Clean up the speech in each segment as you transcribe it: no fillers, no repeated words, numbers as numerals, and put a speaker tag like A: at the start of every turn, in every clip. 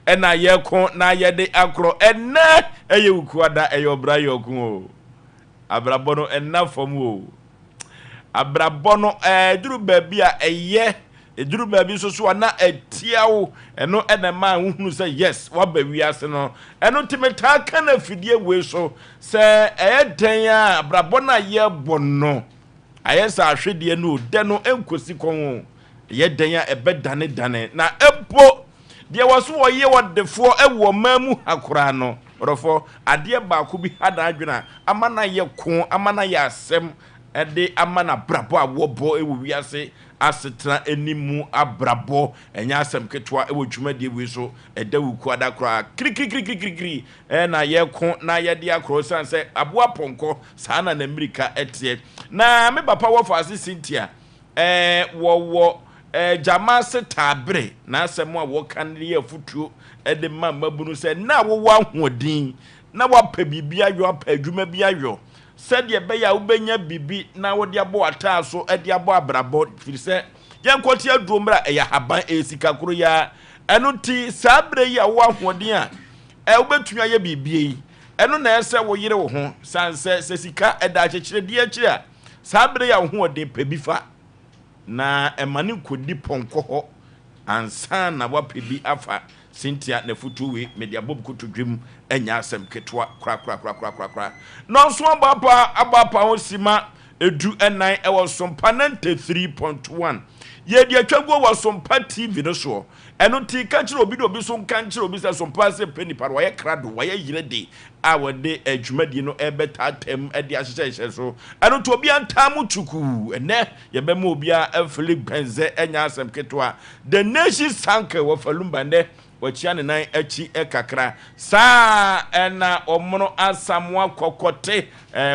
A: Ɛna yɛko na yɛde akorɔ. Ɛnɛ ɛyɛ Wukuada, ɛyɛ ɔbra yɔko o. Abrabɔ no ɛnna fam o. Abrabɔ no ɛduru baabi a ɛyɛ, ɛduru baabi nso so a na ɛtia wo. Ɛno ɛna ɛma wohunu sɛ yes, waba wiase no. Ɛno nti metaa ka no afidie wei so sɛ ɛyɛ dɛn a abrabɔ no a yɛbɔ no ayɛ sɛ ahwedeɛ no o, dɛ no ɛnkɔsi kɔn o. Ɛyɛ dɛn a ɛbɛdane dane na mpo deɛ wɔ so wɔyɛ wɔdefoɔ ɛwɔ ɔman mu ha koraa no, ɔdɔfoɔ, adeɛ baako bi ha n'adwene a ama no ayɛ ko, ama no ayɛ asɛm ɛde ama no abrabɔ a wɔbɔ ɛwɔ wiase asetena anim abrabɔ ɛnyɛ asɛm ketewa. Ɛwɔ dwumadie wei so ɛda Wukuada koraa kirikirikirikiri ɛna yɛko na yɛde akorɔ san sɛ aboa pɔnkɔ saa na n'amirika ɛteɛ. Na me papa wɔfa ase Cynthia wɔwɔ gyama ase taabere n'asɛm a wɔka no yɛ afotuo ɛde ma mmabunu sɛ na wowɔ ahoɔden na wapɛ biribi ayɔ, apɛ adwuma bi ayɔ sɛdeɛ ɛbɛyɛ a wobɛnya biribi na wode abɔ ataa so ɛde abɔ abrabɔ, firi sɛ yɛnkɔte aduro mmerɛ a ɛyɛ ahaban, ɛyɛ sika koro yi. Ɛno nti saa berɛ yi a wowɔ ahoɔden a wobɛtumi ayɛ biribie yi, ɛno na ɛsɛ wo yere wo ho san sɛ sika ɛda akyekyeredeɛ akyiri a, saa berɛ yi a wo ho ɔden, pɛ bi fa na ɛma ne nkɔdi pɔnkɔ hɔ ansa na wapɛ bi afa. Cynthia n'afutuo wei mede abɔ koto dwam, ɛnyɛ asɛm ketewa korakorakorakorakora. Na ɔnso abɔ apa ho sima 14 ɛwɔ Sompa 93.1. Yɛde atwa guo wɔ Sompa TV no soɔ. Ɛno nti ka kyerɛ obi de obi so nka nkyerɛ obi sɛ Sompa sɛ pɛ nipa no wɔyɛ krado, wɔyɛ yerɛ de a wɔde adwumadie no ɛbɛtaatam ɛde ahyehyɛhyɛ so. Ɛno nti obi antaa mu tukuu. Ɛnɛ yɛbɛma obiara afili gbɛnzɛ, ɛnyɛ asɛm ketewa. The Nation Sanke wɔ Falumba nnɛ wɔkyia ne nan akyi kakra saa. Ɛna ɔmono Asamoa Kɔkɔte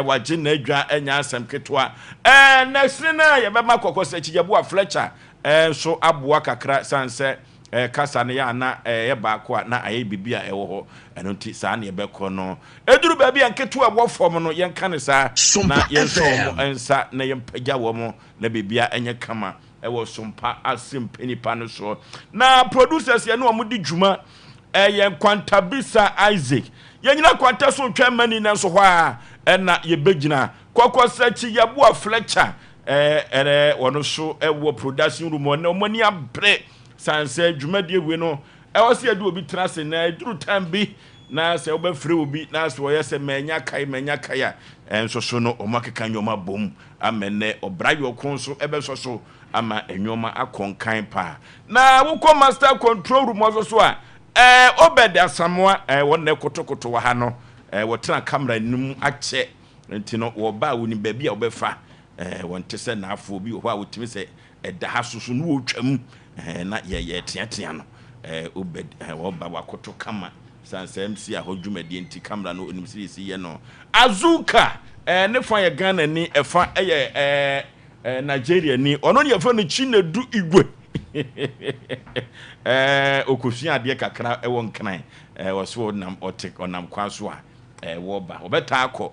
A: wagye n'adwa, ɛnyɛ asɛm ketewa. Nɛsene no a yɛbɛma kɔkɔ sɛ Kyigyaboa Fletcher nso aboa kakra san sɛ kasa no yɛ ana ɛyɛ baako a na ayɛ biribi a ɛwɔ hɔ. Ɛno nti saa ne yɛbɛkɔ no ɛduru baabi a nketewa ɛwɔ fam no, yɛnka ne saa na yɛnsɔ wɔn nsa na yɛmpagya wɔn na biribia ɛnyɛ kama ɛwɔ Sompa asɛm nipa no soɔ. Na producers yɛne wɔn di dwuma ɛyɛ Nkwantabisa Isaac. Yɛnyina kwanta so ntwɛn mani na nso hɔ a ɛna yɛbɛgyina kɔkɔ sɛ Kyiyɛboa Fletcher ɛɛ wɔn so ɛwɔ production room. Ɔne wɔn ani abere san sɛ dwumadie wei no ɛwɔ sɛ yɛde obi tena ase na ɛduru time bi na sɛ wobɛfrɛ obi na sɛ wɔyɛ sɛ manya kae manya kae a ɛnso so no wɔn akeka nneɛma bom ama nnɛ ɔbra yɔko nso ɛbɛsɔ so ama nneɛma akɔ nkan paa. Na wokɔ master control room nso so a, Obed Asamoa wɔn na kotokoto wɔ ha no. Wɔtena camera no akyɛ nti no wɔba a wɔnim baabi a wɔbɛfa. Wɔn te sɛ naafoɔ bi wɔ hɔ a wɔtumi sɛ ɛda ha soso no wɔtwam na yɛyɛ teatea no. Obed wɔba wakoto kama san sɛ MC a hɔ dwumadie nti camera no onim sɛ yɛsi yɛ no. Azuka ne fa yɛ Ghana ni, ɛfa ɛyɛ Nigeria ni. Ɔno ne yɛfrɛ no Chinedu Igwe. Okosua adeɛ kakra ɛwɔ Nkran. Wɔso ɔnam ɔte ɔnam kwan so a wɔba wɔbɛtaa akɔ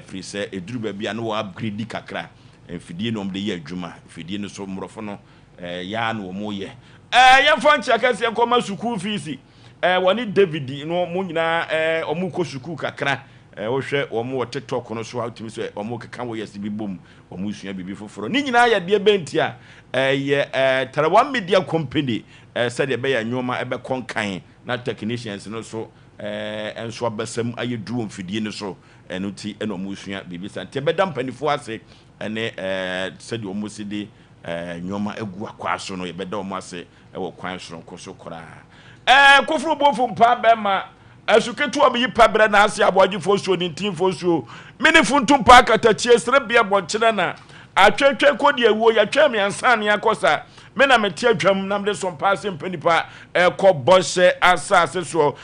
A: firi sɛ ɛduru baabi a na wɔ upgrade kakra mfidie na wɔde yɛ adwuma mfidie no so mmorɔfo no yaa na wɔn yɛ. Yɛmfa nkyia kɛseɛ nkɔma sukuu fees wɔne David no mo nyinaa wɔn kɔ sukuu kakra. Wohwɛ wɔn wɔ TikTok no so a, wotumi sɛ wɔn keka wɔ yɛsi bi bom, wɔn sua biribi foforɔ. Ne nyinaa yɛ deɛ bɛnti a ɛyɛ Tarawa Media Company sɛdeɛ ɛbɛyɛ nneɛma ɛbɛkɔ nkan na technicians no so nso abɛsɛm ayɛ duru wɔ mfidie no so. Ɛno ti ɛna wɔn sua biribi sa nti ɛbɛda mpanimfoɔ ase ɛne sɛdeɛ wɔn si de nneɛma agu akwa so no, yɛbɛda wɔn ase ɛwɔ kwan soronko so koraa. Koforo bofo mpa bɛrima ɛso ketewa bi yi pa brɛ n'ase aboagyefoɔ suo ne ntinfoɔ suo mene funtum pa akatakyie serebea bɔnkyerɛ na atwetwe kɔdi awuo yɛtwɛn mmiɛnsa ne akɔ sa. Me na mete atwam na mede so mpa ase mpa nipa ɛkɔ bɔhyɛ asase soɔ.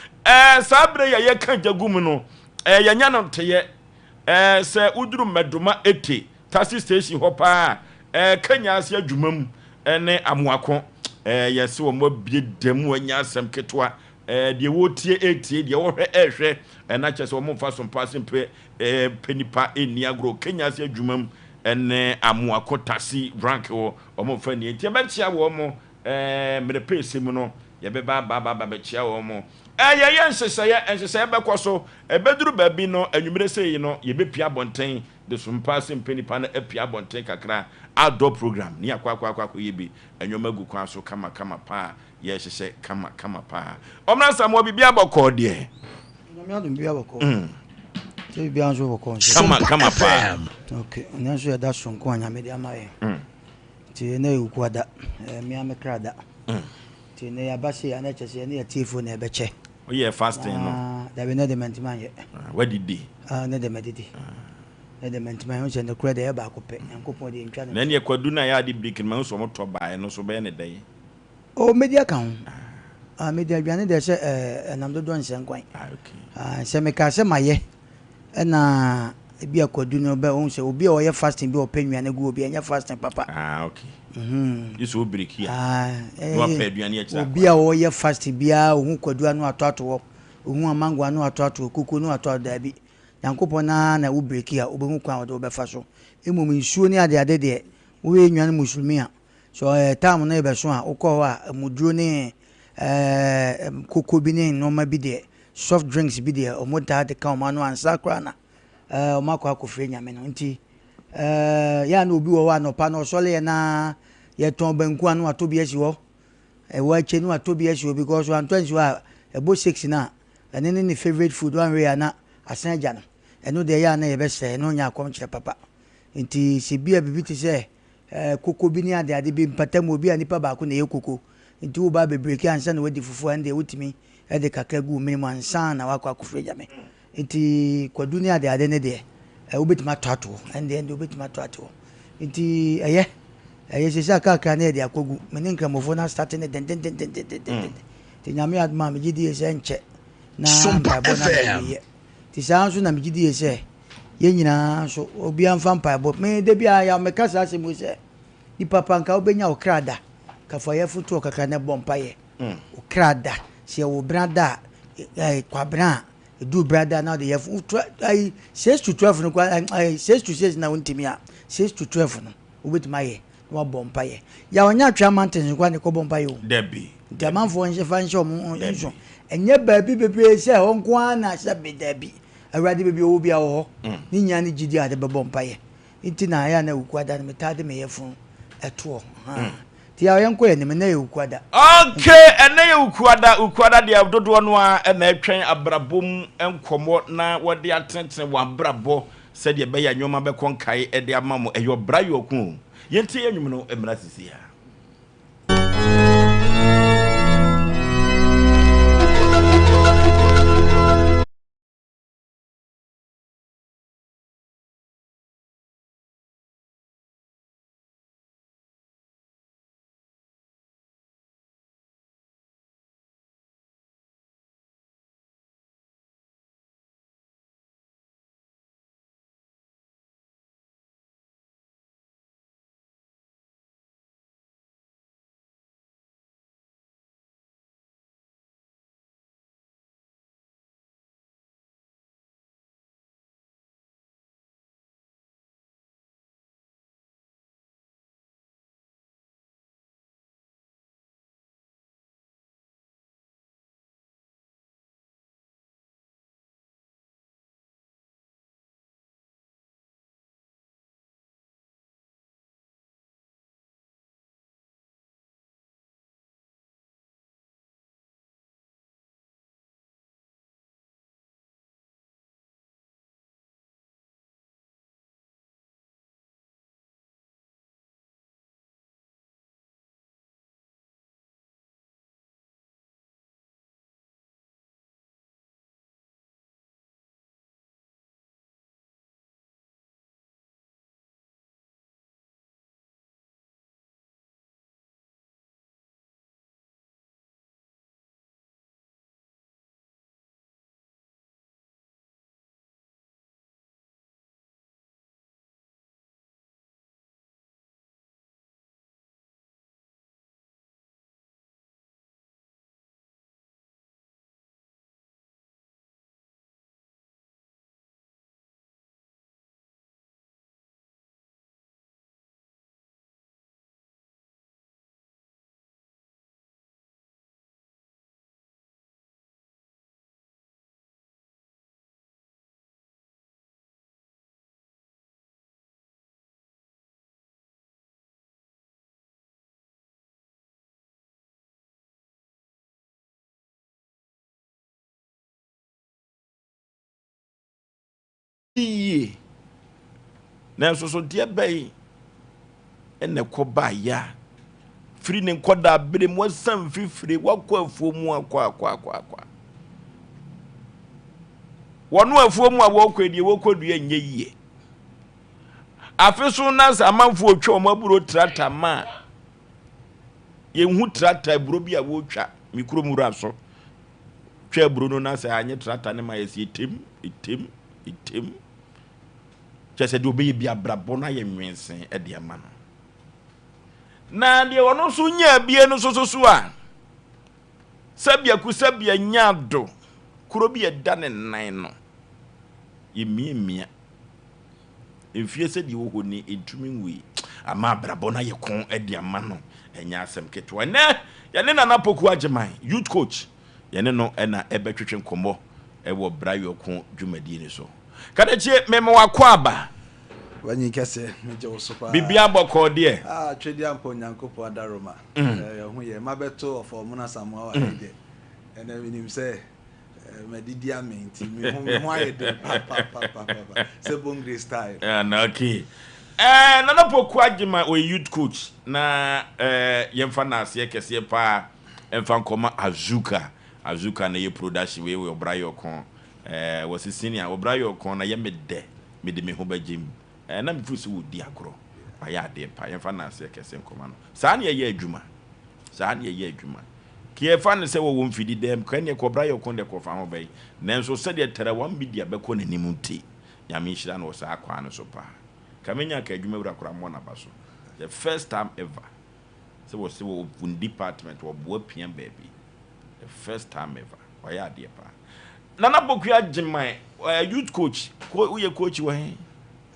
A: Saa berɛ yɛ yɛka gya gu mu no, yɛnya no nteyɛ sɛ woduru Mmɛdoma Ete taxi station hɔ paa, Kenya ase adwuma mu ɛne Amoako yɛsɛ wɔn abie dɛm anya asɛm ketewa. Deɛ wɔtie etie, deɛ wɔhwɛ ɛhwɛ, ɛna kyerɛ sɛ wɔn mfa so mpa ase mpɛ pɛ nipa ɛnni agorɔ. Kenya ase adwuma mu ɛne Amoako taxi rank wɔ wɔn mfa nie nti ɛbɛkyia wɔn mmerɛ pɛɛsɛ mu no. Yɛbɛba aba aba aba abɛkyia wɔn. Ɛɛ, yɛyɛ nhyehyɛeɛ, nhyehyɛeɛ bɛkɔ so. Ɛbɛduru baabi no, anwummere sei no, yɛbɛpue abɔnten de sompa ase mpɛ nipa no apue abɔnten kakra, outdoor program, ne yɛakɔ akɔ akɔ akɔyɛ bi. Nneɛma gu kwan so kama kama paa, yɛrehyehyɛ kama kama paa. Ɔmmra Asamoah, biribiara bɔkɔɔ deɛ?
B: Nyame adom biribiara bɔkɔɔ. Sɛ biribiara nso bɔkɔɔ nso.
A: Kama kama paa.
B: Okay, ɛnɛ nso yɛda sononko a Nyame de ama yɛn. Nti ɛnɛ yɛ Wukuada, ɛyɛ me ara me kra da. Nti nnɛ yɛaba sei a na kyerɛ sɛ yɛne yɛn atiefoɔ na ɛbɛkyɛ.
A: Woyɛɛ fasting no?
B: Ah, dabi nnɛ de mantumi anyɛ.
A: Ah, wadidi?
B: Ah, nnɛ de madidi. Nnɛ de mantumi anyɛ. Wohu sɛ nokorɛ deɛ ɛyɛ baako pɛ. Nyankopɔn deɛ ntwa no
A: Na ɛneɛ kwadu no a yɛ ade biriki no mahu sɛ wɔn tɔ baeɛ no nso bɛyɛ ne dɛn?
B: Oh, mɛdi aka ho. Ah, medi aduane deɛ sɛ eh, ɛnam dodoɔ nsɛ nkwan.
A: Ah, okay.
B: Ah, sɛ mekaa sɛ mayɛ Ɛna ebi a kwadu no bɛ ohun sɛ obi a ɔyɛ fasting bi a ɔpɛ nnuane gu obi ɛnyɛ fasting papa.
A: Ah okay.
B: Mhm.
A: Gye sɛ o break a.
B: Ah,
A: Na wapɛ aduane akyiri akwan.
B: Obi a ɔyɛ fasting biara ohun kwadu ano ato ato hɔ, ohun amango ano ato ato hɔ, kuku ano ato ato daabi. Nyankopɔn naa na wo break a obehu kwan a ɔde wo bɛfa so. Mmom nsuo ne ade ade deɛ woyɛ nnuane musulmi a sɛ ɔyɛ time no rebɛso a wokɔ hɔ a muduro ne ɛɛ koko bi ne nnoɔma bi deɛ soft drinks bi deɛ wɔn taa de ka wɔn ano ansa koraa na ɛɛ wɔn akɔ akɔfrɛ nyame no nti ɛɛ yɛ a na obi wɔ hɔ anɔpa na ɔsɔre yɛ na yɛtɔn banku ano atɔ bi asi hɔ ɛwɔ akyɛ no atɔ bi asi hɔ because wantɔ ansi hɔ a ɛbɔ six na ɛne ne ne favourite food wanhwɛ yɛ a na asan agya no ɛno deɛ yɛ a na yɛbɛsrɛ ɛno nyɛ akɔmkyerɛ papa nti sɛ bi a biribi te sɛ Eh, koko bi ne adeade bi mpata mu, obi a nipa baako na ɛyɛ koko nti wo ba bebreki ansa na wadi fufuo a ɛndeɛ wotumi de kakra gu wo mene mu ansa na wakɔ akɔfiri agya me nti kwadu ne adeade ne deɛ eh, wobɛtumi atɔ ato hɔ ɛndeɛ ɛndeɛ wobɛtumi atɔ ato hɔ nti ɛyɛ ɛyɛ sɛ sɛ akakra ne yɛde akɔgu me ne nkramofoɔ no astate ne dendendendendenden nti nyame adom a megye die sɛ nkyɛ na mpaebɔ no abɛwieɛ nti saa nso na megye die sɛ Yɛn nyinaa nso, obiara mfa mpaebɔ. Me, da biara yɛ meka saa asɛm yi sɛ, nipa pa nka wobɛnya wo kra da. Ka fa yɛfo toɔ kakra na bɔ mpaeɛ. Wo kra da. Sɛ yɛwɔ bena da a, eh, kwabena a, ɛduru bena da na wode yɛfo, ayi, 6 to 12 no, ayi, 6 to 6 na wontumi a, 6 to 12 no, wobɛtumi ayɛ na wabɔ mpaeɛ. Yɛ ɔnyɛ atwea mountains nkoa na ɛkɔbɔ mpaeɛ o.
A: Dabi.
B: Nti amanfoɔ nhyɛ fa nhyɛ ɔmo nso. Ɛnyɛ baabi bebree sɛ ɛhɔ nko ara na sɛ be dabi. Awurade baabi a ɔwɔ biara wɔ hɔ. Ne nyinaa ne gyidie a yɛde bɛbɔ mpaeɛ nti na ɛyɛ a na Wukuada no metaa de me yafunu toɔ. Nti yaw yɛnkɔ yɛn anim, ɛnnɛ yɛ Wukuada.
A: Ok, ɛnnɛ yɛ Wukuada. Wukuada deɛ dodoɔ no ara na ɛtwɛn abrabɔ mu nkɔmmɔ na wɔde atenetene wɔn abrabɔ sɛdeɛ ɛbɛyɛ a nneɛma bɛkɔ nkae de ama mo. Ɛyɛ ɔbra yɔko o. Yɛntie yɛn nnwom no mmra sisi ara. Nanso so deɛ bɛn na ɛkɔ baeɛ a firi ne nkɔdaa bere mu wasan mfifire wakɔ afuo mu akɔ akɔ akɔ akɔ a wɔn afuo mu a wɔkɔ deɛ wɔkɔ dua nyɛ yie afe so na sɛ amanfoɔ twa wɔn aburo trata ma a yɛnhu trata aburo bi a wɔretwa me kurom wura so twa aburo no na sɛ anyɛ trata ne ma yɛsi etem etem etem Kyerɛ sɛ deɛ ɔbɛyɛ bi abrabɔ no ayɛ nwensen de ama no. Na deɛ ɔno nso nyaa bie no nso so a, sɛbea sɛbea nyaa do, kuro bi ɛda ne nan no, yɛmiamia. Mfie sɛdeɛ ɛwɔ hɔ ni, ɛntumi nwui. Ama abrabɔ no ayɛ ko de ama no, ɛnyɛ asɛm ketewa. Ɛnɛ, yɛne Nana Poku Agyeman, youth coach, yɛne no na ɛbɛtwetwe nkɔmmɔ wɔ Bra Yɔko dwumadie no so. Kadakyie, mema wo akwaaba.
C: Wanyin kɛse, megye wo so paa.
A: Biribiara bɔkɔɔ deɛ?
C: Ah, Twedeampɔ Onyankopɔn adaworoma. Ɛyɛ ho yɛ. Mabɛto Ɔfɔɔmona Asamoah wɔ ha yi deɛ, ɛnɛ menim sɛ madidi amee nti me ho me ho ayɛ den papapapapa sɛ Bongre style.
A: Ah, na okay. Eh, Nana Poku Agyeman, ɔyɛ youth coach na eh, yɛmfa naaseɛ kɛseɛ paa ɛmfa nkɔma Azuka. Azuka na ɛyɛ production wei wɔ Ɔbra Yɔkɔn. Ɛɛ wɔse senior wo bra yɛ ɔkɔn na yɛ me dɛ mede me ho bɛgye mu ɛɛ na me feel sɛ wɔdi agorɔ wayɛ adeɛ pa yɛmfa naaseɛ kɛse nkɔma no saa ne yɛyɛ adwuma saa ne yɛyɛ adwuma ke yɛfa no sɛ wɔwɔ mfidi dɛm kɔ ɛneɛ kɔ bra yɛ ɔkɔn deɛ kɔfa ho bɛyi nanso sɛdeɛ Tarawa media bɛkɔ n'anim nti Nyame nhyira no wɔ saa kwan no so paa ka menya ka adwuma wura koraa mmɔ n'aba so the first time ever sɛ wɔse wɔ wɔn department wɔboa pia baabi the first time ever wayɛ adeɛ paa Nana Poku Agyeman uh, youth coach ko woyɛ coach wɔ he?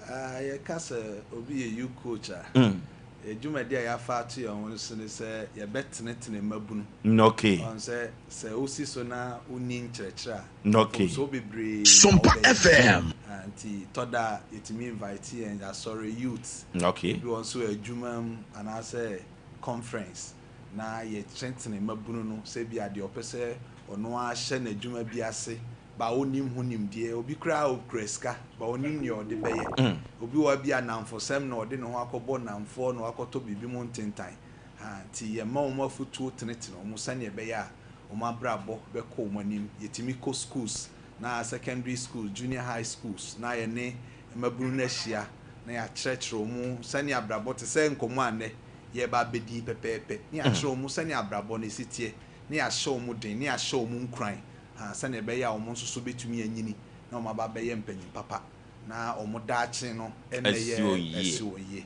C: Ah, yɛka sɛ obi yɛ youth coach a, yɛ dwumadi a yɛafa ato yɛn ho so ne sɛ yɛbɛtenetene mmabunu. Ɔn sɛ sɛ wosi so na wonni nkyerɛkyerɛ a, mfomsoɔ bebree na
D: Sompa
C: wobɛyɛ.
D: FM.
C: Ah, nti tɔ da a yɛtumi invite yɛn asɔre youth, ebi wɔ nso adwuma mu anaasɛ conference na yɛtenetene mmabunu no sɛ ebia deɛ ɔpɛ sɛ ɔno ara hyɛ n'adwuma bi ase but ɔnnim ho nimdeɛ. Obi koraa ɔkura sika but ɔnnim nea ɔde bɛyɛ. Obi wɔ hɔ ebia nnamfosɛm na ɔde ne ho akɔbɔ nnamfoɔ na wakɔtɔ biribi mu ntentan. Ha, nti yɛma wɔn afotuo tenetene wɔn sɛdeɛ ɛbɛyɛ a wɔn abrabɔ bɛkɔ wɔn anim. Yɛtumi kɔ schools na secondary schools, junior high schools na yɛne mmabunu no ahyia na yɛakyerɛkyerɛ wɔn sɛdeɛ abrabɔ te sɛ nkɔmmɔ a nnɛ yɛreba abɛdi yi pɛpɛɛpɛ, na yɛakyerɛ wɔn sɛdeɛ abrabɔ no si teɛ, na yɛahyɛ wɔn den, na yɛahyɛ wɔn nkuran, ha, sɛdeɛ ɛbɛyɛ a wɔn nso so bɛtumi anyini na wɔn aba abɛyɛ mpanyin papa, na wɔn daakye no
A: Asi wɔn
C: mmɛyɛ
A: yie.
C: asi wɔn yie.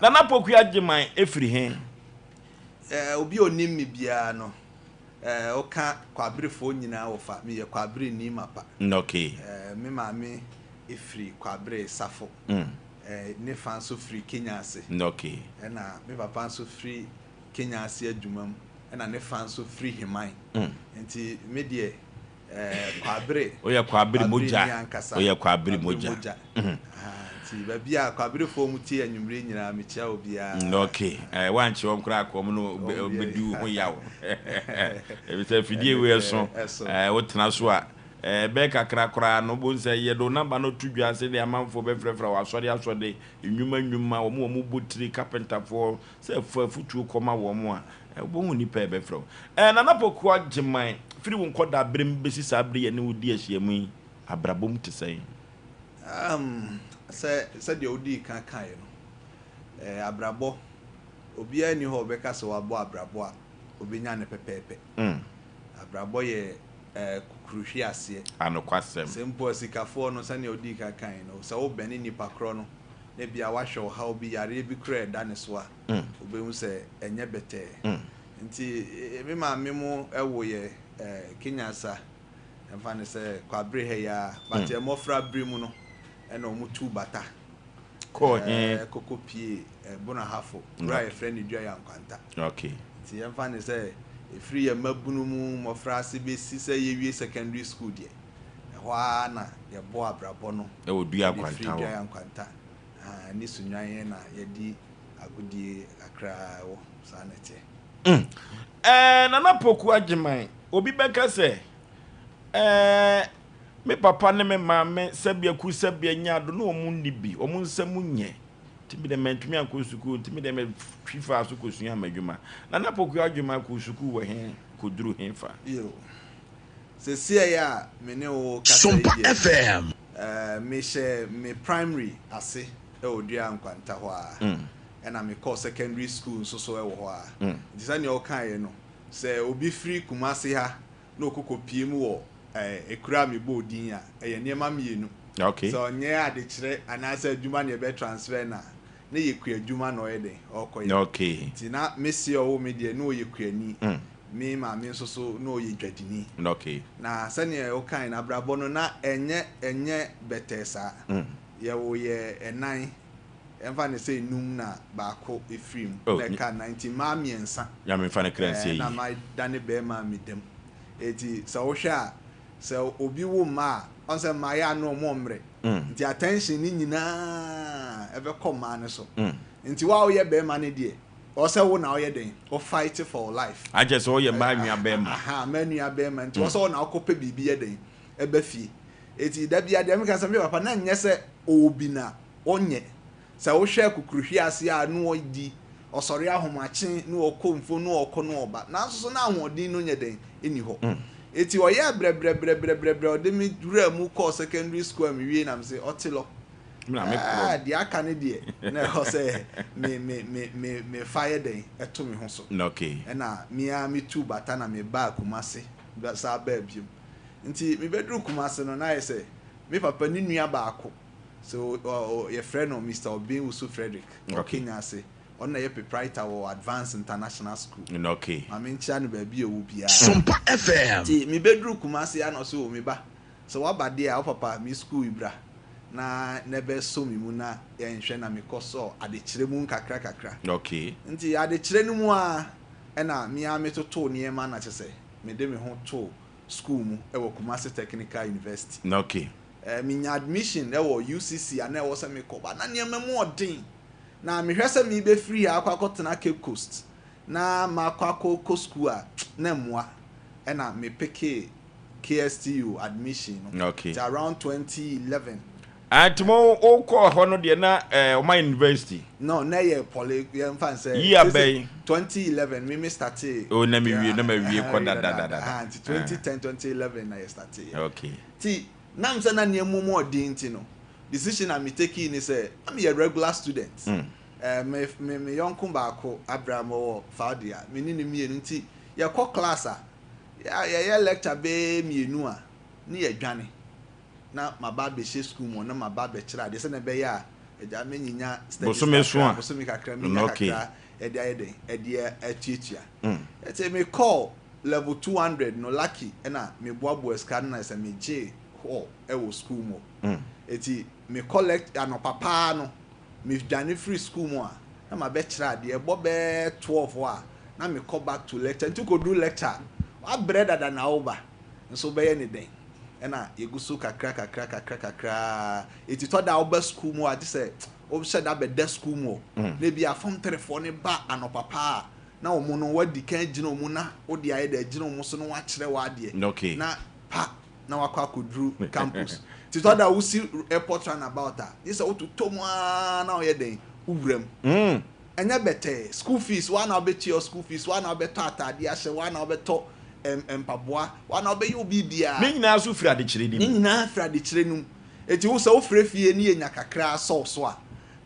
A: Nana Poku Agyeman firi he?
C: Eh, obi a ɔnim me biara no, eh, woka Kwaberefoɔ nyinaa wɔfa, meyɛ Kwabereni mapa. Eh, me maame firi Kwabere Safo. Eh, ne fa nso firi Kenya ase. Ɛna me papa nso firi Kenya ase adwuma mu, ɛna ne fa nso firi Heman. Nti me deɛ, eh, Kwabere,
A: Woyɛ Kwabere
C: Kwabere
A: mogya.
C: ni ankasa.
A: Woyɛ Kwabere
C: Kwabere
A: mogya.
C: mogya. Aha, nti baabi a Kwaberefoɔ mu tie anwummere nyinaa, mekyia obiara.
A: Okay. Eh, woankyerɛ wɔn koraa kɔm no
C: Wɔn deɛ.
A: bɛdi wo ho yaw. Ɛfiri sɛ afidie wei ɛso.
C: Ɛso.
A: Eh, wotena so a, eh, ɛbɛyɛ kakra koraa no, wobɛhu sɛ yɛde wo namba no to dwa sɛdeɛ amanfoɔ bɛfrɛfrɛ wɔ asɔre asɔre, nnwuma nnwuma, wɔn a wɔbɔ tiri, kapentafoɔ, sɛ fa afutuo kɔma wɔn a, eh, wobɛhu nnipa a ɛbɛfrɛ wo. Eh, Nana Poku Agyeman, firi wo nkɔdaa berɛ mu bɛsi saa bere yɛne wo di ahyiamu yi, abrabɔ mu te sɛn?
C: Sɛ sɛdeɛ wodii kan kaeɛ no, eh, abrabɔ, obiara nni hɔ a ɔbɛka sɛ wabɔ abrabɔ a ɔbɛnya no pɛpɛɛpɛ. Abrabɔ yɛ eh, kukuruhweaseɛ.
A: Anokwasɛm.
C: Sɛ mpo asikafoɔ no, sɛdeɛ wodii kan kaeɛ no, sɛ wobɛne nnipa korɔ no, na ebia wahwɛ ɔhaw bi, yareɛ bi koraa a ɛda ne so a, wobɛhu sɛ ɛnyɛ bɛtɛɛ. Nti me maame mo wo yɛ eh, Kenyasa, ɛmfa no sɛ Kwabere ha yi ara, but yɛn mmɔfra bere mu no, ɛna wɔn tuu bata.
A: Kɔɔ he?
C: Kɔkɔ pie Bonahafo, kuro a yɛfrɛ no Dua Nkwanta. Nti yɛmfa no sɛ ɛfiri yɛn mmabunu mu mmɔfra ase bɛsi sɛ yɛwie secondary school deɛ, ɛhɔ ara na yɛbɔ abrabɔ no.
A: Ɛwɔ Dua
C: Yɛde firi
A: Nkwanta hɔ.
C: Dua Nkwanta, ne Sunyani na yɛdi agodie kakra wɔ saa na ɛteɛ.
A: Ɛɛ, Nana Poku Agyeman, obi bɛka sɛ, ɛɛ, Me papa ne me maame, sɛbea ku sɛbea nya ado, na wɔn nni bi, wɔn nsa mu nyɛ. Nti me deɛ mantumi ankɔ sukuu, nti me deɛ metwi faa so kɔsuaa m'adwuma. Nana Poku Adwuma kɔɔ sukuu wɔ he kɔduru he fa?
C: Yo. Sesiei a me ne wo rekasa yi
D: Sompa
C: deɛ,
D: FM.
C: eh, mehyɛ me primary ase wɔ Dua Nkwanta hɔ ara, ɛna mekɔɔ secondary school nso so wɔ hɔ ara. Nti sɛdeɛ wokaeɛ no, sɛ obi firi Kumasi ha na ɔkɔ kɔpue mu wɔ ekuro a mebɔɔ din a, ɛyɛ nneɛma mmienu.
A: Okay.
C: Sɛ ɔnyɛ adekyerɛ anaasɛ adwuma na yɛbɛ transfer no a, na ɛyɛ kuadwuma na ɔyɛ dɛn, ɔrekɔyɛ.
A: Okay.
C: Nti na me se ɔwoo me deɛ, na ɔyɛ kuani. Me maame nso so, na ɔyɛ dwadini.
A: Okay.
C: Na sɛdeɛ wokae no, abrabɔ no, na ɛnyɛ ɛnyɛ bɛtɛɛ saa. Yɛwoo yɛ ɛnan, yɛmfa no sɛ nnum na baako firi mu,
A: Oh,
C: na ɛka nnan, nti mmaa mmiɛnsa.
A: Nyame mfa ne kra nsie
C: Ɛɛ, na
A: yie.
C: madane barima a meda mu. Enti sɛ wohwɛ a, sɛ obi wo mma a, ɔn sɛ mmaa yɛ a na wɔn mmerɛ. Nti attention no nyinaa ɛbɛkɔ mmaa no so. Nti wo a woyɛ barima no deɛ, ɛwɔ sɛ wo na woyɛ dɛn? Wo fight for wo life.
A: Akyɛ sɛ woyɛ mmaa nua barima.
C: Ahaa, mmaa nua barima. Nti ɛwɔ sɛ wo na wokɔpɛ biribi yɛ dɛn? Ɛba fie. Enti da biara deɛ meka sɛ me papa na nyɛ sɛ ɔwɔ bi na ɔnyɛ. Sɛ wohwɛ kukuruhwease a na ɔdi, ɔsɔre ahomakye na ɔkɔ mfuo na ɔkɔ na ɔba. Nanso so na ahoɔden no nyɛ dɛn? Nni hɔ. Enti ɔyɛɛ brɛbrɛbrɛbrɛbrɛ ɔde me wuraa mu kɔɔ secondary school a mewiei na mese ɔte lɔ. Ah, deɛ aka no deɛ na ɛhɔ sɛ me me me me mefa yɛ dɛn ɛto me ho so. Ɛna me ara metuu bata na mebaa Kumasi saa baa biom. Nti mebɛduru Kumasi no na ayɛ sɛ me papa ne nua baako So yɛfrɛ no Mister Obeng Wusu Frederick wɔ Kenya ase. Ɔno na ɛyɛ proprietor wɔ Advance International School. Ma menkyia no baabi a ɔwɔ biara.
D: Sompa FM.
C: Nti mebɛduru Kumasi a na ɔse o me ba, sɛ woaba deɛ a wo papa me school yi bra na na bɛsɔ me mu na yɛnhwɛ na mekɔ sɔ adekyerɛ mu nkakra kakra. Nti adekyerɛ no mu ara ɛna me ara metotoo nneɛma na kyerɛ sɛ mede me ho too school mu wɔ Kumasi Technical University. Menya admission wɔ UCC a na ɛwɔ sɛ mekɔ but na nneɛma mu ɔden. Na mehwɛ sɛ mebɛfiri ha akɔ akɔtena Cape Coast na makɔ akɔkɔ sukuu a, na ɛmmoa. Ɛna me pekee KSTU admission no. Nti around 2011.
A: Ah, nti mo wokɔɔ hɔ no deɛ na ɔma university?
C: No, na ɛyɛ poly, yɛmfa no sɛ.
A: Year bɛn?
C: 2011 me me startee.
A: Oh, na mewie, na mawie kɔ dadadada.
C: Aha, nti 2010, 2011 na yɛ startee.
A: Okay.
C: Nti Nam sɛ na nneɛma mu ɔden nti no, decision a me takii ne sɛ, na meyɛ regular student. Eh, me, me, me yɔnko baako, Abraham, ɔwɔ Faudia, me ne no mmienu nti, yɛkɔ class a, yɛ, yɛyɛ lecture bɛyɛ mmienu a, ne yɛdwane. Na maba abɛhyɛ school mu hɔ, na maba abɛkyerɛ adeɛ sɛdeɛ ɛbɛyɛ a, agya, menyinya studies
A: Bosome so
C: kakra,
A: a.
C: bosome kakra, menya
A: Okay.
C: kakra de ayɛ dɛn, ɛde atuatua. Ɛti mekɔɔ Level 200 no lucky na me boaboa sika no na sɛ me gyee hall wɔ school mu hɔ. Eti me kɔ lect anɔpa paa no me dwane firi school mu a na ma bɛ kyerɛ adeɛ ɛbɔ bɛɛ 12 hɔ a na me kɔ back to lecture nti wo kɔ duru lecture a wa brɛ dada na wo ba nso wo bɛyɛ ne dɛn ɛna yɛ gu so kakra kakra kakra kakra eti tɔ da a wo ba school mu hɔ a gye sɛ wo hyɛ da bɛ da school mu hɔ na ebi a form 3 foɔ no ba anɔpa paa a na wɔn no wadi kan agyina wɔn na wode ayɛ dɛ agyina wɔn so na wakyerɛ w'adeɛ
A: Okay.
C: na pa na wakɔ akɔduru campus nti tɔ da wosi airport roundabout a gye sɛ wototɔ mu ara na woyɛ dɛn wowura mu ɛnyɛ bɛtɛɛ school fees woa na wobɛtua school fees woa na wobɛtɔ ataadeɛ ahyɛ woa na wobɛtɔ mpaboa woa na wobɛyɛ wo biribiara
A: Ne nyinaa nso firi adekyerɛ no
C: ne
A: mu.
C: nyinaa firi adekyerɛ no mu nti wo sɛ wofrɛ fie ne yɛnya kakra sɔw so a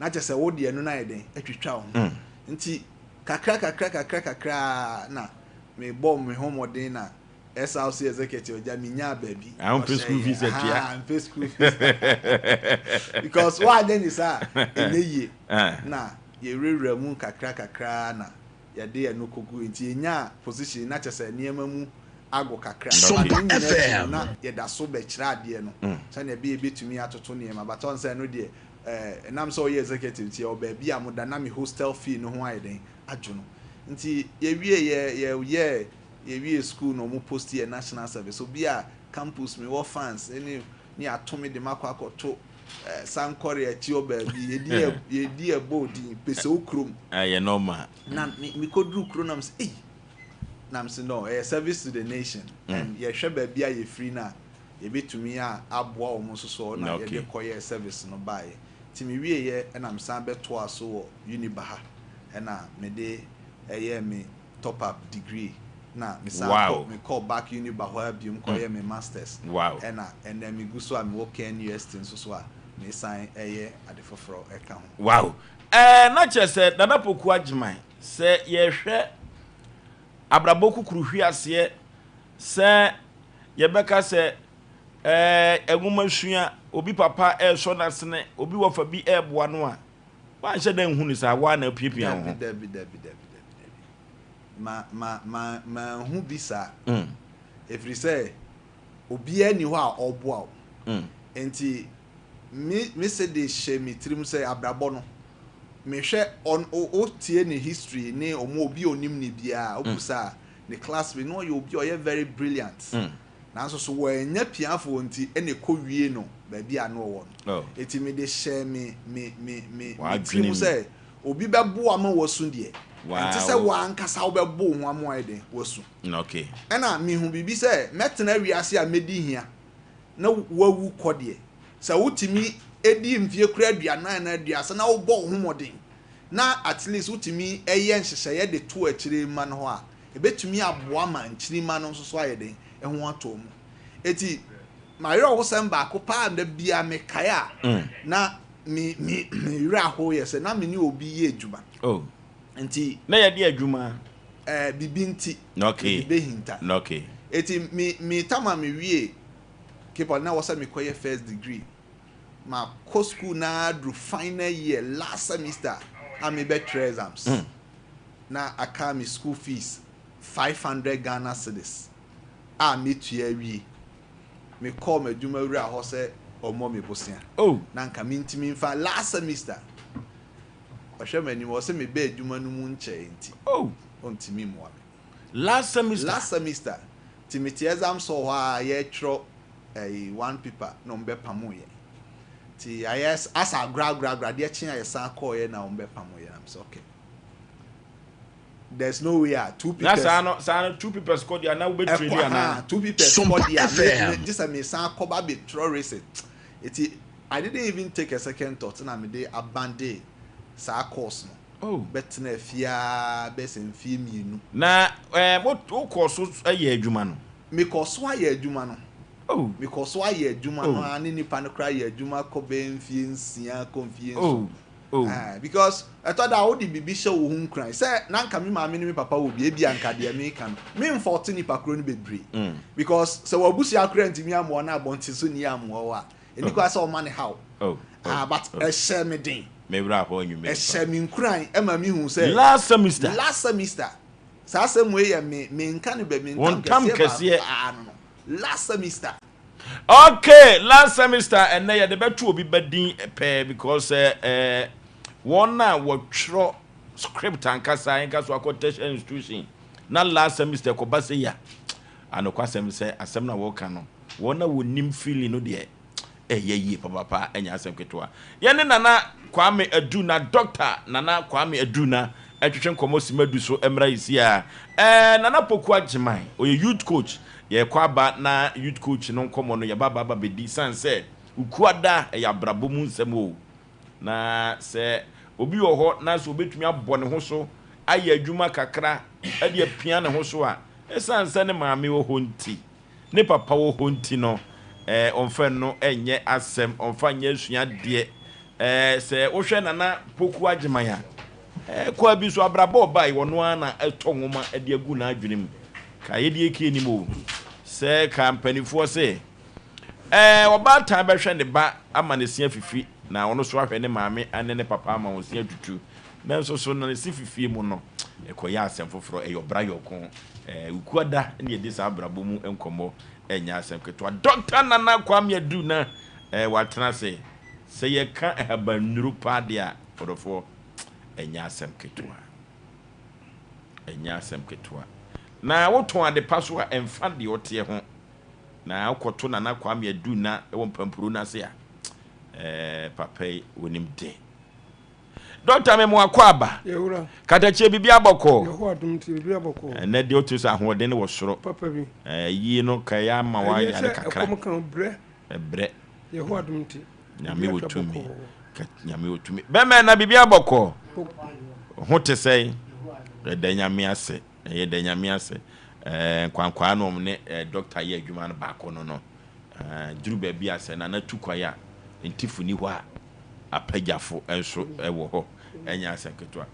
C: na kyerɛ sɛ wo deɛ no no ayɛ dɛn atwitwa wo ho nti Kakra kakra kakra kakra ara na me bɔɔ me ho mmɔden na SRC executive agya me nyaa baabi.
A: Ah, wompɛ school fees atua.
C: Ah, mpɛ school fees. Because woanyɛ ne saa a, ɛnyɛ yie. Na yɛwurawura mu kakra kakra na yɛde ɛno kɔgu. Nti yɛnyaa position na kyerɛ sɛ nneɛma mu ago kakra. But ne
D: Sompa
C: nyinaa akyi no
D: FM.
C: na yɛda so bɛkyerɛ adeɛ no sɛdeɛ ɛbɛyɛ yɛbɛtumi atoto nneɛma. But ɔn sɛ ɛno deɛ Eh, ɛnam sɛ ɔyɛ executive nti yɛwɔ baabi a moda na me hostel fee no ho ayɛ dɛn adwo no. Nti yɛwie yɛ yɛyɛɛ yɛwie school no ɔmo post yɛ national service obi a campus mewɔ fans ne ne ato me de makɔ akɔto eh, sankɔre akyi hɔ baabi yɛdi yɛ yɛdi yɛ bɔ odin pɛsɛw kurom.
A: Ɛyɛ normal.
C: Na me mekɔduru kuro na mese ei na mese no ɛyɛ service to the nation and yɛhwɛ baabi a yɛfiri no a. yɛbɛtumi a aboa wɔn nso so na yɛde kɔyɛɛ service no baeɛ. Nti mewieɛ ɛna mesan bɛtoaa so wɔ Uniba ha ɛna mede ɛyɛɛ me top up degree na mesan kɔ mekɔɔ back Uniba hɔ ara biom kɔyɛɛ me masters ɛna ɛnɛ megu so a mewɔ KNUST nso so a mesan ɛyɛ ade foforɔ ɛka ho.
A: Wow! Ɛɛ na kyerɛ sɛ Nana Poku Agyemang sɛ yɛhwɛ abrabɔ kukuru hweaseɛ sɛ yɛbɛka sɛ ɛɛ nwomasua, obi papa ɛresɔ n'asene, obi wɔfa bi ɛreboa no a, woanhyɛ da nhu no saa, woa na apiapia wo ho.
C: Dabi, dabi, dabi, dabi, dabi, dabi. Ma, ma, ma, manhu bi saa. Ɛfiri sɛ, obiara nni hɔ a ɔreboa wo. Nti, me, me se de hyɛ me tirim sɛ abrabɔ no, mehwɛ, ɔn, o, wotie ne history ne ɔmo, obi a onim no biara, wobusa a, ne classmate, na ɔyɛ obi a ɔyɛ very brilliant. Nanso so wannya piafoɔ nti na ɛkɔwiee no baabi a na ɔwɔ no. Enti mede hyɛɛ me, me, me, me, me tiri mu sɛ, obi bɛboa ma wasu deɛ, ɛnte sɛ wo ankasa wobɛbo wo ho ama wayɛ dɛn? Wasu. Ɛna mehu biribi sɛ, mɛtena wiase a mɛdi hia na wawu kɔ deɛ, sɛ wotumi di mfeɛ kura 40 anaa 30 na wobɔ wo ho mmɔden na at least wotumi yɛ nhyehyɛeɛ de to akyire mma no hɔ a, Ebetumi aboa ma nkyirimma no nso so ayɛ dɛn? Ho atɔ wɔn. Enti, m'awerɛhosɛm baako paa a da biara mekae a na me me me werɛ ahow yɛ sɛ na me ne obi yɛ adwuma.
A: Oh.
C: Nti.
A: Na yɛde adwuma.
C: Ɛɛ biribi nti.
A: Okay.
C: Mede behinta.
A: Okay.
C: Enti me me tam a mewie Cape Town na ɛwɔ sɛ mekɔyɛ first degree. Makɔ school no ara duru final year last semester a mebɛtwerɛ exams. Na aka me school fees 500 Ghana cedis a mɛtua awie. Mekɔɔ m'adwuma wura hɔ sɛ ɔmmɔ me bosea
A: Oh.
C: na nka mentumi mfa last semester. Ɔhwɛ m'anim ɔse mebaa adwuma no mu nkyɛe nti
A: Oh.
C: ɔntumi mmoa me.
A: Last semester.
C: Last semester nti mete exams hall hɔ a yɛretwerɛ ɛyi one paper na wɔbɛpamo yɛn. Nti ayɛ asa agorɔ agorɔ agorɔ adeɛ kye a yɛsan kɔɔeɛ na wɔbɛpamo yɛn. I'm sɛ okay. There's no way a two
A: Na
C: papers.
A: saa no saa no two papers kɔ deɛ na wobɛ trade
C: Ɛkɔ
A: anaa?
C: ha two papers kɔ
D: Sompa
C: deɛ a me
D: FM.
C: me gye sɛ mesan kɔ ba abɛtwerɛ receipt. Nti I didn't even take a second thought na mede abandon saa course no.
A: Oh.
C: Bɛtenaa fie ara bɛyɛ sɛ mfeɛ mmienu.
A: Na ɛɛ wo wokɔɔ so yɛɛ adwuma no?
C: Mekɔɔ so ayɛ adwuma no.
A: Oh.
C: Mekɔɔ so ayɛ adwuma no
A: Oh.
C: ara ne nipa no koraa yɛɛ adwuma kɔ bɛyɛ mfeɛ 6 kɔ mfeɛ 7.
A: Oh. Oh.
C: Eh, because ɛtɔ da a wode biribi hyɛ wo ho nkuran sɛ na nka me maame ne me papa wɔ bi ebi anka deɛ meka no memfɔte nipa koro no bebree because sɛ w'abusua koraa ntumi ammoa na abɔnten so ni ammoa wo a ɛni kwa sɛ ɔma ne haw.
A: Oh, oh,
C: Ah, but
A: oh.
C: ɛhyɛ me den.
A: Me werɛ ahoɔ anwummerɛ yi
C: Ɛhyɛ me nkuran ɛma mehu sɛ
A: Last semester.
C: Last semester. Saa asɛm wei yɛ me menka no bɛ me
A: Wo
C: ntam
A: ntam
C: kɛseɛ
A: kɛseɛ.
C: baako ah, no no. Last semester.
A: Okay, last semester ɛnɛ yɛde bɛto obi ba din pɛɛ because ɛɛ wɔn a wɔtwerɛ script ankasa yɛnka so akɔ tertiary institution na last semester kɔba sɛ ya anokwasɛm sɛ asɛm na wɔka no wɔn a wɔnim feeling no deɛ ɛyɛ yie papapa ɛnyɛ asɛm ketewa. Yɛne Nana Kwame Aduna, Doctor Nana Kwame Aduna ɛtwetwe nkɔmmɔ sima du so mmra yi a. Ɛɛ Nana Poku Agyeman, ɔyɛ youth coach. Yɛkɔ aba na youth coach no nkɔmmɔ no yɛba aba aba bɛdi san sɛ Ukuada ɛyɛ abrabɔ mu nsɛm o. Na sɛ obi wɔ hɔ na sɛ obɛtumi abɔ ne ho so ayɛ adwuma kakra ɛde apia ne ho so a, ɛsiane sɛ ne maame wɔ hɔ nti, ne papa wɔ hɔ nti no, ɔmfa no nyɛ asɛm, ɔmfa nyɛ asuadeɛ. Sɛ wohwɛ Nana Poku Agyeman a, kwan bi so abrabɔ ɔbaa yi, ɔno ara na ɛtɔ nwoma de agu n'adwene mu. Ka yɛdeɛ kie nim o, sɛ ka mpanimfoɔ se, ɔbaatan bɛhwɛ ne ba ama ne se afifi, na ɔno nso ahwɛ ne maame ne ne papa ama wɔn se atutu. Nanso so na ne se fifie mu no, ɛkɔyɛ asɛm foforɔ, ɛyɛ ɔbra yɔko. Wukuada na yɛdi saa abrabɔ mu nkɔmmɔ, ɛnyɛ asɛm ketewa. Dɔkta Nana Kwame Adu na watena ase. Sɛ yɛka ahabannuru paa deɛ a, ɔdɔfoɔ, ɛnyɛ asɛm ketewa. Ɛnyɛ asɛm ketewa. Na wotɔn ade pa so a, ɛmfa deɛ ɔteɛ ho. Na wokɔto Nana Kwame Adu na wɔ mpampuro no ase a, papa yi, wɔnim de. Dɔkta me mo akɔ aba.
D: Yɛwura.
A: Katakyie biribi abɔkɔɔ.
D: Yehowa adom nti biribi abɔkɔɔ.
A: Ɛnɛ deɛ wote sɛ ahoɔden no wɔ soro.
D: Papa bi.
A: Ɛɛ yie no ka ɛyɛ ama
D: Ɛyɛ
A: wayare
D: sɛ
A: kakra.
D: ɛkɔm ka wo brɛ.
A: Ɛbrɛ.
D: Yehowa adom nti.
A: Nyame
D: Biribi
A: wɔ
D: atwa
A: tumi.
D: bɔkɔɔ.
A: Ka Nyame wɔ tumi. Bɛmɛ na biribi abɔkɔɔ. Ho te sɛn? Yɛda Nyame ase. Yɛda Nyame ase. Ɛɛ nkwankwaa na wɔn ne ɛɛ dɔkta yɛ adwuma no baako no no. Ɛɛ duru baabi a sɛ nana tu kwan a ntifo ni hɔ a apagyafo nso wɔ hɔ. Ɛnyɛ asɛm ketewa.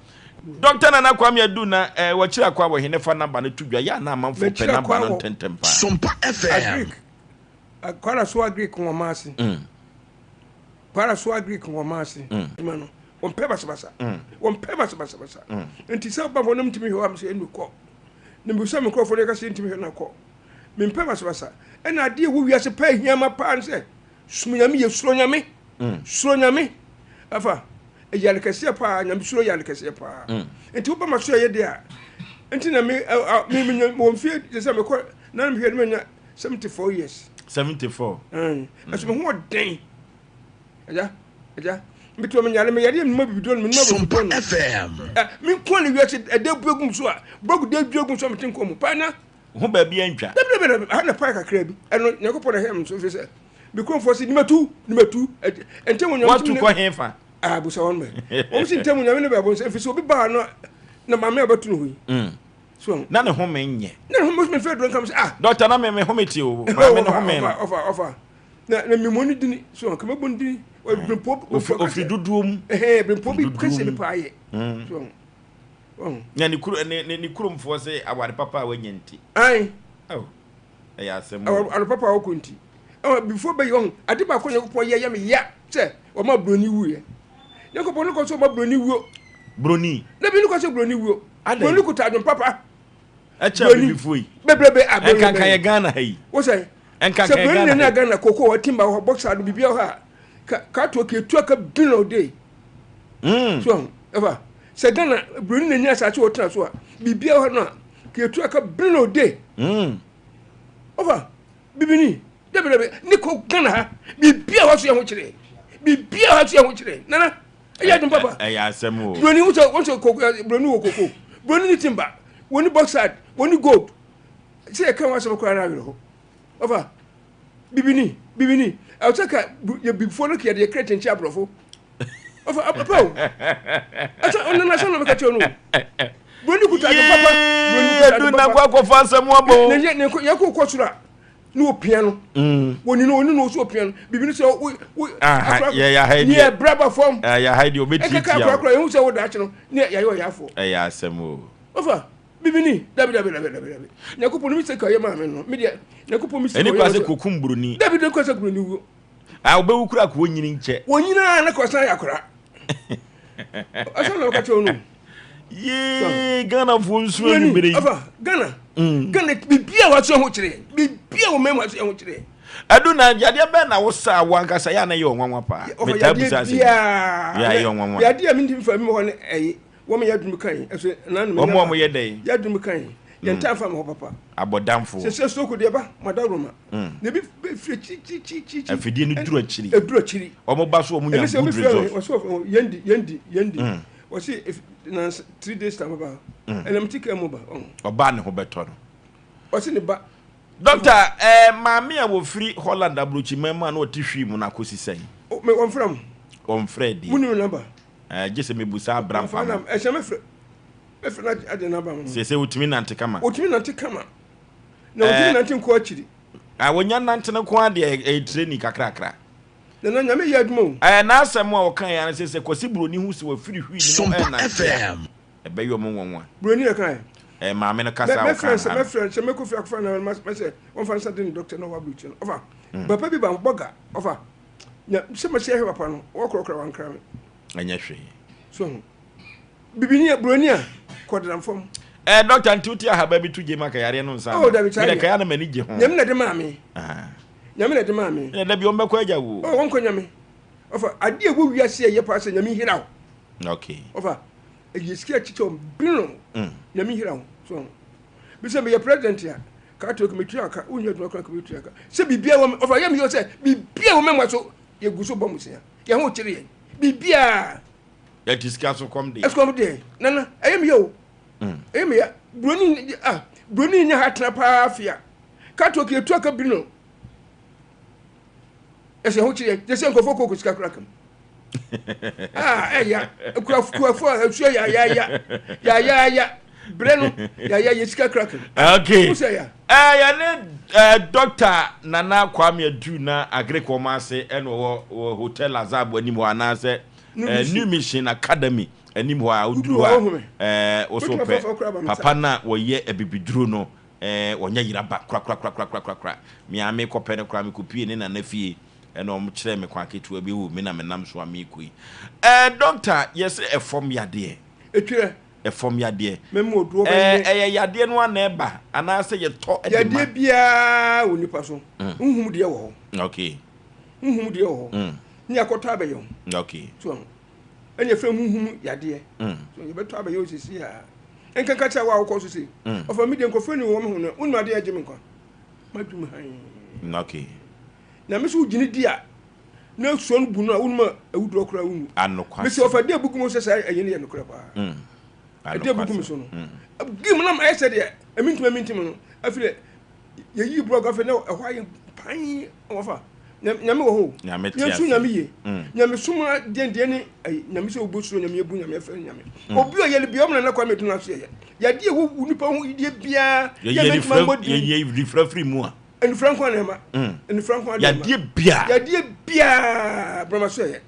A: Dɔkta Nana Kwame Adu na ɛɛ wɔkyerɛ akwa wɔ hene fa namba no to dwa yɛ a na amanfoɔ pɛ
D: Mekyerɛ
A: namba
D: kwa
A: no
D: wɔ
A: ntɛntɛm paa.
E: Sompa FM.
D: Agric Kwara so Agric nwoma ase. Kwara so Agric nwoma ase. Adwuma no wɔmpɛ basabasa. Wɔmpɛ basabasabasa. Nti sɛ ɔba hɔ na mentumi hwɛ hɔ a mesɛ ɛnu kɔ. Na mebisa me nkurɔfoɔ no yɛka sɛ yɛntumi hwɛ no akɔ. Mempɛ basabasa. Ɛna adeɛ ɛwɔ wiase paa hia ma paa ne sɛ som Nyame yɛ suro Nyame. Suro Nyame. Afa ɛyɛ ade kɛseɛ paa Nyame suro yɛ ade kɛseɛ paa. Nti woba ma so ɛyɛ deɛ a nti na me me me wɔ mfie te sɛ mekɔ na mehwɛ no manya 74 years.
A: 74.
D: Ɛso me ho ɔden. Agya, agya, metu me nyare me yare me ma bibiduro no me numa
E: Sompa
D: bibiduro no.
E: FM.
D: Ɛ me nko ne wiase ɛdɛ bue gum so a bogu de due gum so a mete nko mu paa na.
A: Ho baabi antwa.
D: Dabi dabi dabi ha na paa kakra bi ɛno Nyankopɔn na hwɛ me so mfiri sɛ me kuromfoɔ se nimatu nimatu ɛntɛm onyame
A: Watu kɔ he fa?
D: Ah busa wɔn mɛ wɔn si ntɛm onyame ne bɛɛbo nsɛ mfiri sɛ obi baa no na maame a ɔbɛto no hɔ yi. So
A: Na ne home nyɛ.
D: Na ne home me fɛ duro nkam sɛ ah.
A: Dɔkta na me me home te o maame ne home no.
D: Ɔfa ɔfa na na mi mo ne dini so kama bɔ ne dini birimpɔ
A: ofi dodoɔ mu.
D: Ɛhɛn birimpɔ bi kɛse bi paa yɛ. So
A: Na ne kuro ne ne kuromfoɔ sɛ aware papa a wanya nti.
D: Ayi.
A: Oh, ɛyɛ asɛm o.
D: Aware papa a wɔkɔ nti. Ɛwɔ before bɛyɛ ɔho ade baako Nyankopɔn yɛ yɛ me ya sɛ wɔma buroni wuiɛ. Nyankopɔn no kɔ sɛ ɔma buroni wuo.
A: Buroni.
D: Na bi no kɔ sɛ buroni wuo. Buroni kuta adwene papa.
A: Ɛkyɛ abibifoɔ yi.
D: Bebrebe a buroni.
A: Ɛnkanka yɛ Ghana ha yi.
D: Wo sɛ.
A: Ɛnkanka
D: Sɛ
A: yɛ
D: buroni
A: Ghana
D: na
A: ha yi.
D: Ghana koko wɔ timba wɔ hɔ boxer do biribi wɔ hɔ a ka ka to ketua ka billion day. So ɛfa sɛ Ghana buroni na nya asase wɔ tena so a biribi wɔ hɔ no a ketua ka billion day. Ɔfa bibini dabi dabi ne kɔ Ghana ha biribi a wɔso yɛ ho kyerɛ biribi a wɔso yɛ ho kyerɛ nana ɛyɛ adum papa.
A: Ɛyɛ asɛm o.
D: Buroni wosɛ wosɛ koko buroni wɔ koko buroni ne timba wɔne bauxite wɔne gold sɛ yɛ kan wɔn asɛm koraa na awerɛ hɔ ɔfa bibini bibini ɛwɔ ka yɛ bibifoɔ no kɛ yɛ kɛ kyɛnkyɛn aborɔfo ɔfa apa o ɛsɛ ɔnana sɛ ɔnam ka kyerɛ no buroni kuta adum papa buroni kuta adum
A: papa
D: Yee
A: akɔ akɔfa asɛm abɔ
D: ne yɛ ne yɛ kɔ kɔ soro a ne opia no wɔni no wɔni no wɔsi opia no bibi no sɛ wo wo
A: akora yɛ yɛ ha
D: yi deɛ yɛ braba fam
A: yɛ ha yi deɛ obe
D: tietia ɛkeka akora akora ehu sɛ wo daakye no ne yɛ yɛ ɔyafo
A: ɛyɛ asɛm o
D: ɔfa bibi ni dabi dabi dabi dabi dabi Nyankopɔn mi sɛ ka yɛ maame no mi deɛ Nyankopɔn mi sɛ
A: ɛni kwa sɛ kokum buroni
D: dabi dabi kwa sɛ buroni wuo
A: a obewu kura ko onyini nkyɛ
D: wɔnyina na kɔsan yɛ akora ɔsɛ na ɔka kyerɛ no
A: yee Ghanafoɔ nsuo anwummere yi
D: ɔfa Ghana Ghana biribi a wɔaso ho kyerɛ biribi a wɔn mu aso ho kyerɛ
A: ɛdu na yadeɛ bɛn na wosa a wankasa yɛ a na yɛ ɔnwanwa paa metaa busa ase
D: yɛ
A: a yɛ ɔnwanwa
D: yadeɛ a mentumi fa mi hɔ ne ɛyi wɔn yɛ adum kan ɛso nanom
A: wɔn a wɔyɛ dɛ
D: yɛ adum kan yɛn ta fa mi hɔ papa
A: abɔdanfoɔ
D: sɛ sɛ stroke deɛ ba madawuroma na ebi firi akyirikyirikyiri
A: afidie no duru akyiri
D: eduru akyiri
A: wɔn ba so wɔn nya good result
D: wɔsɛ yɛndi yɛndi yɛndi wɔsi na 3 days time ba ɛnam ti kɛ mu ba
A: ɔbaa ne ho bɛtɔ no
D: ɔsi ne ba
A: dɔkta ɛɛ maame a wɔfiri Holland aburokyiman mu a na ɔte hwii mu no akɔsi sɛn
D: mɛ wɔnfrɛ mu
A: wɔnfrɛ deɛ
D: mu ni namba
A: ɛɛ gye sɛ mebusa abira mpa
D: no ɛhyɛ mɛfrɛ mɛfrɛ na agye namba mu
A: sɛ sɛ wotumi nante kama
D: wotumi nante kama na wotumi nante nkɔ akyiri
A: a wonya nante no ko adeɛ ɛyɛ training kakrakra
D: nana nyame yɛ adwuma o
A: ɛɛ n'asɛm a ɔka yɛ ano sɛ sɛ Kwasi Buroni hu sɛ wafiri hwii ne mu
E: Sompa
A: ɛnante a
E: FM.
A: ɛbɛyɛ ɔmo nwanwa
D: buroni yɛ kan
A: ɛɛ maame no kasa a ɔka
D: mɛfrɛ sɛ
A: ha no
D: mɛfrɛ sɛ mɛkɔ fi akɔfa na mɛsɛ wɔmfa nsa de ne dɔkta na ɔwɔ aburokyi no ɔfa papa bi ba bɔga ɔfa na sɛ mɛsɛ ɛhwɛ papa no wɔkorɔkorɔ wankra me
A: ɛnyɛ hwee
D: so ho bibini a buroni a kɔdram fam
A: ɛɛ dɔkta nti wote ahaba bi to gye ma kayareɛ no nsa
D: Oh, dabi, saa
A: mede
D: deɛ.
A: kaya no m'ani gye ho
D: nyame na de maa me
A: Ah.
D: nyame na de maa me
A: ɛnna dabi ɔmbɛkɔ agya wo
D: ɔ wɔnkɔ nyame ɔfa adeɛ ɛwɔ wiase a ɛyɛ paa sɛ nyame nhira wo
A: okay
D: ɔfa ɛyɛ sika kyekyɛ wo billion nyame nhira wo so bi sɛ meyɛ president a ka to metua aka wonya adwuma kora ka metua aka sɛ biribia wɔ ɔfa yɛ meyɛ sɛ biribia wɔ mɛma so yɛgu so bɔ mo sea yɛn ho kyere yɛn biribiaa.
A: Yɛte sika so kɔm deɛ.
D: Ɛsukɔm deɛ nana ɛyɛ mi yɛ o. Ɛyɛ mi ya broni ah broni nya ha tena paa fia. Kato ke etu aka biri no. Ɛsɛ ho kyerɛ yɛ sɛ nkurɔfoɔ kɔkɔ sika kora kam. Ah ɛya kuafuo a ɛsuo ya ya ya ya ya ya brɛ no ya ya yɛ sika kora kam.
A: Okay.
D: Wosɛ ya.
A: Ɛɛ yɛne ɛɛ Dr. Nana Kwame Adu na Agric wɔn ase ɛna ɔwɔ wɔ Hotel Azab anim hɔ anaasɛ ɛɛ New Mission Academy anim hɔ a woduru hɔ a ɛɛ woso pɛ papa no a wɔyɛ abibiduro no ɛɛ wɔnyɛ yeraba korakorakorakorakora. Me ara mekɔpɛ no koraa mekɔpue ne nana fie ɛna wɔn kyerɛɛ me kwan ketewa bi o me na menam so a merekɔ yi. Ɛɛ dɔkta yɛsɛ ɛfam yadeɛ.
D: Etwerɛ.
A: Ɛfam yadeɛ.
D: Mɛmu oduo
A: Ɛɛ
D: bɛnyɛ.
A: ɛyɛ yadeɛ no ara na ɛba anaasɛ yɛtɔ de ma.
D: Yadeɛ biara wɔ nipa so. Honhom deɛ wɔ hɔ.
A: Okay.
D: Honhom deɛ wɔ hɔ. Ne yɛakɔtɔ abɛyɛ ho.
A: Okay.
D: So ho. Ɛne yɛfrɛ honhom yadeɛ. So yɛbɛtɔ abɛyɛ wo sisi a. Nkanka kyerɛ wo a wokɔ so sei. Ɔfa me deɛ nkurɔfoɔ ni wɔ me ho no wonim adeɛ a ɛgye me nkwa. Madwum hann.
A: Okay.
D: Na me so wogyini di a na sua no bu no a wonim a awuduro koraa wonwu.
A: Anokwasɛm.
D: Mesi ɔfa deɛ bugu mu sɛ saa ɛyi no yɛ nokorɛ paa. Ɛdeɛ bugu mu so no. Gim nam ayɛ sɛ deɛ ɛmi ntumi ɛmi ntumi no afei deɛ yɛyi blɔg afei na ɛhɔ ayɛ pan wɔfa nyame wɔ hɔ o.
A: Nyame te
D: Yɛn
A: ase.
D: so nyame yie. Nyame som deɛ deɛ ne ayi nyame sɛ obo suro nyame ebu nyame ɛfɛ nyame. Obi a yɛle bia ɔmo nana Kwame Dunu aso yɛ. Yadeɛ ɛwɔ nipa ho deɛ biara.
A: Yɛyɛ
D: Yɛ mɛntuma mbɔ din.
A: yɛyɛ nifra firi mu a.
D: Anifra nko na ɛma. Anifra nko na ɛma.
A: Yadeɛ biara.
D: Yadeɛ biara brama so yɛ.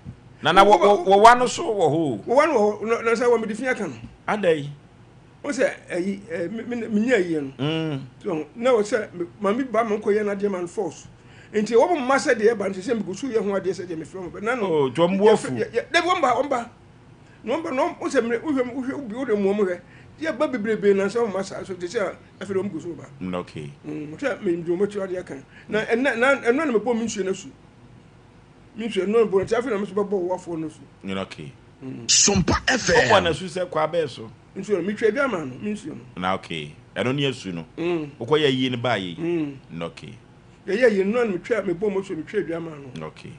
A: Nana wɔ wɔ wɔwa no so wɔ hɔ o.
D: Wɔwa no wɔ hɔ na sɛ wɔn de fi aka no.
A: Adai.
D: Wɔn sɛ ɛyi ɛ mi mi nya yie no. So na wɔ sɛ maame ba ma nkɔ yɛ n'adeɛ ma no force. Nti wɔn mma sɛ deɛ ɛba no sɛ mi gu so yɛ ho adeɛ sɛ deɛ mi fira wɔn bɛ na no.
A: Oh, tí wɔn bu afu.
D: Dabi wɔn ba wɔn ba. Na wɔn ba na wɔn sɛ mmerɛ wohwɛ wohwɛ obi wode mu wɔn hwɛ. Deɛ ba bebrebe na sɛ wɔn ma saa so te sɛ afei de wɔn gu so ba.
A: Okay.
D: Sɛ mi di wɔn akyi adeɛ kan. Na ɛnna na ɛnna na mi bɔ mi nsuo no su. Mi nsuo no bɔ nti afei na mi nso bɛ bɔ wɔafoɔ no su.
A: Okay.
E: Sompa FM.
A: Ɔbɔ na su sɛ kwa bɛɛ so.
D: Nsuo no mi twɛ bi ama no mi nsuo no.
A: Na okay. Ɛno ne asu no. Wokɔ yɛ yie no baa yie. Okay.
D: Yɛyɛ yie no na mi twɛ mi bɔ mo so mi twɛ bi ama no.
A: Okay.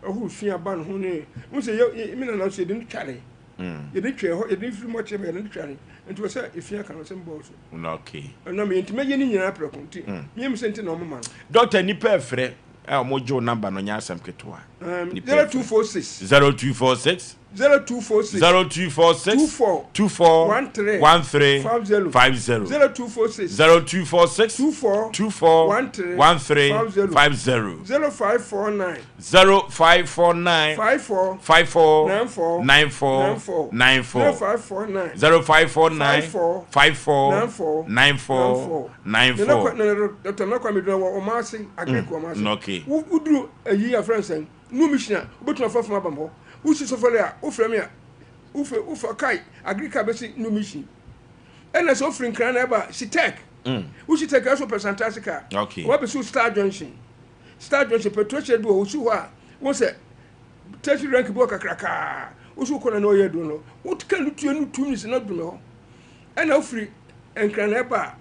D: Ɔhuru fi aba ne ho ne n sɛ yɛ mi nana nso yɛde no tware. Yɛde no twɛ hɔ yɛde no firi mu ɔkyerɛ yɛde no tware nti wɔ sɛ efi aka no sɛ mbɔ so.
A: Okay.
D: Ɛnna mi nti mɛyɛ ne nyinaa prɛko nti mi yɛ mi sɛ nti na ɔmo ma no.
A: Doctor nipa ɛfrɛ a ɔmo gye wo number no nyɛ asɛm ketewa.
D: 0246.
A: 0246.
D: 0246.
A: 0246.
D: 24.
A: 24.
D: 13.
A: 13.
D: 50.
A: 50.
D: 0246.
A: 0246.
D: 24.
A: 24.
D: 13.
A: 13.
D: 50.
A: 50.
D: 0549.
A: 0549.
D: 54.
A: 54.
D: 94.
A: 94.
D: 94.
A: 94.
D: 0549.
A: 0549.
D: 54.
A: 54.
D: 94.
A: 94. 94.
D: Dr. Nana Kwame Duna wɔ ɔmo ase agric ɔmo ase.
A: Okay.
D: Woduru ayi afrɛ nsɛn nu mission a wobɛtumi afa fam aba hɔ. Wosi sɔfɔle a wofrɛ me a wofa wofa kai agric a bɛsi nu mission. Ɛna sɛ wofiri nkran na ɛba Sitek. Wosi Tek ɛso pɛ Santase kaa.
A: Okay.
D: Wɔabɛsi Star Junction. Star Junction petrol station bi wɔ hɔ wosi hɔ a wɔn sɛ tertiary rank bi wɔ kakrakaa wosi wokɔ na na ɔyɛ aduro no woka no tue no 2 minutes na dum hɔ. Ɛna wofiri nkran na ɛba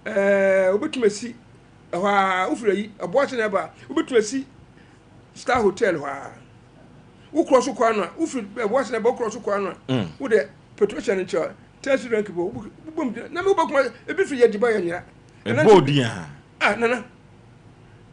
D: a ɛɛ wobɛtumi asi ɛhɔ a wofiri ayi ɛboase na ɛba a wobɛtumi asi Star Hotel hɔ a wokorɔ so kɔ ano a wofiri ɛboase na ɛba wokorɔ so kɔ ano a wode petrol station no nkyɛn tertiary rank bi wɔ wobom gyina na mi wobɛkuma ebi firi yɛ diba yɛ nyera.
A: Ɛbɔ odin a.
D: Ah nana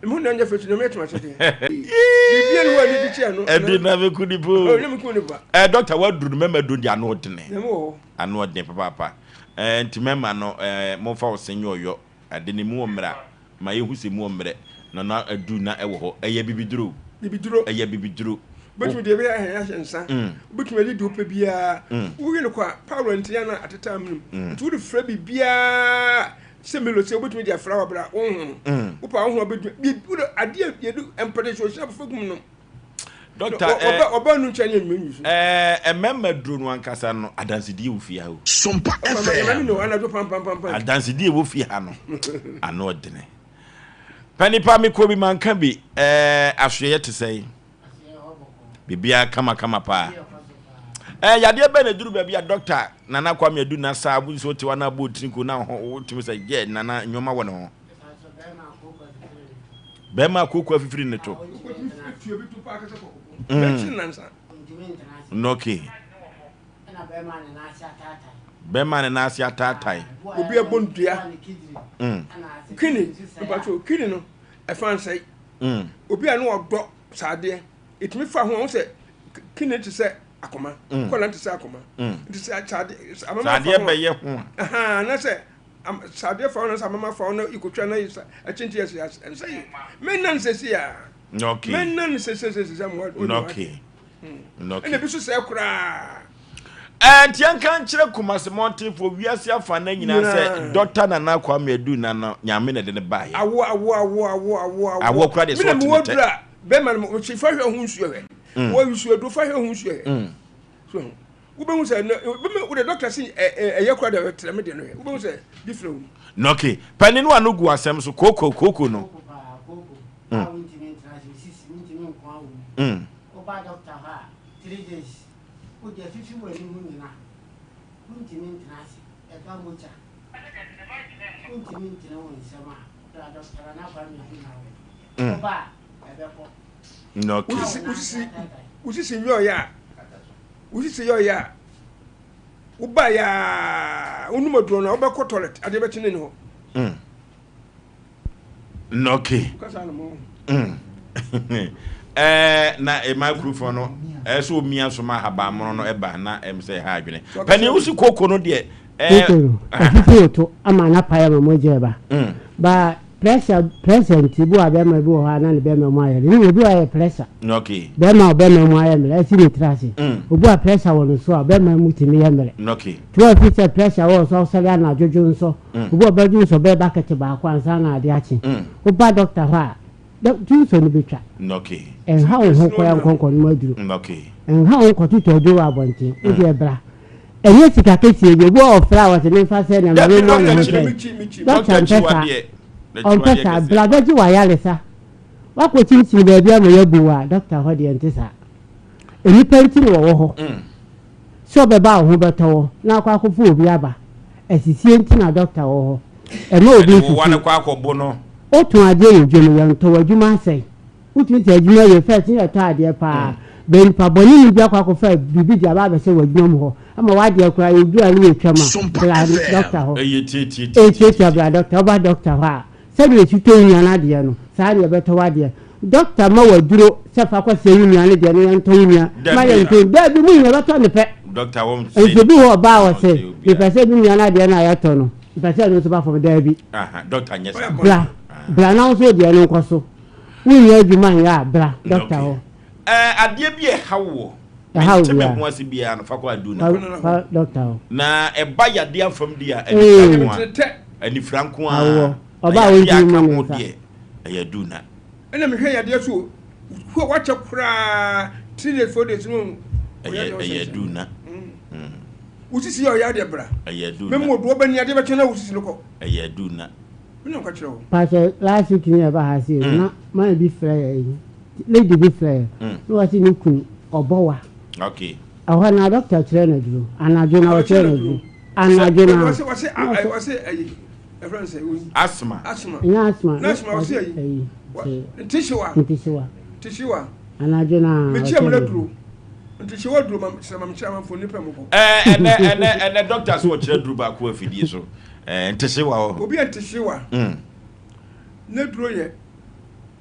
D: emu na nyɛ fɛ tu na mi yɛ tuma kyɛ deɛ biribi ni hɔ a ni di kyɛ no.
A: Ɛdi na mi ku nipa o.
D: Ɔ ne mi ku nipa.
A: Ɛ dɔkta waduru no mɛma duro di ano ɔdene.
D: Nyame wɔ hɔ.
A: Ano ɔdene papaapa. Ɛɛ nti mɛma no ɛɛ momfa wo se nyɛ ɔyɔ. Ade ne mu wɔ mmerɛ a ma yɛhu sɛ mu wɔ mmerɛ na na adu na ɛwɔ hɔ. Ɛyɛ bibiduro.
D: Bibiduro.
A: Ɛyɛ bibiduro.
D: Wobɛtumi deɛ ɛbɛyɛ ahɛn ahyɛ nsa. Wobɛtumi adi deɛ wopɛ biara. Wowie no kɔ a Paulo ntea na ateta amene mu. Nti wode frɛ biribiara sɛ Milo sɛ wobɛtumi de afra wɔ berɛ a wonho no. Wopɛ a woho abɛduru. Wode adeɛ yɛde mpɛtɛ sɛ ɔhyɛ abɔfra gum no.
A: Dɔkta ɛɛ
D: ɔbaa nu nkyɛn ne nnwuma nyi so.
A: Ɛɛ mmarima duro no ankasa no adansedie wɔ fie ha o.
E: Sompa FM.
D: no anadwo pampampampa.
A: Adansedie wɔ fie ha no ano ɔdene. Panipa mi kɔ bi manka bi ɛɛ asoɛyɛ te sɛ biribiara kamakama paa. Ɛɛ yadeɛ bɛn na eduru baabi a dɔkta Nana Kwame Adu na saa abu nso te wa na abɔ otiri ko na ho wotumi sɛ yɛ Nana nneɛma wɔ ne ho. Bɛrima akoko afifiri ne to. Okay. Bɛrima ne nan ase ataatae.
D: Obi ɛbɔ ndua. Kini, mpatsɔ kini no ɛfa nsɛe. Obi a ne ɔdɔ saadeɛ, ɛtumi fa ho a, wo sɛ kini te sɛ akoma, kɔla te sɛ akoma. Nti sɛ saadeɛ, amama fa ho
A: a. Saadeɛ bɛyɛ ho
D: a. Ahaa, na sɛ saadeɛ fa ho na sɛ amama fa ho na ikotwa na yɛ ɛkyente yɛ sɛ ɛnsɛ yi. Mɛnna no sɛsi a.
A: Okay.
D: Mɛnna no sɛsi sɛsi sɛ mo.
A: Okay.
D: Ɛna ebi so sɛɛ koraa.
A: Ɛɛ nti yɛnka nkyerɛ Kumasi mmɔntenfoɔ wiase afa no nyinaa sɛ Dɔkta Nana Kwame Adu Nana Nyame na ɛde no baeɛ.
D: Awo awo awo awo awo awo.
A: Awoɔ koraa deɛ sɛ ɔte ne tɛ.
D: Bɛrima no mo fa hwɛ ho nsuo hwɛ. Wɔ nsuo duro fa hwɛ ho nsuo hwɛ. So wobɛhu sɛ wobɛhu wode dɔkta si ɛyɛ koraa deɛ ɔkyerɛ me deɛ no hwɛ wobɛhu sɛ different wɔ mu.
A: Okay panin no ano gu asɛm so kooko kooko no.
F: Kooko paa kooko a wontumi ntena ase sisi wontumi nko awo mu. Woba dɔkta hɔ a 3 days wo deɛ fifi w'ani ho nyina wontumi ntena ase ɛba mogya wontumi ntene wo nsam a bra dɔkta Nana Kwame Aduah hɔ woba a ɛbɛkɔ.
A: Okay.
D: Wosisi wosisi nyɛ ɔyɛ a wosisi yɛ ɔyɛ a woba yɛ a wonum aduro no a wobɛkɔ toilet adeɛ bɛkye ne ne hɔ.
A: Okay. Ɛɛ na ɛma kurufo no ɛɛ sɛ omia so ma ahabanmono no ɛba na ɛm sɛ ɛha adwene. Panin wosi koko no deɛ.
F: Koko no ɛfifi oto ama n'apae ama mogya ɛba. Ba pressure pressure nti bi wɔ bɛrima bi wɔ hɔ a na ne bɛrima mu ayɛ ne obi wɔ ayɛ pressure.
A: Okay.
F: Bɛrima a ɔbɛrima mu ayɛ mmerɛ ɛsi ne tiri ase. Obi wɔ pressure wɔ ne so a bɛrima mu tumi yɛ mmerɛ.
A: Okay.
F: Tí wọ́n fi sɛ pressure wɔ so ɔsɔre anadwo dwo nsɔ. Obi wɔ bɛdwo nsɔ bɛyɛ bucket baako ansa na ade akye. Woba doctor hɔ a dwo nsɔ no bɛtwa.
A: Okay.
F: Ɛnha wo ho kɔyɛ nkɔnkɔ no mu aduro.
A: Okay.
F: Ɛnha wo nkɔtotɔ aduro wɔ abɔnten. Wo deɛ bra. Ɛnyɛ sika kɛseɛ bi. Obi wɔ ɔfrɛ a wɔse memfa sɛ na ma memmɔ ne ho sɛ. Doctor mpɛ saa. Ɔmpɛ saa. Bra bɛgye w'ayaresa. Woakɔ kyinkyini baabi ama yɛabu wo a, doctor hɔ deɛ ɛnte saa. Nnipa nti na wɔwɔ hɔ. Sɛ ɔbɛba a wo ho bɛtɔ wo na akɔ akɔfa obi aba. Asisie nti na doctor wɔ hɔ. Ɛmma obi
A: Ɛde wo wa
F: nsisi.
A: no kɔ akɔbo no.
F: Wotɔn adeɛ wɔ dwam, yɛntɔ, w'adwuma asɛe. Wotumi sɛ adwuma wie first ne yɛtɔ adeɛ paa but nipa bɔne ni bi akɔ akɔfa biribi de aba abɛhyɛ w'adwuma mu hɔ ama w'adeɛ koraa yɛduru a ne yɛtwam a
E: Sompa
F: bra
E: FM.
F: doctor hɔ.
A: Ɛyɛ tiatiatiatiati.
F: Ɛtiatia bra doctor, woba doctor hɔ a sɛdeɛ yɛsi tɔ wo nua no adeɛ no saa na yɛbɛtɔ w'adeɛ. Doctor ma wo aduro sɛ fa kɔ sɛe wo nua no deɛ no yɛntɔ wo nua ma
A: Dabi.
F: yɛntɔ daabi mo nyina yɛbɛtɔ ne pɛ.
A: Doctor wɔn sɛ
F: Nso bi wɔ ɔbaa a
A: wɔn
F: ɔse
A: sɛ obiara.
F: mepɛ sɛ me nua no adeɛ no a yɛtɔ no mepɛ sɛ ɛno nso ba fam daabi.
A: Aha, doctor nyɛ saa.
F: Bra bra na wo nso wo deɛ no nkɔ so. Wonnya adwuma nyɛ a, bra dɔkta hɔ.
A: Ɛɛ adeɛ bi a ɛha woɔ,
F: Ɛha wo
A: mente me
F: biara.
A: ho ase biara no, fa kɔ Aduna.
F: Fa fa dɔkta hɔ.
A: Na ɛba yadeɛ afam deɛ a, anifira
F: Ee.
A: nko ara. Anifira nko ara.
F: Awoɔ.
A: Na
F: Ɔbaa a
A: yadeɛ a
F: wontumi
A: aka
F: mmɔ ne
A: ho
F: nsa.
A: deɛ, ɛyɛ Aduna.
D: Ɛna mehwɛ yadeɛ so o, hwɛ wakyɛ koraa 3 days 4 days no.
A: Ɛyɛ ɛyɛ Aduna.
D: Wo sisi yɛ ɔyɛ adeɛ bra.
A: Ɛyɛ Aduna.
D: Mɛmu odu ɔbɛni adeɛ bɛkyɛ na wo sisi no kɔ.
A: Ɛyɛ Aduna.
D: Me na ɔka kyerɛ wo.
F: Pakyɛ last week ni yɛba ha sei no na man bi frɛ yɛ yi lady bi frɛ yɛ na wɔsi ne kunu ɔbɔ wa.
A: Okay.
F: Ɛhɔ na doctor kyerɛ no aduro anadwo na ɔkyerɛ no aduro anadwo na.
D: Wɔsi wɔsi wɔsi ɛyi ɛfrɛ no sɛ oyi.
A: Asthma.
D: Asthma.
F: Ɛnyɛ asthma.
D: Na asthma wɔsi ɛyi.
F: Ɛyi.
D: Ntishiwa.
F: Ntishiwa.
D: Ntishiwa.
F: Anadwo na ɔkyerɛ no aduro.
D: Mekyia mu na duro. Ntishiwa duro ma sɛ ma mekyerɛ amanfo nipa mu bɔ.
A: Ɛɛ ɛnɛ ɛnɛ ɛnɛ doctor so ɔkyerɛ duro baako afidie so. Eh, ntehyewa wɔ hɔ.
D: Obi a ntehyewa.
A: Mm.
D: N'aduro yɛ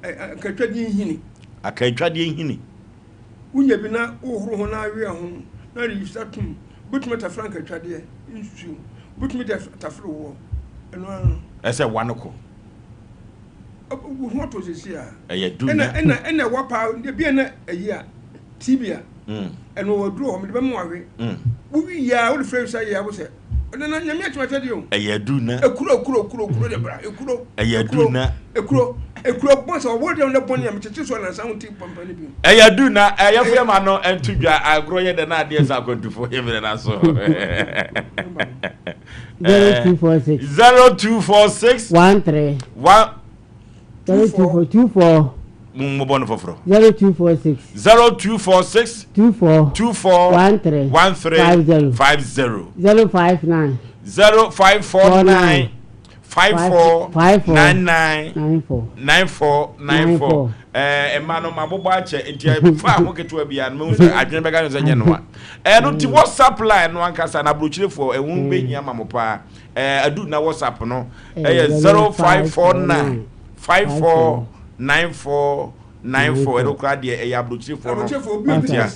D: akatwadeɛ nhini.
A: Akatwadeɛ nhini.
D: Wonya bi na wohoro ho na awea ho na de yisa tom. Wobɛtumi atafere ankatwadeɛ nsuo. Wobɛtumi de atafere woɔ. Ɛno ara no.
A: Ɛsɛ wa no kɔ.
D: Wo ho atɔ sisi a.
A: Ɛyɛ du
D: na. Ɛna ɛna ɛwa paa ebi a na ɛyi a TB a. Ɛno wɔ aduro hɔ mede bɛma wawe. Wowi yɛ a wode frɛ wisa yɛ a wo sɛ. Nana nyame akyima kyɛ deɛ o.
A: Ɛyɛ adu na.
D: Ekuro ekuro ekuro ekuro de bra ekuro.
A: Ɛyɛ adu na.
D: Ekuro ekuro bɔn sɛ ɔwɔ deɛ ɔne bɔn yɛ mekyekye so anansa ho ti pampa ne bi.
A: Ɛyɛ adu na ɛyɛ fɛ ma no ɛnto dwa agorɔ yɛ dɛ na adeɛ sɛ akwantufo yɛ mmerɛ na so.
F: 0246.
A: 0246.
F: 13.
A: 1.
F: 024 24.
A: Mobɔ no foforɔ.
F: 0246.
A: 0246.
F: 24.
A: 24.
F: 13.
A: 13.
F: 50.
A: 50.
F: 059.
A: 0549. 54 99 94 94 ɛɛ mma no mabobɔ akyɛ nti fa ho ketewa bi a no mehu sɛ adwene bɛka no sɛ nyɛ noa ɛno nti WhatsApp line no ankasa na aburokyirefoɔ ɛho bɛhia ma mo paa ɛɛ adu na WhatsApp no ɛyɛ 0549 54 94 94 ɛno koraa deɛ ɛyɛ aburokyirefoɔ no nti a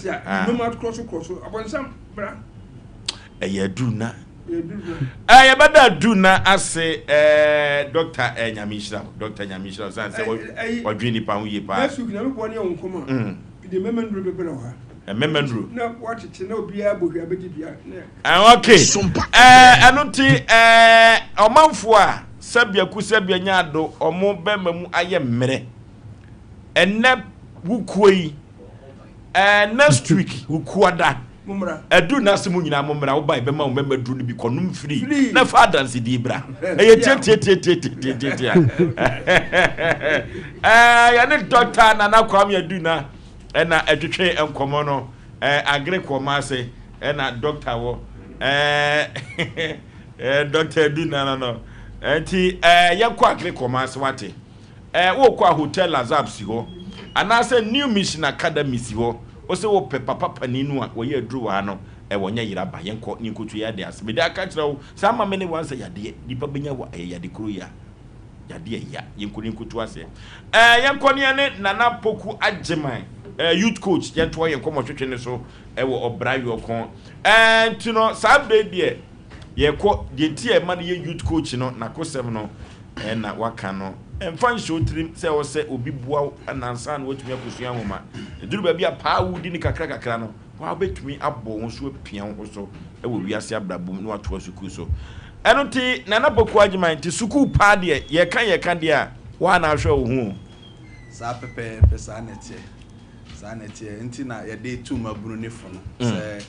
A: ɛyɛ adu na Eh, yɛbɛda adu na ase eh, dɔkta eh, nyame nhyira wo dɔkta nyame nhyira wo sane sɛ ɔdwen nipa ho yie paa.
D: Next week nyame boa ne yɛ wo nkɔm a mm. de mmɛmɛ nnuro bɛbɛrɛ wɔ ha
A: mmɛmɛ nnuro
D: na watete na obiara bɔ hwɛ abɛgye bia
A: eh, ok eh, ɛno nti eh, ɔmanfoɔ a sɛbea ku sɛbea nya ado ɔmo bɛma mu ayɛ mmerɛ ɛnɛ wukuo yi Eh, next week wukuada ɛdu n'ase mu nyinaa mo mmra woba ɛbɛma wo mɛma duro no bi kɔnom firi na fa adansedie bra ɛyɛ tiatiatiatiatiatiatia ɛɛ yɛne dɔkta Nana Kwame Aduna ɛna ɛtwetwe nkɔmɔ no ɛɛ agere kɔma ase ɛna dɔkta wɔ ɛɛ ɛɛ dɔkta Aduna no no ɛnti ɛɛ yɛnkɔ agere kɔma ase wate. Eh, wokɔ a Hotel Lazab si hɔ, anaasɛ New Mission Academy si hɔ, wose wopɛ papa panin no a wɔyɛ aduro wɔ ha no, eh, wɔnyɛ yera ba, yɛnkɔ ne yɛnkɔtu yɛn ade ase. Mede aka kyerɛ wo, saa ama me ne wo ansa yadeɛ, nipa bɛnya wɔ, ɛyɛ yade koro yi a, yadeɛ ɛya, yɛnkɔ ne yɛnkɔtu aseɛ. Eh, yɛnkɔ ne yɛne Nana Poku Agyeman, eh, youth coach, yɛntoa yɛn nkɔmmɔtwetwe no so wɔ ɔbra yɔko. Eh, nti no, saa berɛ yi deɛ, yɛkɔ, deɛ nti a ɛma no yɛ youth coach no, n'akosɛm no, na waka no. Mfa nhyɛ wo tirim sɛ ɛwɔ sɛ obi boa wo ansa na woatumi akosua nwoma. Ɛduru baabi a paa a wodi no kakrakakra no, wo ara wobɛtumi abɔ wo ho so apia wo ho so wɔ wiase abrabɔ mu na woatoa sukuu so. Ɛno nti, Nana Poku Agyemang, nti sukuu paa deɛ, yɛka yɛka deɛ a, wo ara na ahwɛ wo ho o.
C: Saa pɛpɛɛpɛ, saa na ɛteɛ. Saa na ɛteɛ. Nti na yɛde to mmabunu no fo no sɛ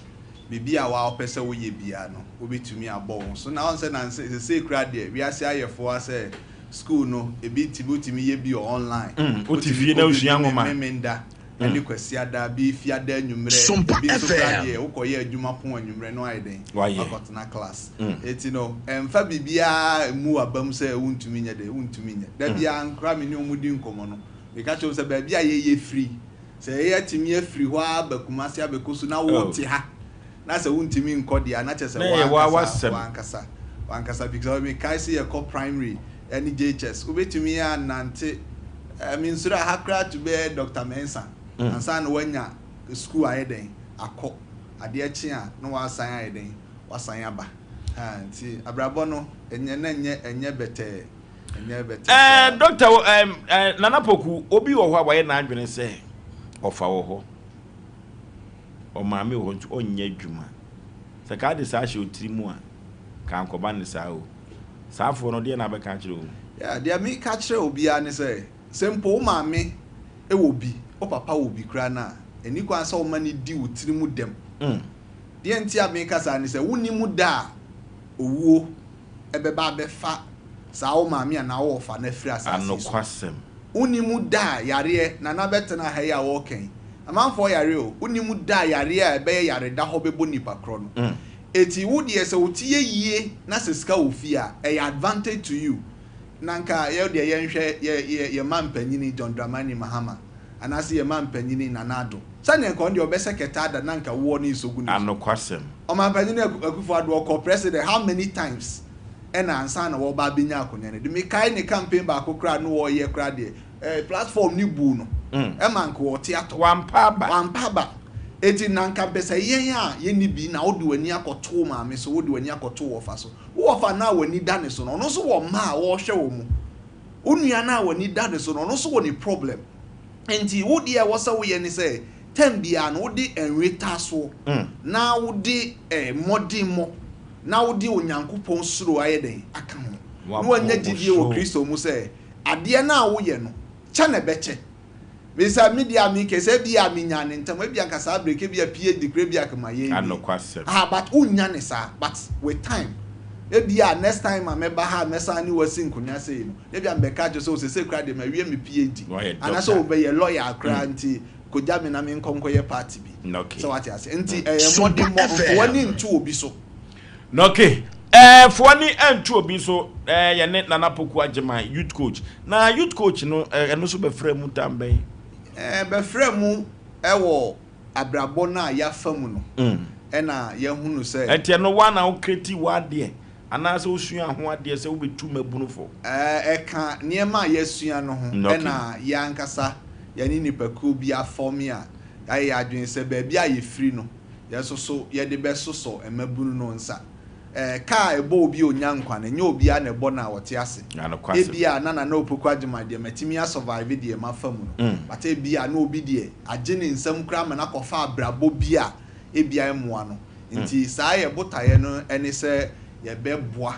C: Biribi a woa wopɛ sɛ woyɛ biara no, wobɛtumi abɔ wo ho so. Na woahu sɛ nansa yi, seesei koraa deɛ, wiase ayɛ fo ara sɛ school no, ebi tumi, wotumi yɛ bi wɔ online.
A: Wote
C: Wotumi
A: fie na
C: kɔ bi
A: wosua
C: bi
A: nwoma.
C: Memenda ne Kwasiada, bi Fiada anwummerɛ,
E: Sompa
C: ebi nso koraa
E: FM.
C: deɛ, wokɔyɛ adwuma pon anwummerɛ na woayɛ dɛn?
A: Woayɛ.
C: Woakɔtena class. Enti no, ɛmfa biribiara mmu w'abam sɛ wontumi nyɛ dɛn, wontumi nyɛ. Da biara koraa me ne wɔn di nkɔmmɔ no, meka kyerɛ wɔn sɛ baabi a yɛyɛ firi, Sɛ yɛatumi afiri hɔ ara aba Kumasi abɛkɔ su na wote ha na sɛ wontumi nkɔ deɛ a na kyerɛ sɛ w'ankasa w'ankasa w'ankasa because mekae sɛ yɛkɔ primary ɛne JHS wobɛtumi anante eh, mensuro aha koraa to bɛyɛ Dr. Mensah ansa na woanya sukuu ayɛ dɛn akɔ adeɛ kye a na woasan ayɛ dɛn wasan aba ha nti abrabɔ no ɛnyɛ na ɛnyɛ ɛnyɛ bɛtɛɛ.
A: Eh, doctor, eh, eh, Nana Poku, obi wɔ hɔ a wayɛ n'adwene sɛ ɔfa wɔ hɔ, ɔmaame wɔ hɔ nti ɔnyɛ adwuma. Sɛ kaa de saa hyɛ otiri mu a, ka ankɔba ne saa o. Saa afoɔ no, deɛ na abɛka akyerɛ wɔn?
C: Yeah, deɛ meka kyerɛ obiara ne sɛ, sɛ mpo wo maame wɔ bi, wo papa wɔ bi koraa no a, ɛnni kwan sɛ woma no di wo tiri mu dɛm. Deɛ nti a meka saa ne sɛ, wonnim da a owuo bɛba abɛfa saa wo maame anaa wo wɔfa no afiri asase yi so.
A: Anokwasɛm.
C: Wonnim da a yareɛ, Nana bɛtena ha yi a wɔreka yi, amanfoɔ yare o, wonnim da a yareɛ a ɛbɛyɛ yareda hɔ bɛbɔ nipa korɔ no. Enti wo deɛ sɛ wo ti yɛ yie na sɛ sika wɔ fie a, ɛyɛ advantage to you. Na nka yɛ deɛ yɛnhwɛ yɛ yɛ yɛ mampanyini John Dramani Mahama anaasɛ yɛ mampanyini Nana Addo. Sɛdeɛ nka ɔno deɛ ɔbɛsɛ kɛtɛ ada na nka woɔ ne nsɔ gu ne so.
A: Anokwasɛm.
C: Ɔmanpanyin Akufo Addo ɔkɔɔ president how many times ɛna ansa na wɔba abɛnya akonwa no de mekae ne campaign baako koraa no wɔyɛ koraa deɛ eh, platform ne buu no ɛma nka wɔte atɔ.
A: Wampa aba.
C: Wampa aba. Eti na nka mpɛ sɛ yɛn a yɛnni bi na wode w'ani akɔto wo maame so, wode w'ani akɔto wo wɔfa so. Wo wɔfa no a w'ani da ne so no, ɔno nso wɔ mma a ɔrehwɛ wɔn mu. Wo nua no a w'ani da ne so no, ɔno nso wɔ ne problem. Enti wo deɛ ɛwɔ sɛ woyɛ ne sɛ, tɛm biara no wode nwetaasoɔ na wode mmɔdemmɔ na wode Onyankopɔn suro ayɛ dɛn aka ho, na woanya gyidie wɔ Kristo mu sɛ adeɛ no a woyɛ no, kyɛ na ɛbɛkyɛ. Mesa me deɛ a mekɛ sɛ ebia menyaa no ntɛm, ebia nka saa break, ebia PhD koraa ebia nka mayɛ awie. Aha, but wonnya no saa, but with time, ebia next time a mɛba ha a mɛsan ne wo asi nkonnwa sei no, Ebia mebɛka akyerɛ wo sɛ, oh, seesei koraa deɛ mawie me PhD. Anaasɛ wobɛyɛ lawyer koraa nti kɔgya me na menkɔ nkɔyɛ party bi. Sɛ wate aseɛ? Nti ɛyɛ mmɔdemmɔ, mfa w'ani nto obi so.
A: Okay. Ɛɛ fo ani nto obi so ɛɛ yɛne Nana Poku Agyeman youth coach. Na youth coach no ɛno nso bɛfrɛ mu tam bɛn?
C: Ɛɛ bɛfrɛ mu ɛwɔ abrabɔ no a yɛafa mu no ɛna yɛahunu sɛ.
A: Ɛnti ɛno woa na wo create w'adeɛ anaasɛ wosuaa ho adeɛ sɛ wobɛtu mmabunu fo?
C: Ɛɛ ɛka nneɛma a yɛasua no ho ɛna yɛn ankasa yɛne nnipakuo bi afɔme a yɛayɛ yɛn adwene sɛ baabi a yɛfiri no yɛn nso so yɛde bɛsosɔ mmabunu no nsa. Ɛɛ, ka a ɛbɔ obi a ɔnya nkwa no, ɛnyɛ obiara na ɛbɔ no a ɔte ase. Ebia na Nana Opoku Agyemang deɛ matumi asɔvaive deɛ mafa mu no, but ebia na obi deɛ agye ne nsam koraa ma no akɔfa abrabɔ bi a ebia ɛmmoa no. Nti saa yɛn botaeɛ no ne sɛ yɛbɛboa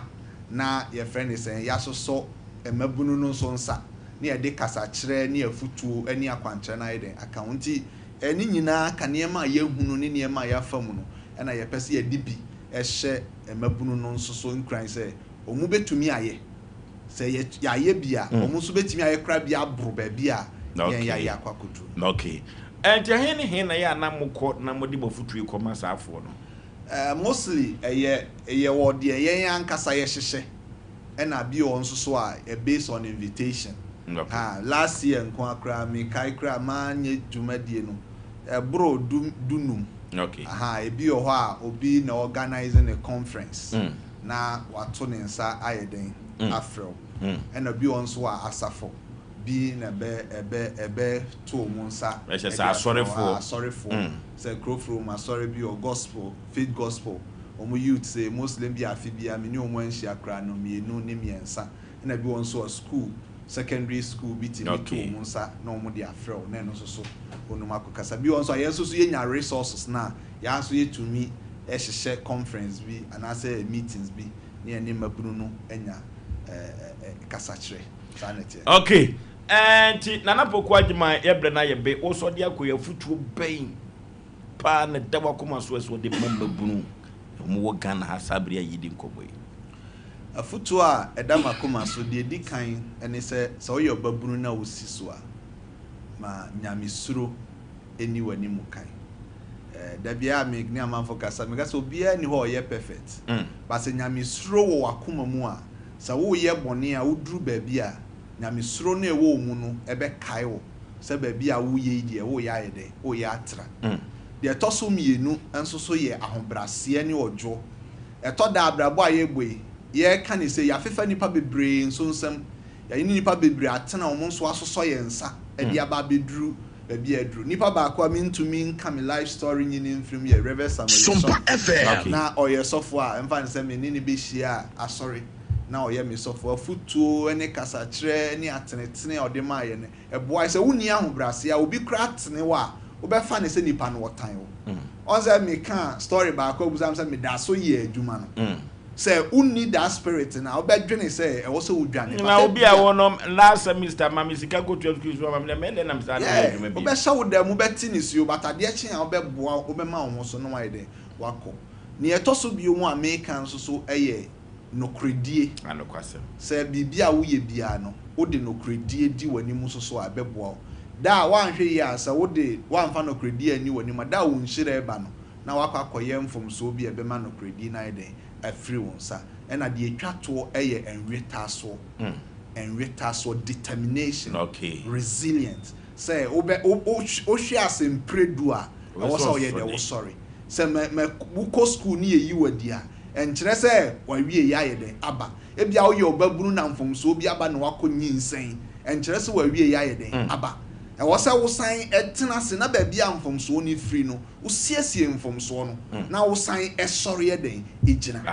C: na yɛfrɛ no sɛn, yɛasosɔ mmabunu no nso nsa na yɛde kasakyerɛ ne afutuo ne akwankyerɛ no ayɛ dɛn aka ho. Nti ne nyinaa ka nneɛma a yɛahunu ne nneɛma a yɛafa mu no na yɛpɛ sɛ yɛde bi hyɛ mmabunu no nso so nkuran sɛ wɔbɛtumi ayɛ. Sɛ yɛayɛ bi a, wɔn nso bɛtumi ayɛ koraa bi aboro baabi a yɛn yɛayɛ akɔ akɔduru
A: no. Okay. Ɛnti ɛhe ne he na ɛyɛ a na mokɔ na mode mo afotuo yi kɔma saa afoɔ
C: no? Mostly ɛyɛ yɛwɔ deɛ yɛn ankasa yɛhyehyɛ ɛna bi wɔ hɔ nso so a ɛ based on invitation. Ha, last year nko ara koraa mekae koraa manyɛ dwumadie no ɛboro du du num.
A: Okay.
C: Aha, ebi wɔ hɔ a obi na organise ne conference na wato ne nsa ayɛ dɛn afrɛ wo. Ɛna obi wɔ hɔ nso a asafo bi na ɛbɛ ɛbɛ ɛbɛ to wɔn nsa
A: Ɛhyɛ
C: de
A: sɛ
C: afrɛ wo.
A: asɔrefoɔ.
C: Ah, asɔrefoɔ. Sɛ kurofuro mu asɔre bi wɔ gospel, faith gospel, wɔn youth sɛ Muslim bi afe biara me ne wɔn anhyia koraa no mmienu ne mmiɛnsa. Ɛna bi wɔ hɔ nso a school, secondary school bi tumi to
A: Okay.
C: wɔn nsa na wɔn de afrɛ wo na ɛno nso so wɔnom akɔkasa. Bi wɔ hɔ nso a yɛn nso so yɛnya resources no a yɛn ara nso yɛtumi hyehyɛ conference bi anaasɛ meetings bi na yɛne mmabunu no anya kasakyerɛ. Saa na ɛteɛ.
A: Okay. Ɛɛ nti Nana Poku Agyemang yɛbrɛ no ayɛ be, wo nso ɔde akɔ yi afutuo bɛn paa na ɛda w'akoma so ɛsɛ ɔde ma mmabunu a wɔwɔ Ghana ha saa bere a yɛredi nkɔmmɔ yi?
C: Afotuo a ɛda m'akoma so, deɛ ɛdi kan ne sɛ, sɛ woyɛ ɔbabunu na wosi so a, ma nyamesuro nni w'anim kan. Da biara me ne amanfoɔ kasa, meka sɛ obiara nni hɔ a ɔyɛ perfect, but sɛ nyamesuro wɔ w'akoma mu a, sɛ woreyɛ bɔne a, woduru baabi a, nyamesuro no a ɛwɔ wo mu no bɛkae wo sɛ baabi a woreyɛ yi deɛ, woreyɛ ayɛ dɛn? Woreyɛ atra. Deɛ ɛtɔ so mmienu nso so yɛ ahobrɛaseɛ ne ɔdwoɔ. Ɛtɔ da a abrabɔ a yɛrebɔ yi, yɛreka no sei, yɛafefa nnipa bebree nso nsam, yɛne nnipa bebree atena, wɔn nso asosɔ yɛn nsa de aba abɛduru baabi a aduru. Nipa baako a mentumi nka me life story nyi no mfiri mu yɛ Rev. Samuel
E: Sompa
C: Esong.
E: FM.
C: Na ɔyɛ sɔfo a ɛmfa no sɛ me ne no bɛhyia asɔre, na ɔyɛ me sɔfo. Afotuo ne kasakyerɛ ne atenetene a ɔde maa yɛn no, Ɛboa. Sɛ wonni ahobrɛase a, obi koraa tene wo a, wobɛfa no sɛ nipa no ɔtan wo. Ɔn sɛ mekaa story baako a obisa me sɛ meda so yɛ adwuma no. Sɛ wonni that spirit no a, wobɛdwene sɛ ɛwɔ sɛ wodwane.
A: Na
C: But
A: obi a
C: ebia.
A: wɔ no last semester ma me sika kɔtua school fees ma me dɛ mɛyɛ dɛn na mesan de yɛ
C: Yeah,
A: adwuma bio.
C: wobɛhyɛ wo dan mu, wobɛte nisuo, but adeɛ kye a wobɛboa, wobɛma wo ho so na woayɛ dɛn? Woakɔ. Nea ɛtɔ so bio a meka nso so yɛ nokorɛdie.
A: Anokwasɛm.
C: Sɛ biribi a woyɛ biara no, wode nokorɛdie di w'anim nso so a, ɛbɛboa wo. Da a woanhwɛ yie a, sɛ wode woamfa nokorɛdie anni w'anim a, da a wo nhyira reba no, na woakɔ akɔyɛ mfomsoɔ bi a ɛbɛma nokorɛdie no ayɛ dɛn? Afiri wo nsa. Ɛna deɛ ɛtwa toɔ yɛ nwetaasoɔ. Nwetaasoɔ, determination, resilient. Sɛ wobɛ, wo, wo, wohwe ase mprɛdu a, ɛwɔ sɛ woyɛ dɛn? Wosɔre. Sɛ mɛ, mɛ, wokɔ sukuu ne yɛyi wo adi a, ɛnkyerɛ sɛ w'awieeɛ ayɛ dɛn? Aba. Ebia woyɛ ɔbabunu na mfomsoɔ bi aba na woakɔ nyinsɛn, ɛnkyerɛ sɛ w'awieeɛ ayɛ dɛn? Aba. Ɛwɔ sɛ wosan tena ase na baabi a mfomsoɔ no firi no, wosiesie mfomsoɔ no na wosan sɔre yɛ dɛn? Gyina.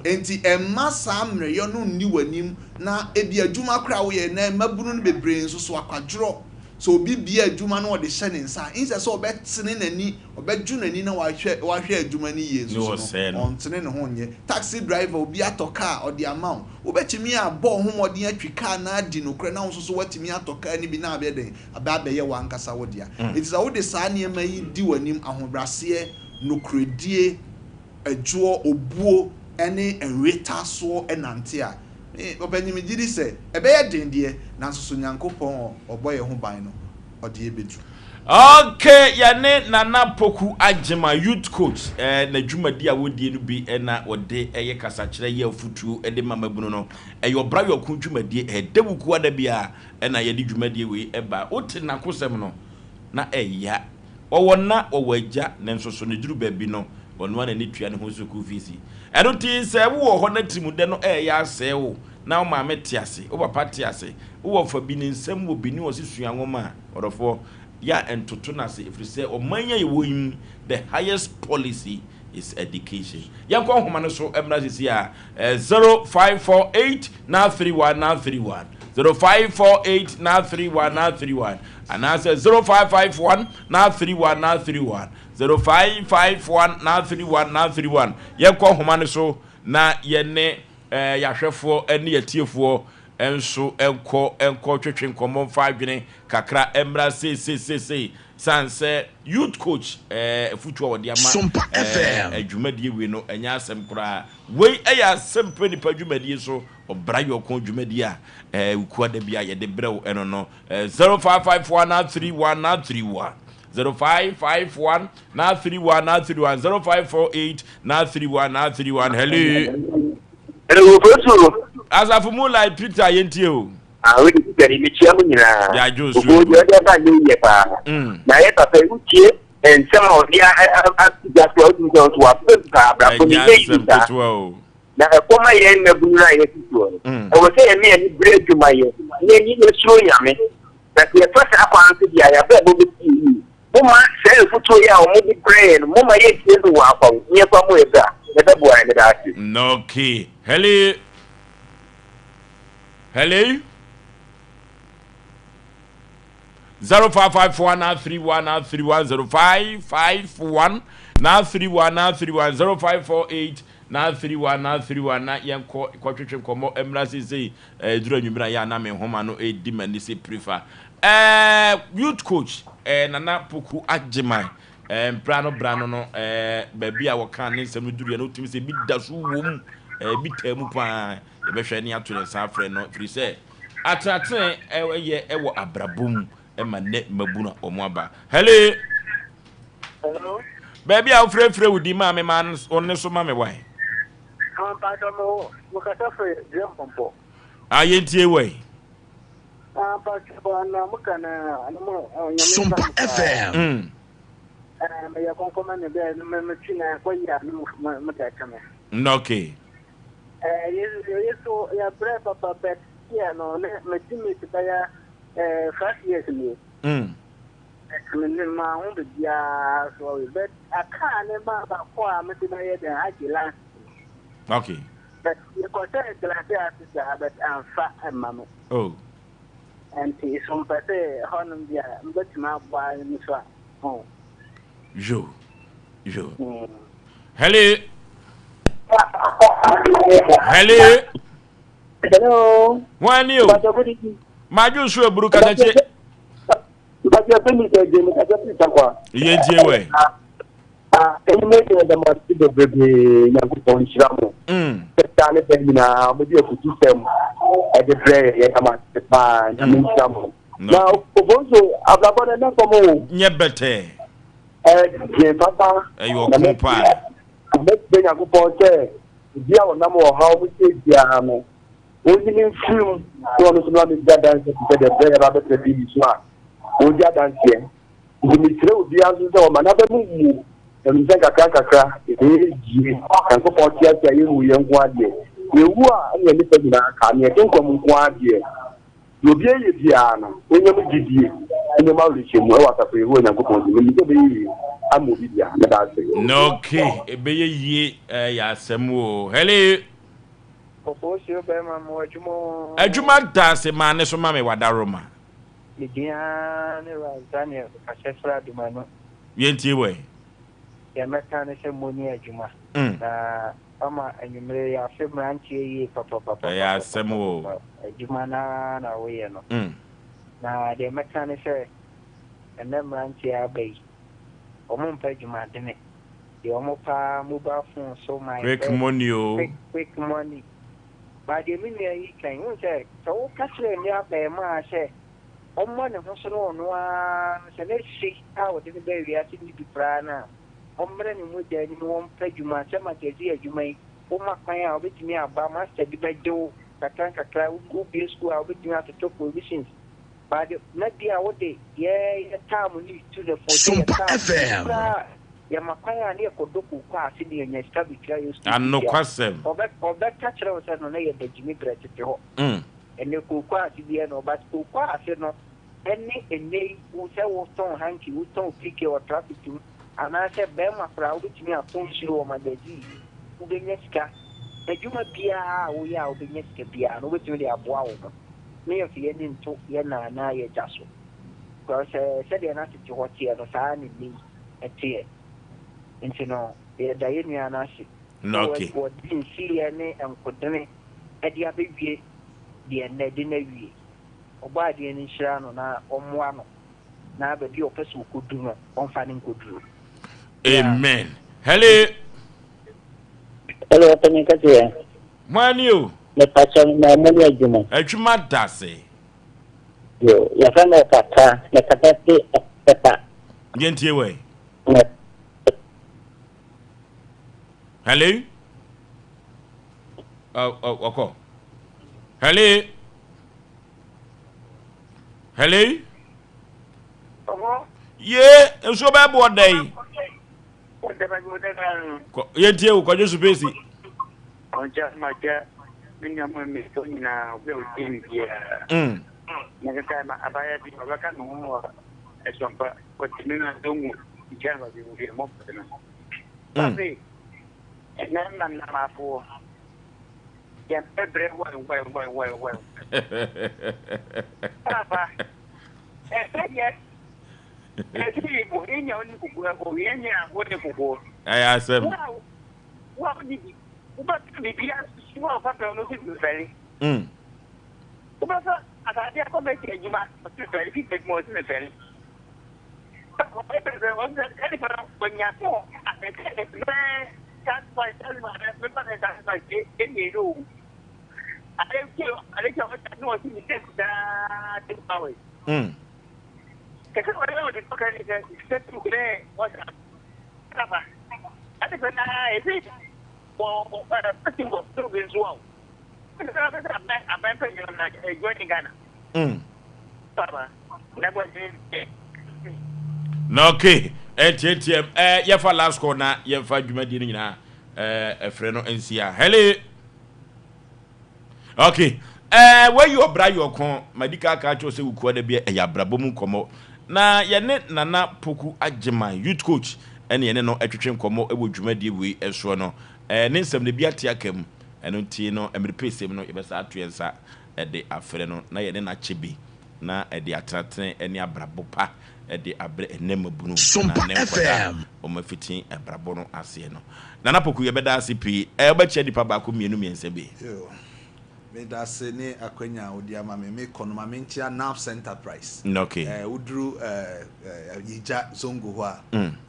C: Enti mma saa mmerɛyɛ no nni w'anim na ebia adwuma koraa a woyɛ nnɛ, mmabunu no bebree nso so akwadworɔ. Sɛ obi bue adwuma na ɔde hyɛ ne nsa a, instead sɛ ɔbɛtene n'ani, ɔbɛdwo n'ani na wahwɛ wahwɛ adwuma no yie nso so no, ɔntene ne ho nyɛ. Taxi driver, obi atɔ car ɔde ama wo, wobɛtumi abɔ wo ho mmɔden atwi car no adi nokorɛ na wo nso so woatumi atɔ car no bi na abɛyɛ dɛn, abɛ abɛyɛ w'ankasa wo dea. Enti sɛ wode saa nneɛma yi di w'anim, ahobrɛaseɛ, nokorɛdie, ɛdwoɔ, obuo ne nwetasoɔ nante a, me, ɔpanyin, megye di sɛ ɛbɛyɛ den deɛ, nanso so Nyankopɔn a ɔbɔ yɛn ho ban no, ɔde yɛ bɛduru.
A: Ok yɛne Nana Poku Agyemang youth coach eh, n'adwumadi a wɔdie no bi na wɔde yɛ kasakyerɛ yɛ afutuo de ma mmabunu no. Ɛyɛ ɔbra yɔko dwumadie, ɛyɛ dawukuo ada biara na yɛde dwumadie wei ba. Wote n'akosɛm no na ɛya. Ɔwɔ nna, ɔwɔ agya, nanso so no ɛduru baabi no ɔno ara n'ani tua ne ho sukuu fees. Ɛno nti sɛ wowɔ hɔ na tirimudɛ no ɛreyɛ asɛe wo na wo maame te ase, wo papa te ase, wowɔ fa bi ne nsam wɔ bi ne ɔse sua nwoma a, ɔdɔfoɔ, yɛ a ntoto no ase ɛfiri sɛ ɔman yi a yɛwɔ yi mu the highest policy is education. Yɛnkɔ nhoma no so mmra sisi a 0548 931 931 0548 931 931 anaasɛ 0551 931 931 0551 931 931. Yɛnkɔ nhoma no so na yɛne eh, yɛahwɛfoɔ ne yɛtiefoɔ nso nkɔ nkɔ twetwe nkɔmmɔ mfa adwene kakra mmra seiseiseisei sane sɛ youth coach eh, afutuo a wɔde ama
E: Sompa
A: eh,
E: FM.
A: dwumadie wei no ɛnyɛ asɛm koraa. Wei ɛyɛ asɛm pɛ nipa dwumadie so ɔbra yɔko dwumadie a eh, wukua da bi a yɛde brɛ wo ɛno no eh, 0551 931 931 0551 931 931 0548 931 931. Hello.
G: Hello, Fosu.
A: Asafo mu lai Peter yɛntie o.
G: Ah, wei de Peter ni mekyia mo nyinaa.
A: Yɛadwo nsuo
G: Obo
A: agu.
G: deɛ ɔde aba nyɛ yie paa. Na yɛ papa yi wotie nsɛm a ɔde ato gya so a wotumi sɛ ɔso wafam paa abrabɔ no
A: Ɛnyɛ
G: nyɛ yie
A: asɛm
G: saa.
A: ketewa o.
G: Na ɛkɔm a yɛn mmabunu no a yɛte soɔ no, ɛwɔ sɛ yɛne yɛn ani bere adwuma yɛ na yɛnyi yɛsuro Nyame. Na sɛ yɛfa saa kwan no so deɛ a, yɛabrabɔ bɛsi yɛn yie. Momma saa afutuo yi a wɔde brɛ yɛn no, momma yɛntie no wɔ afa o, na yɛmfa mmɔ yɛn bra, na ɛbɛboa yɛn. Meda ase.
A: Okay. Hello. Hello. 0554 931 931 0551 931 931 0548 931 931 na yɛnkɔ kɔtwetwe nkɔmmɔ mmra seesei. Ɛduru anwummerɛ a yɛ a na me nhoma no redi m'ani sɛ pirifa. Ɛɛ youth coach ɛɛ Nana Poku Agyeman ɛɛ mpra no bra no no ɛɛ baabi a wɔka ne nsɛm no duruiɛ no wotumi sɛ ebi da so wom ɛɛ ebi taa mu paa. Yɛbɛhwɛ ne ato ne nsa afrɛ no firi sɛ atenatene ɛyɛ ɛwɔ abrabɔ mu ɛma nnɛ mmabunu a wɔn aba. Hello.
H: Hello.
A: Baabi a wofrɛfrɛ wo di maa me maa wo ne so ma me wae.
H: Ah, mpatsɔ mo mo kasa firi dua mpɔmpɔ.
A: Ah, yɛntie wai.
H: Ah, mpatsɔ na mo ka na na mo nyame nsa
E: Sompa
H: mo paa.
E: FM.
H: Eh, meyɛ kɔnkɔn ne bɛɛ no me twi na ɛkɔ yi a ne mo mo de akyɛ me.
A: Okay.
H: Eh, ye ye so yɛ brɛ papa bɛt yɛ no ne me teammate bɛyɛ eh 5 years nie. Me ma ho biribiara so ɔwe but aka ne ma baako a mede bɛyɛ dɛn agye last. But yɛkɔhyɛ glass ase saa but amfa mma me.
A: Oh.
H: Nti so mpɛ sɛ hɔnom bi a mbɛtumi aboa no so a. Oh.
A: Yo. Yo. Hello. Hello.
I: Hello.
A: Wọ́n ní o. Màájú nsu eburu katakye.
I: Mpatsɔ fɛn mi sɛ jɛ mi kasa fi sakwa.
A: Iye ntie wɛ.
I: Ah, ɛni mi yɛ dɛm ase bebrebe Nyankopɔn nhyira mo. Sɛ ne bɛn nyinaa mo de afutu sɛm ɛde brɛ yɛ yɛ dɛm ase paa Nyame nhyira mo. Na ofo nso abrabɔ no ɛnɛ fam o.
A: Nyɛ bɛtɛ.
I: Ɛdwen papa.
A: Ɛyɛ ɔko paa.
I: Mɛsrɛ Nyankopɔn sɛ obi a ɔnam ɔhaw mu sɛ biara no onyini mfiri mu na ɔno nso mmra mmɛdi adanseɛ te sɛ deɛ berɛ yɛba abɛtena TV so a ɔredi adanseɛ. Nti mesrɛ obiara nso sɛ ɔma n'aba mu mmu na menim sɛ nkakra nkakra ɛbɛyɛ yie. Nyankopɔn te ase a yɛnwu yɛn nko ara deɛ. Yɛwu a ɛne nnipa nyinaa ka, nea ɛte nkwa mu nko ara deɛ. Deɛ obiara yɛ biara no, ɔnya mu gyidie, ɔnya mu awerɛhyɛmu wɔ Asafo Yehowa Nyankopɔn din mu. Menim sɛ ɛbɛyɛ yie ama obi biara. Meda ase.
A: Okay, ɛbɛyɛ yie ɛyɛ asɛm o. Hello.
H: Kɔkɔɔ bɛrima mo adwuma o.
A: Adwuma da ase maa ne so ma me wadaroma.
H: Me din ara ne Ras Daniel mekasa firi Adomano.
A: Yɛntie wɔ yi.
H: Deɛ mɛka ne sɛ moni adwuma. Na ama anwummere yi afe mmeranteɛ yie papapapa.
A: Ɛyɛ asɛm o.
H: Adwuma no ara na woyɛ no. Na deɛ mɛka ne sɛ ɛnɛ mmeranteɛ aba yi, wɔn mpɛ adwumadene. Deɛ wɔn paa mobile phone so my
A: Quick
H: friend.
A: money o.
H: Quick quick money. Ba deɛ me nua yi kan, wohu sɛ sɛ woka kyerɛ nua abɛɛmaa sɛ Ɔmmɔ ne ho so na ɔno ara, sɛ ne se a ɔde no baa wiase nni bi koraa no a, ɔmmrɛ ne mogya anim na ɔmpɛ adwuma. Sɛ magazine adwuma yi, woma kwan a, wobɛtumi aba, master bi bɛgye wo nkakrankakra, wobue sukuu a, wobɛtumi atotɔ provisions. But na bi a wode yɛ yɛ term no retu no fo sɛ yɛ
E: Sompa
H: term no, ebi
E: FM.
H: koraa a, yɛma kwan a na yɛkɔdɔ kooko ase de yɛnya sika bɛtua yɛn sukuu fees a,
A: Anokwasɛm.
H: ɔbɛ ɔbɛka kyerɛ wo sɛ no na yɛda gyimi brɛ tete hɔ. Ɛnnɛ kooko ase biara nni hɔ but kooko ase no ɛne ɛnnɛ yi wo sɛ wo tɔn hanky, wo tɔn PK wɔ traffic mu anaasɛ bɛɛma koraa wobɛtumi atɔn nsuo wɔ magazine wobɛnya sika. Adwuma biara a woyɛ a wobɛnya sika biara no wobɛtumi de aboa wo ho na yɛmfa yɛn ani nto yɛn na anaa yɛn agya so because sɛdeɛ na tete hɔ teɛ no saa ara na ɛnnɛ yi ɛteɛ nti no yɛda yɛn nua no ase sɛ wɔde nsiyɛ ne nkodene de abɛwie deɛ nnɛ de no awie. Ɔbɔadeɛ no nhyira no na ɔmmoa no na baabi a ɔpɛ sɛ ɔkɔdu no ɔmfa no nkɔduru. Yeah.
A: Amen. Hello.
J: Hello, ɔpanyin kɛseɛ.
A: Hwan ni o?
J: Mepakyɛ no na mo yɛ adwuma.
A: Adwuma da se.
J: Yo, yɛfrɛ me Ɔfata, mekasa fi Ɛpa.
A: Yɛntie wɔ yi. Hello. Ɔkɔ. Hello. Hello. Ye, nsuo bɛɛ boɔ dɛ yi. Yɛntie wo kwadwo supesi.
K: Ɔgya magya me nneɛma mmiɛnsa nyinaa obi a ɔtie me biara. Mekeka ma abaayewa bi ɔbɛka ne ho wɔ ɛsɔmpa ɔte me na dongo nkyɛn ba bi mu bi mmɔbɔ no. Pape, ɛnɛ mma nnamafoɔ, yɛmpɛ berɛ wai wai wai wai wai. Papa, ɛsɛ yɛ, ɛsɛ yɛ ohia nya wo ne kokoɔ, ohia nya wo ne kokoɔ.
A: Ɛyɛ asɛm.
K: Wo a wo a wonni bi, wobɛka biribi asusu a ɔfa no sɛ mefɛre. Wobɛfa asase akɔ mɛsi adwuma, ɔsɛ mefɛre, fi adwuma ɔsɛ mefɛre.
A: Na okay, ɛntiɛntiɛm ɛɛ yɛfa last call na yɛmfa dwumadie no nyinaa ɛɛ ɛfrɛ no nsia. Hello. Okay, ɛɛ wɔyi ɔbra yɛ ɔko madi ka aka akyerɛ sɛ wukua da bi ɛyɛ abrabɔ mu nkɔmmɔ na yɛne Nana Poku Agyeman youth coach ɛne yɛne no ɛtwetwe nkɔmmɔ ɛwɔ dwumadie wei ɛsoɔ no ɛɛ ne nsɛm no bi ate aka mu ɛno nti no ɛmere pɛsɛm no yɛbɛsa ato yɛn nsa de afrɛ no na yɛne no akyɛ bi na ɛde atenatene ne abrabɔ pa de abrɛ ɛnnɛ mmabunu
E: Sompa
A: anaa nnɛ nkwadaa
E: FM.
A: a wɔafiti abrabɔ no aseɛ no. Nana Poku yɛbɛda ase pii. Ɛɛ wobɛkyia nnipa baako mmienu mmiɛnsa bi?
C: Yoo, medase ne akwanya a wode ama me. Mekɔ no ma menkyia Nafs Enterprise.
A: Okay.
C: Eh, woduru eh, eh, Yigya Zongo hɔ a,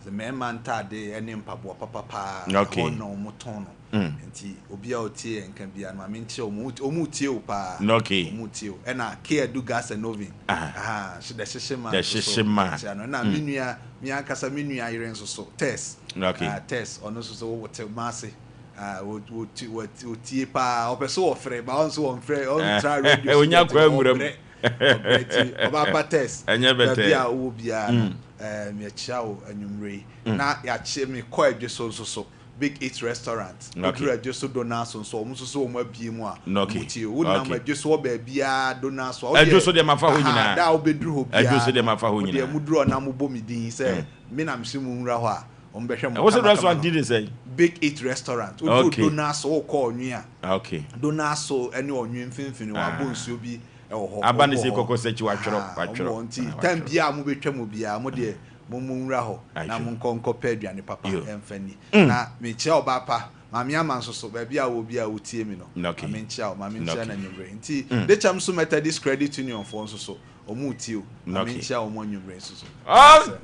C: sɛ mmarima ntaade ne mpaboa papa paa,
A: Okay.
C: ɛhɔ na wɔtɔn no. Nti obi a ɔtie yɛn nka biara no ma menkyerɛ wɔn, wɔn retie wo paa,
A: Okay.
C: wɔn retie wo. Ɛna K Adu Gas and Oven,
A: Aha.
C: aha, the hyehye man
A: The
C: nso so,
A: hyehye man.
C: kyerɛ no. Ɛna me nua, me ankasa me nua yere nso so, Tess,
A: Okay.
C: ah, Tess, ɔno nso so wɔte Kumasi, ah, wɔ- wɔ- wɔtie paa, ɔpɛ so wɔfrɛ, ba ɔno nso wɔmfrɛ, ɔntra radio so
A: Onya
C: deɛ nti
A: kwan nwura mu.
C: ɔbrɛ, ɔbrɛ nti ɔba pa Tess,
A: Ɛnyɛ
C: baabi
A: bɛtɛɛ.
C: a wowɔ biara no, eh, mekyia wo anwummerɛ yi. Na yɛakye me kɔ adwe so nso so. Big Eat Restaurant, woduru Adweso Donaso nso a, wɔn nso so wɔn abue mu a, wɔn tie. Wonam Adweso hɔ baabiara Donaso a, wodeɛ,
A: Adweso deɛ mafa hɔ
C: aha,
A: nyinaa.
C: da a wobɛduru hɔ
A: Adweso
C: biara
A: deɛ
C: no,
A: mafa hɔ
C: wodeɛ
A: nyinaa.
C: moduru hɔ na mobɔ me din sɛ me na mese monwura hɔ a, wɔn bɛhwɛ mo
A: Wose
C: kamakama
A: restaurant
C: no.
A: din de sɛn?
C: Big Eat Restaurant, woduru Donaso, wokɔ Ɔnwe a, Donaso ne Ɔnwe mfimfini, wɔabɔ nsuo bi wɔ hɔ,
A: Aba
C: wɔn
A: ne
C: wɔ
A: sei
C: hɔ.
A: kɔkɔ sɛkyi watwerɛ,
C: Aha, wɔn
A: watwerɛ,
C: wɔ hɔ. Nti
A: ah,
C: time
A: watwerɛ.
C: biara a mobɛtwa mu biara, mo deɛ Mo monwura hɔ na monkɔ nkɔpɛ aduane papa mfa nni. Na mekyia ɔbaa pa, Maame Ama nso so, baabi a wowɔ biara a wotie me no, ma menkyia wo, ma menkyia no anwummere. Nti Dekyɛm so Methodist Credit Union foɔ nso so, wɔn retie o, ma menkyia wɔn anwummere nso so.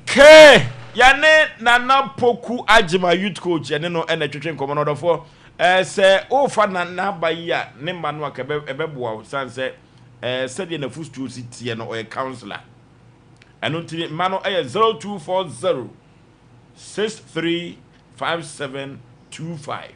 A: Okay, yɛne Nana Poku Agyema youth coach yɛne no na ɛtwetwe nkɔmmɔ no ɔdɔfoɔ. Eh, sɛ wofa Nana aba yi a ne mma no a ka ɛbɛboa wo sane sɛ. Ɛɛ sɛdeɛ n'afutuo si teɛ no, ɔyɛ councillor. Ɛno nti mma no yɛ 0240 63 5725.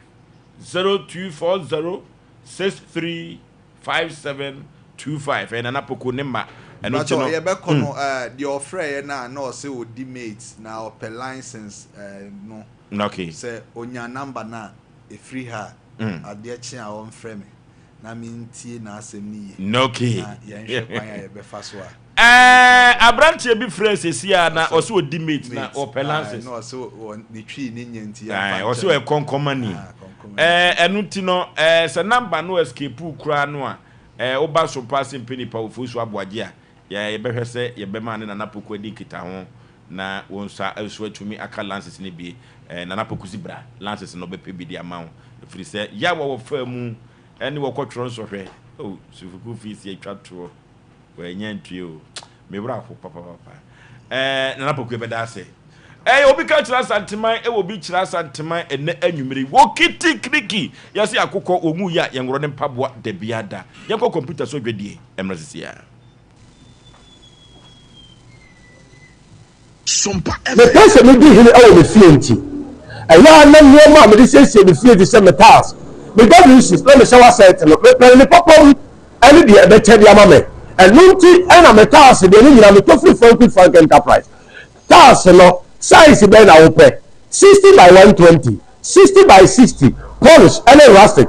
A: 0240 63 5725. Ɛyɛ Nana Poku ne mma. Ɛno nti
C: Mpakyɛw
A: no.
C: yɛbɛkɔ no eh, deɛ ɔfrɛeɛ no a na ɔse ɔdi mate na ɔpɛ license eh, no
A: Okay.
C: sɛ ɔnya number no a ɛfiri ha a adeɛ kye a ɔmfrɛ me na mentie n'asɛm no yie
A: Okay.
C: na yɛnhwɛ kwan a yɛbɛfa so a
A: Ɛɛ aberanteɛ bi frɛɛ sɛsi a na ɔse ɔdi mate na
C: mate
A: ɔpɛ
C: ae
A: lances.
C: na ɔse wɔ ne twii ne nyɛ nti yɛmfa
A: Ae ɔse
C: nkyɛ
A: ɔyɛ
C: no
A: kɔnkɔmani.
C: ah kɔnkɔmani.
A: Ɛɛ ɛno nti no ɛɛ sɛ number no escape wo koraa no a ɛɛ woba so paa sɛ mpɛ nipa Ofosu Aboagye a yɛ yɛbɛhwɛ sɛ yɛbɛma ne Nana Poku adi nkitaho na wo nsa nso atumi aka lances no bi. Ɛɛ Nana Poku si bra lances no ɔbɛpɛ bi de ama wo ɛfiri sɛ yaw a wɔfaa mu ɛne wɔkɔtwerɛ nsɔhwɛ oh sukuu fees atwa toɔ. Wanya ntue o. Me werɛ aho papapapa. Ɛɛ Nana Poku yɛbɛda ase. Ɛɛ obi ka kyerɛ Asanteman ɛwɔ obi kyerɛ Asanteman ɛnɛ anwummere yi. Wɔ kiti kiriki yɛse akokɔ wɔ nwu yɛ a yɛnworɔ ne mpaboa dabia da. Yɛnkɔ kɔmputa so dwadie mmra sisi a.
L: Mepɛ sɛ midi hene wɔ me fie nti, ɛyɛ a na nneɛma a mede siesie me fie te sɛ me tiles, me WCs, na me shower set no, mepɛ ne papa mu ne deɛ ɛbɛkyɛ de ama me. Ɛno nti na me tiles deɛ ne nyinaa metɔ firi Frank Frank Enterprise. Tiles no, size bɛn na wopɛ? 60 by 120, 60 by 60, polish ne rustic,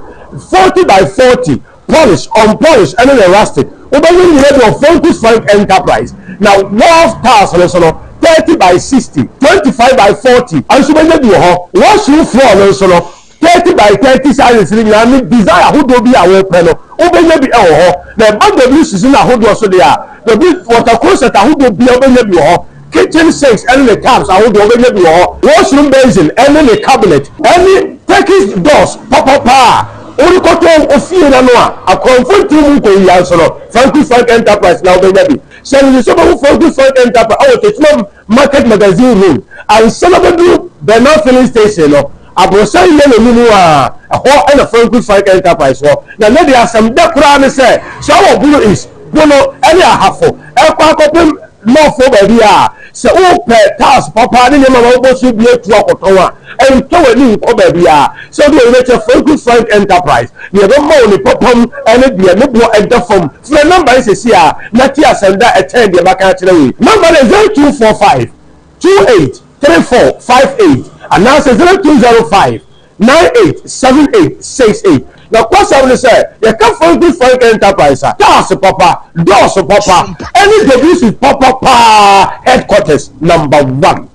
L: 40 by 40, polish, unpolish ne ne rustic. Wobɛnya ne nyinaa bi wɔ Frankus Frank Enterprise. Na wharf tiles no nso no, 30 by 60, 25 by 40 nso wobɛnya bi wɔ hɔ. Washroom floor no nso no, 30 by 30 sizes no nyinaa ne design ahodoɔ bi a wopɛ no, wobɛnya bi wɔ hɔ. Na ɛba WCs no ahodoɔ so deɛ a, W water closet ahodoɔ biara wobɛnya bi wɔ hɔ. Kitchen sinks ne ne taps ahodoɔ wobɛnya bi wɔ hɔ. Washroom basin ne ne cabinet ne Turkish doors papapa a worekɔtɔ wo fie no ano a akorɔmfo ntew mu nkɔwia nso no, Franco Frank Enterprise na wobɛnya bi. Hyɛ no nso sɛ wobɛhu Franco Frank Enterprise wɔ Techiman Market Magazine Road ansa na wobɛduru Bernard Filling Station no, aborosan yellow no mu a, ɛhɔ na Franco Frank Enterprise wɔ. Na nnɛ deɛ asɛm dɛ koraa ne sɛ, sɛ wowɔ Bono East, Bono ne Ahafo rekɔ akɔpem North baabi a, sɛ wopɛ tiles papa ne nneɛma ma wobɔ so bi atu akɔtɔn a, ntɔ w'ani nkɔ baabiara. Sɛ wode w'ani bɛkyerɛ Franco Frank Enterprise, nea ɛbɛma wo ne papam ne deɛ ne boɔ da fam. Frɛ nɔmba yi seesei ara na te asɛm da a ɛkyɛn deɛ maka akyerɛ wo yi. Nɔmba no yɛ 0245 28 34 58 anaasɛ 0205 98 78 68. Nokwasɛm ne sɛ, yɛka Franco Frank Enterprise a, cars papa, doors papa, ne WC papa paa headquarters number one.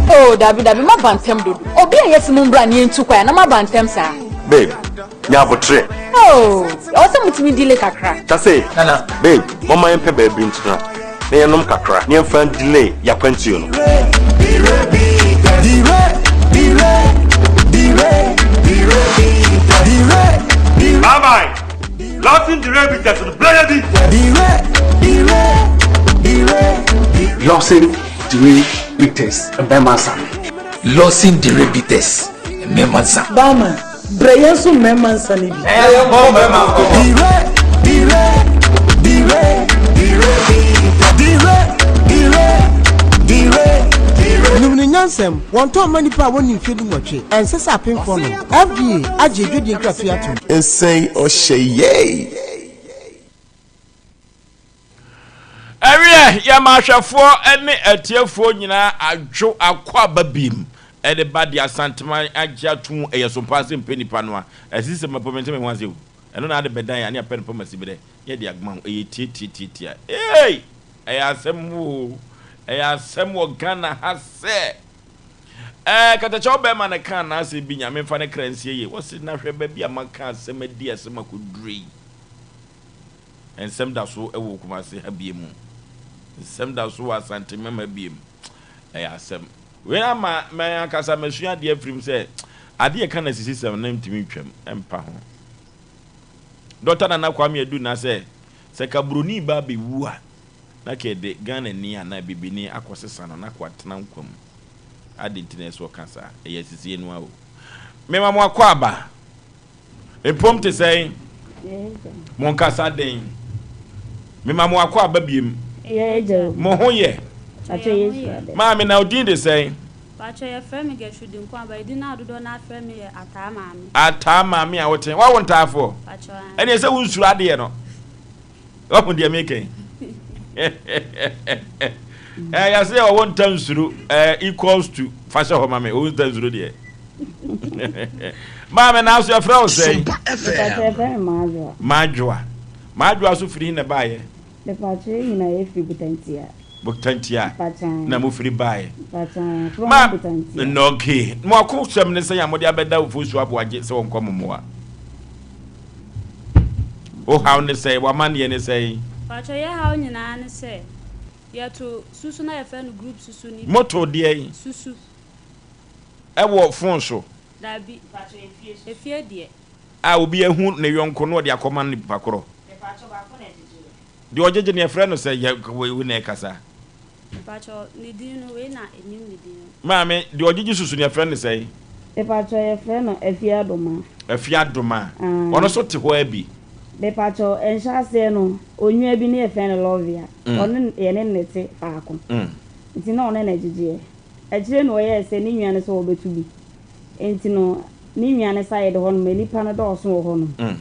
M: Oh dabi dabi maba ntɛm dodo. Obi a yɛse mo mbra na yɛntu kwan a na moaba ntɛm saa.
N: Babe, nya abotrɛ.
M: Oh, ɛwɔ sɛ motumi delay kakra.
N: Kyase, Nana. Babe, momma yɛmpɛ baabi ntena na yɛnom kakra na yɛmfa ndelay y'akwantuo no.
O: Bye bye. Lawson Dire Bitters no brɛ yɛ bi.
P: Lawson Dire Bitters mmarima nsa.
Q: Lawson Dire Bitters mmarima nsa.
R: Barman, brɛ yɛn nso mmarima nsa no bi.
O: Ɛyɛ bɔ mmarima nkɔmɔ. Dire, dire, dire, dire, dire, dire,
S: dire. Nim no nyansam, wɔntɔn mma nnipa a wɔnni mfeɛ dunwɔtwe, ɛnsɛ sɛ apemfoɔ nom. FDA agye adwadie nkratoɔ yi atom.
E: Nsɛn ɔhyɛ yɛi.
A: Ɛweɛ, yɛma ahwɛfoɔ ne atiefoɔ nyinaa adwo akwaaba bim de ba de Asanteman agye atom ɛyɛ so paa sɛ mpɛ nipa no a ɛsisi sɛ mɛpɔ mente me ho ase o ɛno na ade bɛdan a ne apɛ no pɔ masi berɛ ne yɛde agoma ho ɛyɛ tiatiatiatia eei ɛyɛ asɛm o ɛyɛ asɛm wɔ Ghana ha sɛ Ɛɛ katakyɛw bɛɛma no kaa n'asɛm bi Nyame mfa ne kra nsie yie wɔse na hwɛ baabi a maka asɛm adi asɛm akɔduru yi Nsɛm da so wɔ Kumase ha biem Nsɛm da so wɔ Asantemem ha biem Ɛyɛ asɛm Wei ama me ankasa masua adeɛ afiri mu sɛ adeɛ ɛka no asisisɛm no ntumi ntwam ɛmpa ho Dɔkta Nana Kwame Adu na sɛ sɛ ka buroni ba abɛwu a na ka yɛde Ghanani anaa bibini akɔsesa no na ka watena nkwa mu. Adɛn nti na ɛsɛ sɛ ɔka saa? Ɛyɛ asisie no ara o. Mema mo akwaaba. Mpom te sɛn? Monkasa den. Mema mo akwaaba biem. Mo ho yɛ? Maame, na wo din de sɛn?
T: Pakyɛ yɛfrɛ me Gertrude Nkoaba, edin a dodoɔ no ara frɛ me yɛ Ataa Maame.
A: Ataa Maame a wote, woawo ntaafoɔ?
T: Pakyɛ aane.
A: Ɛneɛ sɛ wonsuro adeɛ no. Wahu deɛ meka yi? Eh, yɛse ɔwɔ nta nsuro eh, equals to fa hyɛ hɔ ma me, ɔwɔ nta nsuro deɛ. Maame, nanso yɛfrɛ wo sɛn?
U: Mepakyɛ yɛfrɛ me Madwoa.
A: Madwoa. Madwoa so firi he na ɛbaeɛ?
U: Mepakyɛ yɛn nyinaa yɛfiri Butantia.
A: Butantia
U: Mpakyɛ.
A: na mofiri baeɛ.
U: Mpakyɛ, from
A: Ma,
U: Butantia.
A: no, okay. Mo akosɛm ne sɛn a mode abɛda Ofosu Aboagye sɛ ɔnkɔ mo mmoa? Wo haw ne sɛn? W'amanneɛ ne sɛn?
T: Pakyɛ yɛ haw nyinaa ne sɛ yɛto susu na yɛfrɛ no group susu no bi.
A: Moto deɛn?
T: Susu.
A: Ɛwɔ phone so?
T: Dabi, efie deɛ.
A: A obi ahu ne yɔnko na ɔde akɔma nipa korɔ. Deɛ ɔgyegye no yɛfrɛ no sɛ yɛ wei na ɛkasa.
T: Mepakyɛw ne din no wei na enim ne din no.
A: Maame, deɛ ɔgyegye susu no yɛfrɛ no sɛn?
U: Mepakyɛw yɛfrɛ no Afie Adomaa.
A: Afie Adomaa.
U: Aane.
A: Ɔno nso te hɔ ara bi?
U: Mepakyɛw, nhyɛaseɛ no, onua bi ne yɛfrɛ no Lovia. Ɔno yɛne no na ɛte faako. Nti na ɔno na ɛgyegyeɛ. Akyire no ɔyɛɛ sɛ ne nua no sɛ ɔbɛto bi. Nti no ne nua no side hɔ nom nnipa no dɔɔso wɔ hɔ nom.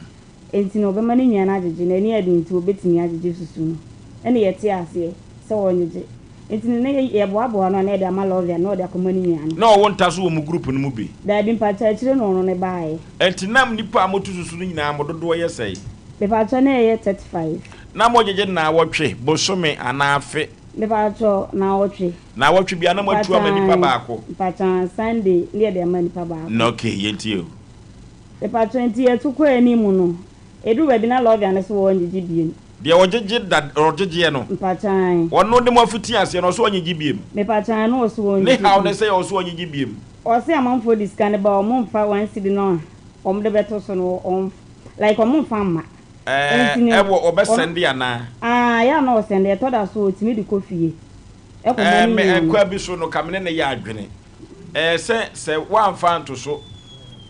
U: Enti no ɔbɛma ne nua no agyegye, n'ani yɛ den nti ɔbɛtumi agyegye susu no. Ɛnna yɛtee aseɛ sɛ ɔnnyegye. Enti no na yɛboaboa ano a na yɛde ama Lovia na ɔde akɔma ne nua no.
A: Na ɔwɔ nta so wɔ mo group no mu bi?
U: Daabi, mpakyɛ akyire na ɔno no baeɛ.
A: Enti na nnipa a moto susu no nyinaa mo dodoɔ yɛ sɛn?
U: Mepakyɛ na yɛyɛ 35.
A: Na mogyegye naawɔtwe, bosome anaa afe?
U: Mepakyɛ naawɔtwe.
A: Naawɔtwe biara na moatu ama nipa baako?
U: Mpakyɛ Sunday na yɛde ama nipa baako.
A: Na okay, yɛntie o.
U: Mepakyɛw nti yɛto kɔɔ anim no, ɛduru baabi na Lovia no so ɔngyegye biom.
A: Deɛ ɔgyegye da ɔgyegyeɛ no.
U: Mepakyɛw ae.
A: Ɔno ne mo afiti aseɛ no ɔse ɔnyegye biom.
U: Mepakyɛw ae na ɔse ɔngyegye
A: Ne haw ne
U: biom.
A: sɛ ɔse ɔnyegye biom.
U: Ɔse amanfoɔ de sika no ba a ɔmo nfa one cedi no a ɔmo de bɛto so no ɔmo like ɔmo nfa mma.
A: Ɛɛ
U: Nti no
A: ɛwɔ ɔbɛ
U: ɔno
A: sɛnde anaa?
U: Aah ɛyɛ a na ɔsɛnde ɛtɔ da so ɔtumi de kɔ fie ɛkɔ ma
A: Ɛɛ
U: ne
A: me
U: nua no.
A: ɛkwan bi so no ka me ne no yɛ adwene. Ɛɛ sɛ sɛ woamfa anto so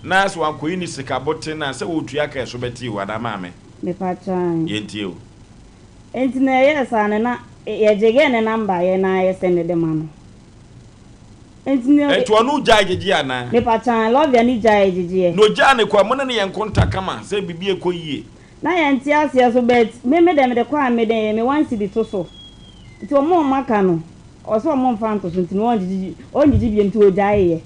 A: na sɛ wankɔyi ne sika boten a sɛ ɔretua ka ɛso bɛte o anaa maame?
U: Mepakyɛ ae.
A: Yɛntie o.
U: Nti na ɛyɛɛ saa no na yɛgyegee ne number yɛn na yɛsɛnde de ma no. Nti na.
A: Nti ɔno gyae gyegyeɛ anaa?
U: Mepakyɛ ae, Lovia ne gyaee gyegyeɛ.
A: Na ɔgyaa ne kɔ a, mo ne no yɛ nkonta kama sɛ biribi ɛkɔ yie?
U: Na yɛnte aseɛ so but me me deɛ mede kɔ a mede me one cedi to so nti wɔn a wɔn aka no ɔsɛ wɔn mfa nto so nti no ɔngyegye ɔngyegye biom nti ɔgyaeɛ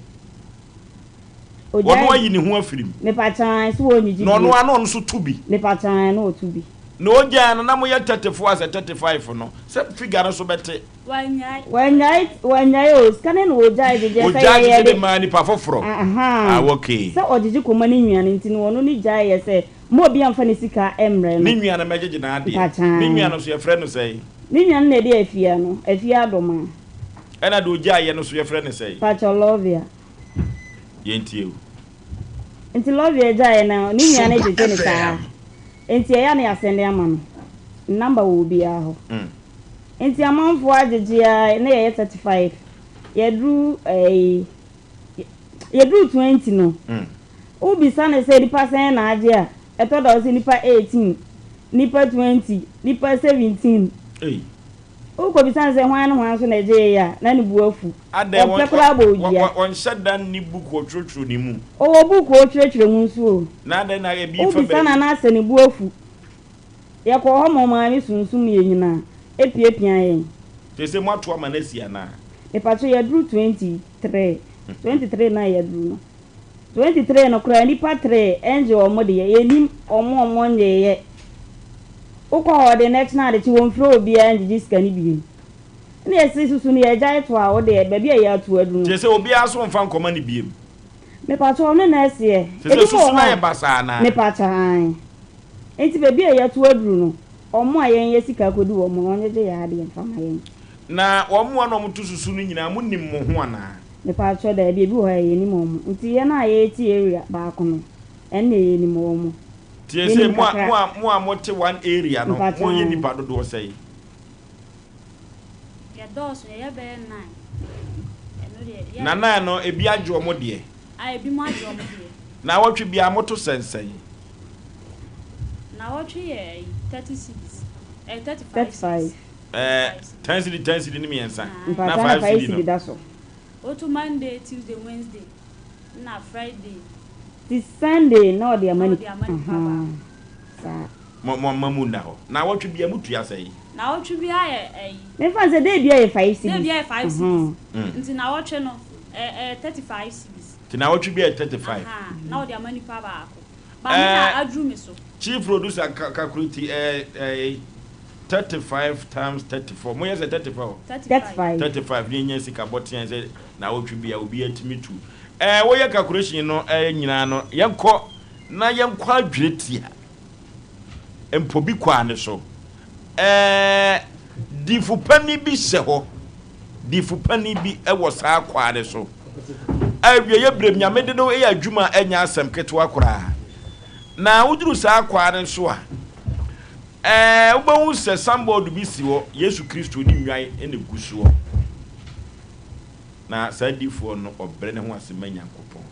A: Ɔno
U: ɔgyae
A: ayi ne ho afiri mu.
U: mepakyan so ɔngyegye
A: Na ɔno
U: biom
A: ara na ɔno nso to bi.
U: mepakyan na ɔto bi.
A: Na ɔgyae no na moyɛ 34 asɛ 35 no sɛ figure no so bɛte.
T: Wannyae.
U: Wannyae wannyae o sika no na ɔgyae gyegyeɛ sɛ
A: Ɔgyae
U: yɛyɛ
A: gyegye de
U: de
A: maa nipa foforɔ.
U: Ahaa
A: Ah okay.
U: sɛ ɔgyegye kɔma ne nua no nti no ɔno ne gyaeɛ sɛ Mma obiara mfa ne sika mmrɛ no.
A: Ne nua no mmɛgyegye n'adeɛ.
U: Mpakyɛw.
A: Ne nua no nso, yɛfrɛ no sɛn?
U: Ne nua no na ɛde Afia no, Afia Adomaa.
A: Ɛna deɛ ɔgyaeɛ no nso, yɛfrɛ no sɛn?
U: Mpakyɛw, Lovia.
A: Yɛntie o.
U: Nti Lovia gyaeɛ no, ne nua no gyegye no saa. Nti ɛyɛ a na yɛasɛnde ama no. Number wɔ obiara hɔ. Nti amanfoɔ agyegye ara, na yɛyɛ 35. Yɛduru ɛyi, Yɛduru 20 no, wobisa no sɛ nipa sɛn na agye a, ɛtɔ da ɔse nipa 18, nipa 20, nipa 17. Wokɔbisa no sɛ hwan ne hwan nso na ɛgyeeɛ a, na ne bo afu.
A: Adɛn,
U: Ɔpɛ koraa bɔ wo dua.
A: ɔnhyɛ da nni book ɔtwerɛtwerɛ ne mu?
U: Ɔwɔ book a ɔtwerɛtwerɛ mu nso o.
A: Na adɛn na ebi fa
U: Wobisa no
A: baabi?
U: a na asɛ ne bo afu. Yɛkɔɔ hɔ ma ɔmaame sunsum yɛn nyinaa, ɛpiapia yɛn.
A: Seesei moato ama no asi anaa?
U: Mepakyɛw yɛaduru 23, 23 no a yɛaduru no, 23 no koraa nnipa three ɛngye wɔn deɛ, yɛnnim wɔn a wɔn nnyeeɛ. Wokɔ hɔ de nnɛ kyena adekye wɔnfrɛ obiara ngyegye sika no bio. Ɛna yɛse susu no yɛagyae to a wo deɛ baabi a yɛato aduru no.
A: Kyerɛ sɛ obiara nso mfa nkɔma no bio.
U: Mepakyɛw ɔno na ɛseɛ.
A: Kyerɛ sɛ
U: Ebinom
A: susu
U: wɔ
A: no
U: hɔ
A: ayɛ
U: a,
A: basaa anaa?
U: mepakyɛw aane. Enti baabi a yɛato aduru no, wɔn a yɛn yɛ sika kɔdu wɔn no, wɔngyegye yɛn adeɛ mfa ma yɛn.
A: Na wɔn a na wɔto susu no nyinaa, monim mo ho anaa?
U: Mepakyɛw, daabi, ebi wɔ hɔ a yɛnnim wɔn. Nti yɛn a yɛte area baako no, ɛnneɛ yɛnim wɔn.
A: Nti seesei
U: Yɛnim
A: mo a,
U: kakra.
A: mo a, mo a mote one area no,
U: Mepakyɛw,
A: moyɛ
U: aane.
A: nnipa dodoɔ sɛn?
T: Yɛdɔɔso, yɛyɛ bɛyɛ nine. Ɛno deɛ, yɛ.
A: Na nine no, ebi agye wɔn deɛ?
T: Ah, ebinom agye wɔn deɛ.
A: Naawɔtwe biara moto sɛn sɛn?
T: Naawɔtwe yɛ ɛyi 30 cedis. Ɛyɛ 35 cedis.
A: Ɛɛ 10 cedi 10 cedi ne mmiɛnsa.
U: Na 5 cedi no. da so.
T: Woto Monday, Tuesday, Wednesday na Friday.
U: Ti Sunday na ɔde ama nipa ahaa saa.
A: Mo mo mma mu nna hɔ. Naawɔtwe biara mutua sɛn?
T: Naawɔtwe biara yɛ ɛyi.
U: Memfa no sɛ day biara yɛ 5 cedis.
T: Day biara yɛ 5 cedis. Nti naawɔtwe no ɛyɛ 35 cedis.
A: Nti naawɔtwe biara yɛ 35.
T: Ahaa na wɔde ama nipa baako. Ba me na aduru me so.
A: Chief producer calculate ɛɛ ɛɛ 35 times 34. Moyɛ sɛ 34?
U: 35.
A: 35 ne yɛnya sika bɔtea sɛ naawɔtwe biara obiara tumi tu. Ɛɛ woyɛ calculation no ɛɛ nyinaa no yɛnkɔ na yɛnkɔ adwene tia. Mpo bi kwaa ne so. Ɛɛ difo panin bi hyɛ hɔ. Difo panin bi wɔ saa kwaa ne so. Awieeɛ berɛ mu Nyame de no yɛ adwuma a ɛnyɛ asɛm ketewa koraa. Na woduru saa kwaa no so a, ɛɛ wobɛhu sɛ sanbɔɔdo bi si hɔ, Yesu Kristo ne nnwan na ɛgu soɔ. Na saa difoɔ no ɔbrɛ ne ho ase ma Nyankopɔn.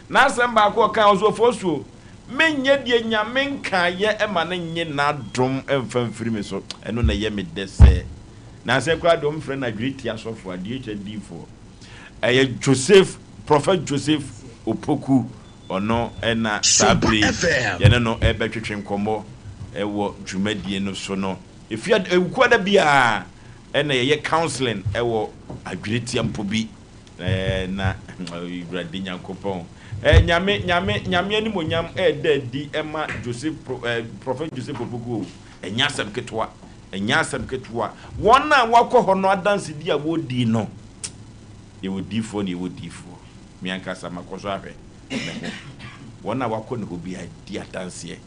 A: N'asɛm baako a ɔkaa, ɔse, Ofosuo, menyɛ deɛ Nyame nkaeɛ ma no nye n'adom mfa mfiri me so. Ɛno na ɛyɛ me dɛ sɛ. Nansɛ koraa deɛ wɔfrɛ no adwene tia sɔfoɔ, adeɛ difoɔ. Ɛyɛ Joseph, Prophet Joseph Opoku, ɔno na saa
E: Sompa
A: bere yi
E: FM.
A: yɛne no rebɛtwetwe nkɔmmɔ wɔ dwumadie no so no. Ɛfiri Awukuada biara na yɛyɛ counseling wɔ adwene tia mpo bi. Na Awurade Nyankopɔn, Nyame, Nyame, Nyame animuonyam ɛreda adi ma Joseph, Prophet Joseph Opoku o, ɛnyɛ asɛm ketewa. Ɛnyɛ asɛm ketewa. Wɔn a wɔakɔ hɔ no adansedi a wɔredi no, yɛwɔ diyifoɔ na yɛwɔ diyifoɔ. Me ankasa makɔ so ahwɛ me ho. Wɔn a wɔakɔ ne hɔ biara di adanseɛ.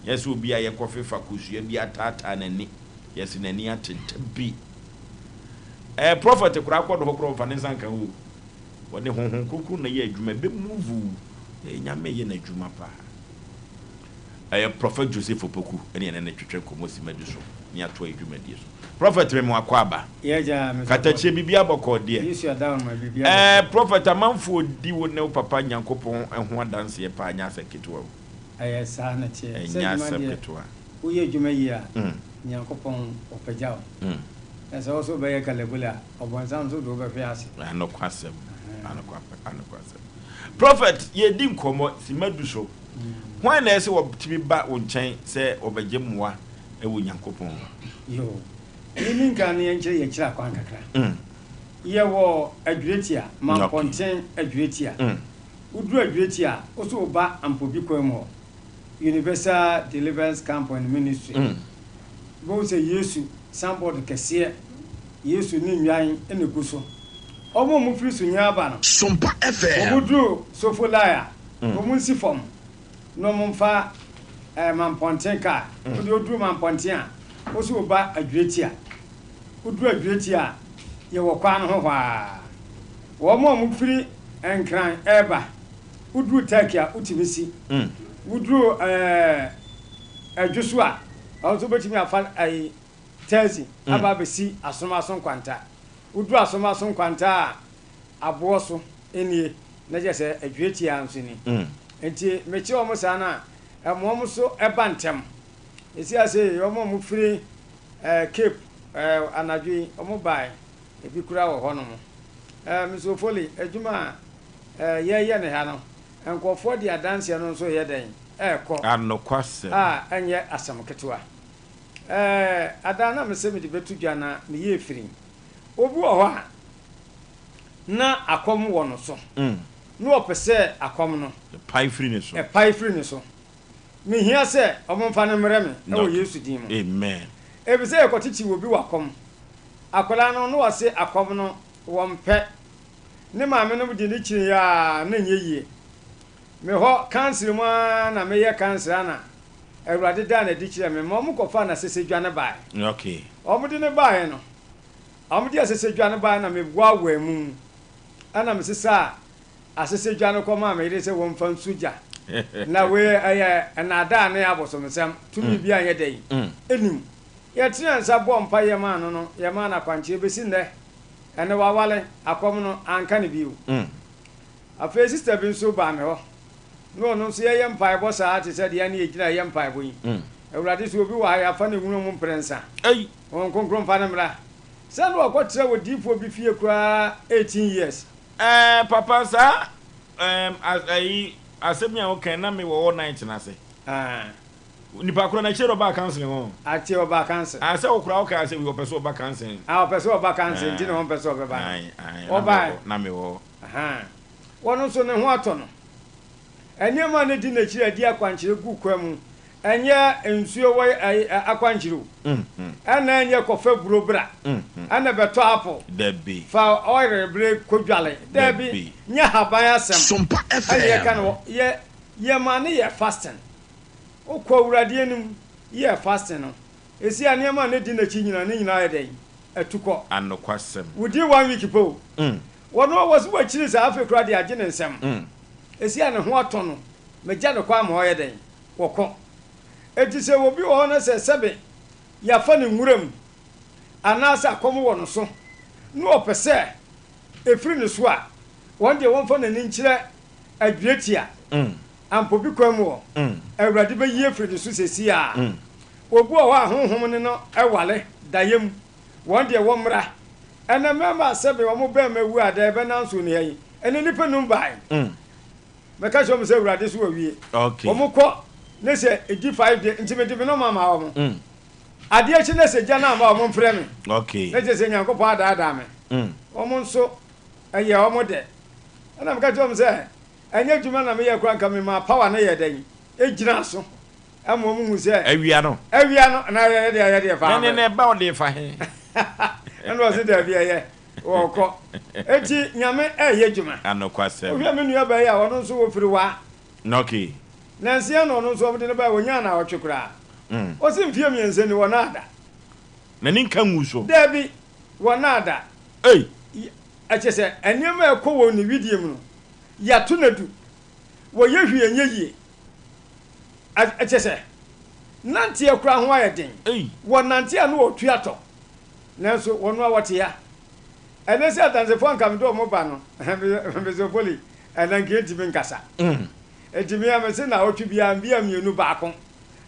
A: Nyɛ sɛ obi a yɛkɔfefa kosua bi ataataa n'ani, yɛse n'ani ate. Dabi. Ɛɛ prɔfɛt koraa kɔ ne hɔ koraa ɔmfa ne nsa nka ho o. Wɔde Honhom Kronkron na ɛyɛ adwuma, ɛbɛ move wo. Ɛɛ Nyame yɛ n'adwuma paa. Ɛyɛ Prophet Joseph Opoku ɛne yɛne no twetwe nkɔmmɔ simma du so ne atoa yɛ dwumadie so. Prophet me mo akwaaba. Katakyie biribiara bɔkɔɔ deɛ. Ɛɛ Prophet amanfoɔ di wo ne wo papa Nyankopɔn ho adanseɛ paa nyɛ asɛm ketewa o.
B: Ɛyɛ saa na ɛteɛ. Sɛ
A: Ɛnyɛ
B: adwuma
A: asɛm
B: deɛ
A: ketewa.
B: woyɛ adwuma yie a Nyankopɔn ɔpagya wo. Na sɛ wo nso wobɛyɛ kalabule a ɔbɔnsam nso de wo bɛhwe ase.
A: Anokwasɛm, anokwasɛm. Prophet, yɛredi nkɔmmɔ simma du so. Hwan na ɛsɛ sɛ wɔtumi ba wo nkyɛn sɛ wɔbɛgye mmoa wɔ Nyankopɔn hɔ?
B: Yoo. Yɛnni nkan na yɛnkyerɛ yɛn akyiri akwan kakra. Yɛwɔ Adwiretia, Mampɔnten Adwiretia. Woduru Adwiretia a, wo so woba Ampobi kwan mu hɔ, Universal Deliverance Camp and Ministry. Wobɛhu sɛ Yesu signboard kɛseɛ, Yesu ne nnwan na ɛgu so. Wɔn a wɔfiri Sunyani ba no,
E: Sompa FM.
B: wɔduru Sofolai a, wɔnsi fam na wɔmfa Mampɔnten kaa. Wode woduru Mampɔnten a, wo so woba Adwiretia. Woduru Adwiretia a, yɛwɔ kwan no ho hɔ ara. Wɔn a wɔfiri Nkran reba, woduru Turkey a, wotumi si. Woduru Adwo so a, ɛhɔ nso wobɛtumi afa ayi taxi aba abɛsi Asomaso Nkwanta. Woduru Asomaso Nkwanta a, aboɔ so nie, na kyerɛ sɛ Adwiretia nso ni. Nti mekyerɛ wɔn saa no a, ɛma wɔn nso ba ntɛm. Ɛsi ase wɔn a wɔfiri Cape anadwo yi, wɔbaeɛ, ebi koraa wɔ hɔnom. Mister Ofoli, adwuma a yɛreyɛ no ha no, nkurɔfoɔ de adanseɛ no nso reyɛ dɛn? Ɛrekɔ.
A: Anokwasɛm.
B: A ɛnyɛ asɛm ketewa. Ada na mese mede bɛto dwa na meyɛɛ firi. Obi wɔ hɔ a, na akɔm wɔ no so, na ɔpɛ sɛ akɔm no.
A: Ɛpae firi ne so.
B: Ɛpae firi ne so. Mehia sɛ wɔmfa no mmrɛ me wɔ Yesu din mu.
A: Amen.
B: Efisɛ yɛkɔkyekye obi wɔ akɔm. Akwadaa no, na ɔse akɔm no, wɔmpɛ. Ne maame nom de no kyiniiɛ a, na ɛnyɛ yie. Me hɔ, kansere mu ara na meyɛ kansere ana Awurade daa no adi kyerɛɛ me ma wɔkɔfaa n'asɛsɛdwa no baeɛ.
A: Okay.
B: Wɔde no baeɛ no, wɔde asɛsɛdwa no baeɛ na meboaboaa mu, ɛna mesesaa asɛsɛdwa no kɔmaa me yere sɛ wɔmfa nsu gya. Na wei ɛyɛ nnaadaa ne abosomsɛm, tumi bi anyɛ dɛn? Ɛnni mu. Yɛtenaa nsa bɔɔ mpaeɛ maa no no, yɛmaa no akwankyerɛ bɛsi nnɛ. Ɛnnɛ wawale, akɔm no anka no bio. Afei sista bi nso baa me hɔ. Na ɔno nso yɛyɛ mpaebɔ saa te sɛ deɛ ɛne yɛgyina yɛ mpaebɔ yi. Awurade sɛ obi wɔ ha yɛafa no nwura mu mprɛnsa. Honhom Kronkron mfa no mmra. Sɛ na ɔkɔtra odiyifoɔ bi fie koraa 18 years.
A: Ɛɛ papa saa ɛɛm ayi asɛm yi a woka yi na me wɔ hɔ night no ase.
B: Ah.
A: Nipa korɔ no akyire na ɔbaa counseling hɔ.
B: Akyire ɔbaa counseling.
A: Ah sɛ wo koraa wokaa sɛ ɔpɛ sɛ ɔba counseling.
B: Ah ɔpɛ sɛ ɔba counseling nti na ɔmpɛ sɛ ɔbɛba no.
A: Ae ae
B: Ɔbae.
A: na me wɔ hɔ.
B: Ahaa. Ɔno nso ne ho atɔ no. Nneɛma a na edi n'akyiri a ɛde akwankyerɛ gu kwa mu, ɛnyɛ nsuo wɔ ɛyi akwankyerɛ o, ɛna ɛnyɛ kɔfa buro bra, ɛna bɛtɔ apple, fa oil bere kɔdwale, daabi, nyɛ haban asɛm ɛna yɛka no yɛ yɛma no yɛ fasting. Wokɔ Awurade anim yɛ fasting no, ɛsi a nneɛma a na edi n'akyi nyinaa ne nyinaa yɛ dɛn? Atu kɔ.
A: Anokwasɛm.
B: Within one week pɛ o. Wɔn a wɔsi wɔakyiri saa afei koraa de agye ne nsam. Esi a ne ho atɔ no, megya no kwan ma ɔyɛ dɛn? Wɔkɔ. Enti sɛ obi wɔ hɔ na sɛ sɛbe yɛafa no nwura mu anaasɛ akɔm wɔ no so na ɔpɛ sɛ efiri ne so a, wɔn deɛ wɔmfa n'ani nkyerɛ Adwiretia, Ampobi kwan mu hɔ. Awurade bɛyi afiri ne so seesei ara. Obi wɔ hɔ a honhom ne no ware daeɛ mu, wɔn deɛ wɔmmra. Ɛnɛ mmarima a sɛbe wɔn barima awu a dɛn bɛnanso ni ha yi, ɛnɛ nnipa num bae. Mɛka kyerɛ wɔn sɛ Awurade so wawie. Wɔn kɔ ne sɛ ɛdi five day nti mede me nɔma ma wɔn. Adeɛ kye ne sɛ gya no amma wɔn mfrɛ me. Ne kyerɛ sɛ Nyankopɔn adaadaa me. Wɔn nso ɛyɛ wɔn dɛ. Ɛna meka kyerɛ wɔn sɛ ɛnyɛ adwuma na meyɛ koraa nka memaa power no yɛ dɛn ɛgyina so. Ɛma wɔn hu sɛ.
A: Awia no.
B: Awia no na yɛ deɛ yɛ deɛ paa.
A: Ne ne ba ɔde fa he.
B: Ɛna ɔsi dɛbi ɛyɛ wɔkɔ. Eti nyame ɛyɛ adwuma.
A: Anokwasɛm.
B: Wohwɛ me nua baa yi a ɔno nso wɔfiri waa.
A: Okay.
B: Nansia na ɔno nso wɔde no baa wɔnyaa naawɔtwe koraa. Ɔsi mfie mmiɛnsa ni wɔn ada.
A: N'ani nka ngu so.
B: Dɛbi wɔn ada.
A: Ei.
B: Ɛkyɛ sɛ nneɛma a ɛkɔ wɔ ne widie mu no yɛato no adu. Wɔyɛ hwee ɛnyɛ yie. Kyerɛ sɛ, nanteɛ koraa ho ayɛ den. Wɔnante a na wɔtu atɔ, nanso wɔn ara wɔte ha. Ɛnnɛ sɛ Adansefo anka mede wɔn ba no, Mesopoli, ɛnnɛ anka yɛntumi nkasa. Enti me a mese nnawɔtwe biara mbea mmienu baako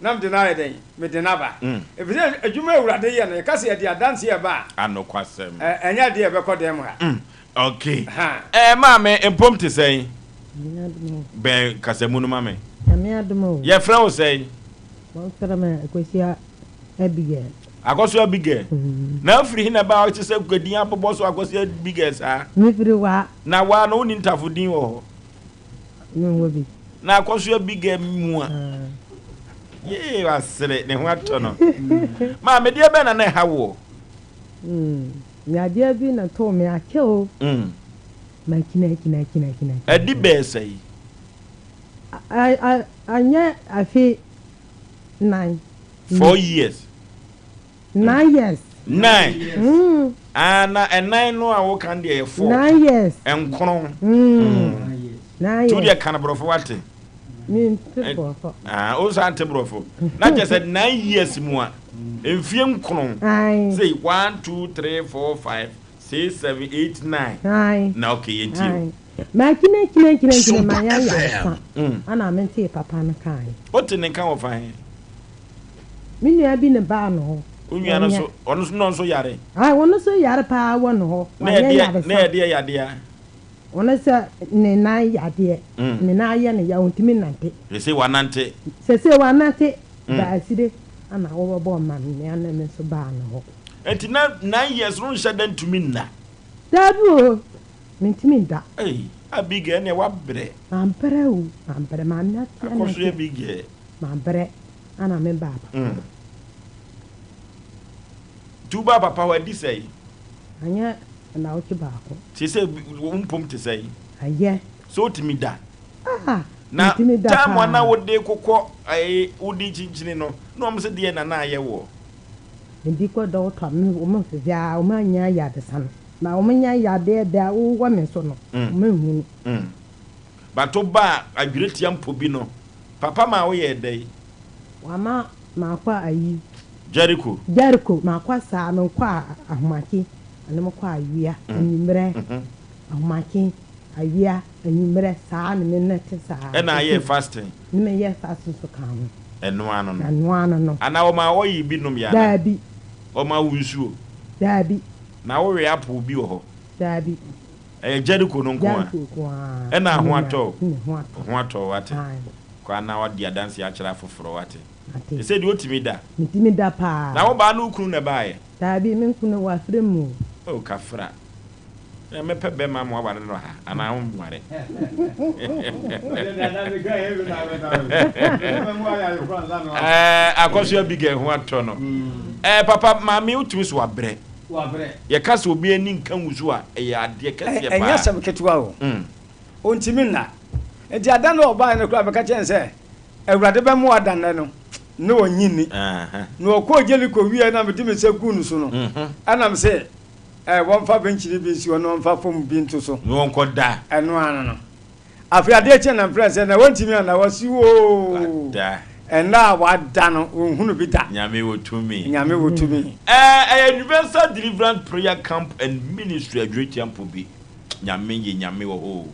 B: na mede no ayɛ dɛn? Mede no aba. Efisɛ adwuma a Awurade yɛ no, yɛka sɛ yɛde adanse reba
A: a, Anokwasɛm.
B: ɛnyɛ adeɛ a ɛbɛkɔ dan mu ha.
A: Ok. Eh maame mpom te sɛn?
F: Nyame adom o.
A: Bɛn kasamu no ma me.
F: Nyame adom o.
A: Yɛfrɛ wo sɛn?
F: Wɔfrɛ me Akosua Abigail.
A: Akosua Abigail. Na afiri he na ɛbaa te sɛ din abobɔ so Akosua Abigail saa?
F: Mefiri Waa.
A: Na Waa no wonni ntafo din wɔ hɔ?
F: Menwɔ bi.
A: Na Akosua Abigail mua. Yee wasere ne ho atɔ no. Maame deɛ bɛn na na ɛha woɔ?
F: Yadeɛ bi na too me akyɛ o. Ma kyina kyina kyina kyina.
A: Ɛdi bɛɛ sɛyi.
F: Anyɛ afe nan.
A: Four years.
F: Nine years.
A: Nine. Mm. Ah, na ɛnan no a woka deɛ yɛ four.
F: Nine years.
A: Nkron.
F: Mm. Nine years.
A: Tu deɛ kan borɔfo wate.
F: Mi nte borɔfo.
A: Ah, o sa nte borɔfo. Na kyerɛ sɛ nine years mu a. Mfie nkron. Sei, one, two, three, four, five, six, seven, eight, nine. Na okay, yɛn tie o.
F: Ma kyina kyina kyina kyina ma yɛn ayaresa. Ana me ntee papa no kae.
A: Wote ne nka wɔ fa he?
F: Me nua bi ne baa no hɔ.
A: Wo nua no so, ɔno so, na ɔno nso yare?
F: Ae, ɔno nso yare paa wɔ ne hɔ.
A: Na ɛdeɛ, na ɛdeɛ yadeɛ a?
F: Ɔno sɛ ne nan yadeɛ. Ne nan yɛ no ya, ɔntumi nnante.
A: Sesei wanante?
F: Sesei wanante. Baasire ana wɔbɛbɔ ma me nua no me nso baa ne hɔ.
A: Enti na nine years no nhyɛ da ntumi nna?
F: Daabi o, mentumi nda.
A: Ei, Abigail ɛneɛ wabrɛ.
F: Mabrɛ o, mabrɛ, maame ate
A: anadwo. Akɔso Abigail.
F: Mabrɛ ana me baa papa hɔ.
A: Nti wobaa papa hɔ adi sɛn?
F: Anyɛ nnawɔtwe baako.
A: Seesei wo mpom te sɛn?
F: Ayɛ.
A: Sɛ wotumi da?
F: Ah!
A: Na
F: Metumi da
A: time a na
F: paa.
A: wode kokɔ ɛɛ wode kyinkyini no, na wɔn se deɛ na na ayɛ woɔ?
F: Mede kɔ dɔkota me wɔn mfefe a wɔn anya ayaresa no na wɔn nya yadeɛ da wowɔ me so no wɔn nhunu.
A: But wo baa adweretia mpo bi no papa maa wo yɛɛ dɛn?
F: Wama makɔ ayi.
A: Jericho.
F: Jericho makɔ saa menkɔ ahomakye ɛna mekɔ awia anwummerɛ ahomakye. Awia, anwummerɛ, saa na me nɛte saa.
A: Ɛna ayɛ fasting.
F: Ne me yɛ fasting nso ka ho.
A: Ɛno ano no.
F: Ɛno ano no.
A: Anaa wɔma oil bi nom yɛ anaa?
F: Daabi.
A: Wɔma wo nsuo?
F: Daabi.
A: Na wo we apple bi wɔ hɔ?
F: Daabi.
A: Ɛyɛ Jericho no nko ara?
F: Jericho nko ara.
A: Ɛna ho atɔ wo?
F: Ne ho atɔ.
A: Ho atɔ wo, wate.
F: Ae.
A: Kɔ a na wadi adanseɛ akyerɛ afoforɔ, wate.
F: Mate.
A: Sesei deɛ wotumi da?
F: Metumi da paa.
A: Na wo baa ne wo kunu na ɛbaeɛ?
F: Daabi, me kunu wafrɛ mu o.
A: Oh, kafra. Na mɛpɛ bɛma ama waware no ha anaa wonware? Ɛɛ akɔso Abigail ho atɔ no. Ɛɛ papa maame wotumi so wabrɛ. Yɛka sɛ obi ani nka wusu a ɛyɛ adeɛ kɛseɛ paa.
B: Ɛnyɛ asɛm ketewa o. Ontumi nna. Nti ada no ɔbaeɛ no koraa meka kyerɛ no sɛ Awurade bɛmo ada nnɛ no na ɔnnye nni. Na ɔkɔɔ Jeriko wieɛ na mede me nsa guu no so no ɛna mese Ɛ, wɔmfa benkyini bi nsi hɔ na wɔmfa fam bi nto so.
A: Na wɔnkɔ da.
B: Ɛno ara no. Afei adeɛ kye na mfrɛ sɛ, na wɔntumi anna? Wɔse, Oo,
A: Wada.
B: ɛnna a wada no, wɔnhunu bi da.
A: Nyame wɔ tumi.
B: Nyame wɔ tumi.
A: Ɛ, ɛyɛ Universal Deliverance Prayer Camp and Ministry Adwiritia mpo bi. Nyame yɛ Nyame wɔ hɔ o.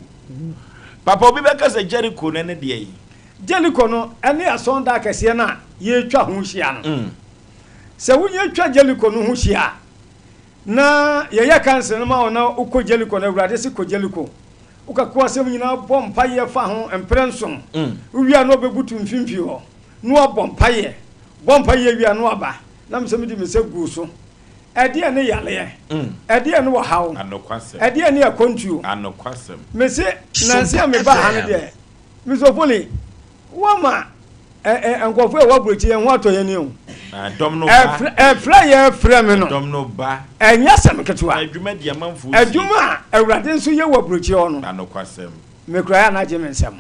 A: Papa obi bɛka sɛ Jericho no ɛne deɛn?
B: Jericho no ɛne asɔnda akɛseɛ no a yɛretwa ho hyia no. Sɛ wonya twa Jericho no ho hyia a, Na yɛyɛ kansa no ma wo na wokɔ Jeriko no, Awurade se kɔ Jeriko. Woka ko asɛm nyinaa bɔ mpaeɛ fa ho mprɛ nson. Wowie a na ɔbɛbutu mfimfini hɔ na wabɔ mpaeɛ. Bɔ mpaeɛ wie a na waba. Na mesɛ mede me nsa guu so. Ɛdeɛn ne yareɛ? Ɛdeɛn ne ɔhaw? Ɛdeɛn ne akwantuo? Mese nanse a mebaa ha no deɛ, Mister Ofoli, Woama nkurɔfoɔ a ɛwɔ aburokyi yɛn ho atɔ yɛn ni o. Ɛfrɛ yɛ frɛ me no. Ɛnyɛ asɛm ketewa. Adwuma a Awurade nso yɛ wɔ aburokyi hɔ no. Mekura yɛ anagye me nsam.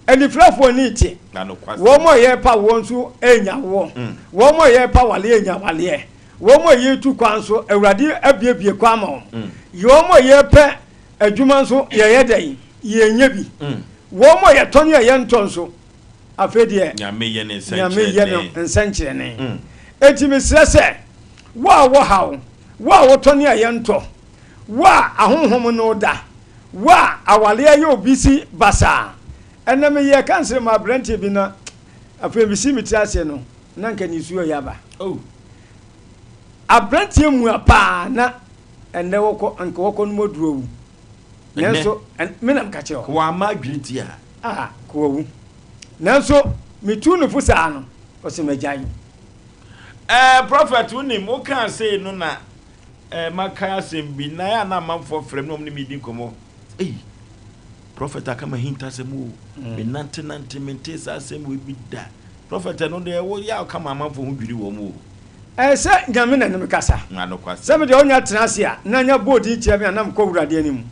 B: Anifirafoɔ ni te. Wɔn a yɛrepa woɔ nso renya woɔ. Wɔn a yɛrepa waleɛ nya waleɛ. Wɔn a yɛretu kwan nso Awurade abuebue kwan ama wɔn. Wɔn a yɛrepɛ Adwuma nso yɛyɛ dɛn? Yɛnyɛ bi. Wɔn a yɛtɔ ne a yɛntɔ nso, afei deɛ
A: Nyame yɛ ne
B: Nyame yɛ no
A: nsɛnkyerɛnne.
B: nsɛnkyerɛnne. Enti mesrɛ sɛ, wo a wɔ haw, wo a wotɔ ne a yɛntɔ, wo a ahonhom ne wo da, wo a aware ayɛ obi si basaa. Ɛnnɛ meyɛɛ kansere maa aberanteɛ bi na afei mesii me tiri aseɛ no, na anka nisuo reyɛ aba. Aberanteɛ mua paa na Ɛnnɛ wɔkɔ anka wɔkɔ nom aduru awu. Nanso me na meka kyerɛ wo.
A: Wamma adwene ti a.
B: Ah, ka wawu. Nanso metuu no fo saa no, ɔse magyae.
A: Eh, Prophet, wonim, wokaa sei no na eh, makae asɛm bi, na ɛyɛ a na amanfoɔ frɛ me na wɔn ne me di nkɔmmɔ. Ei, Prophet aka m'ahintasɛm o, menantenante mentee saa asɛm wei bi da. Prophet, ɛno deɛ woyɛ a woka ma amanfoɔ ho dwiri wɔn o.
B: Ɛyɛ sɛ Nyame na ne me kasa. Sɛ me deɛ ɔnya tena ase a na nya bɔ odin kyerɛ me a na mekɔ Wurade anim.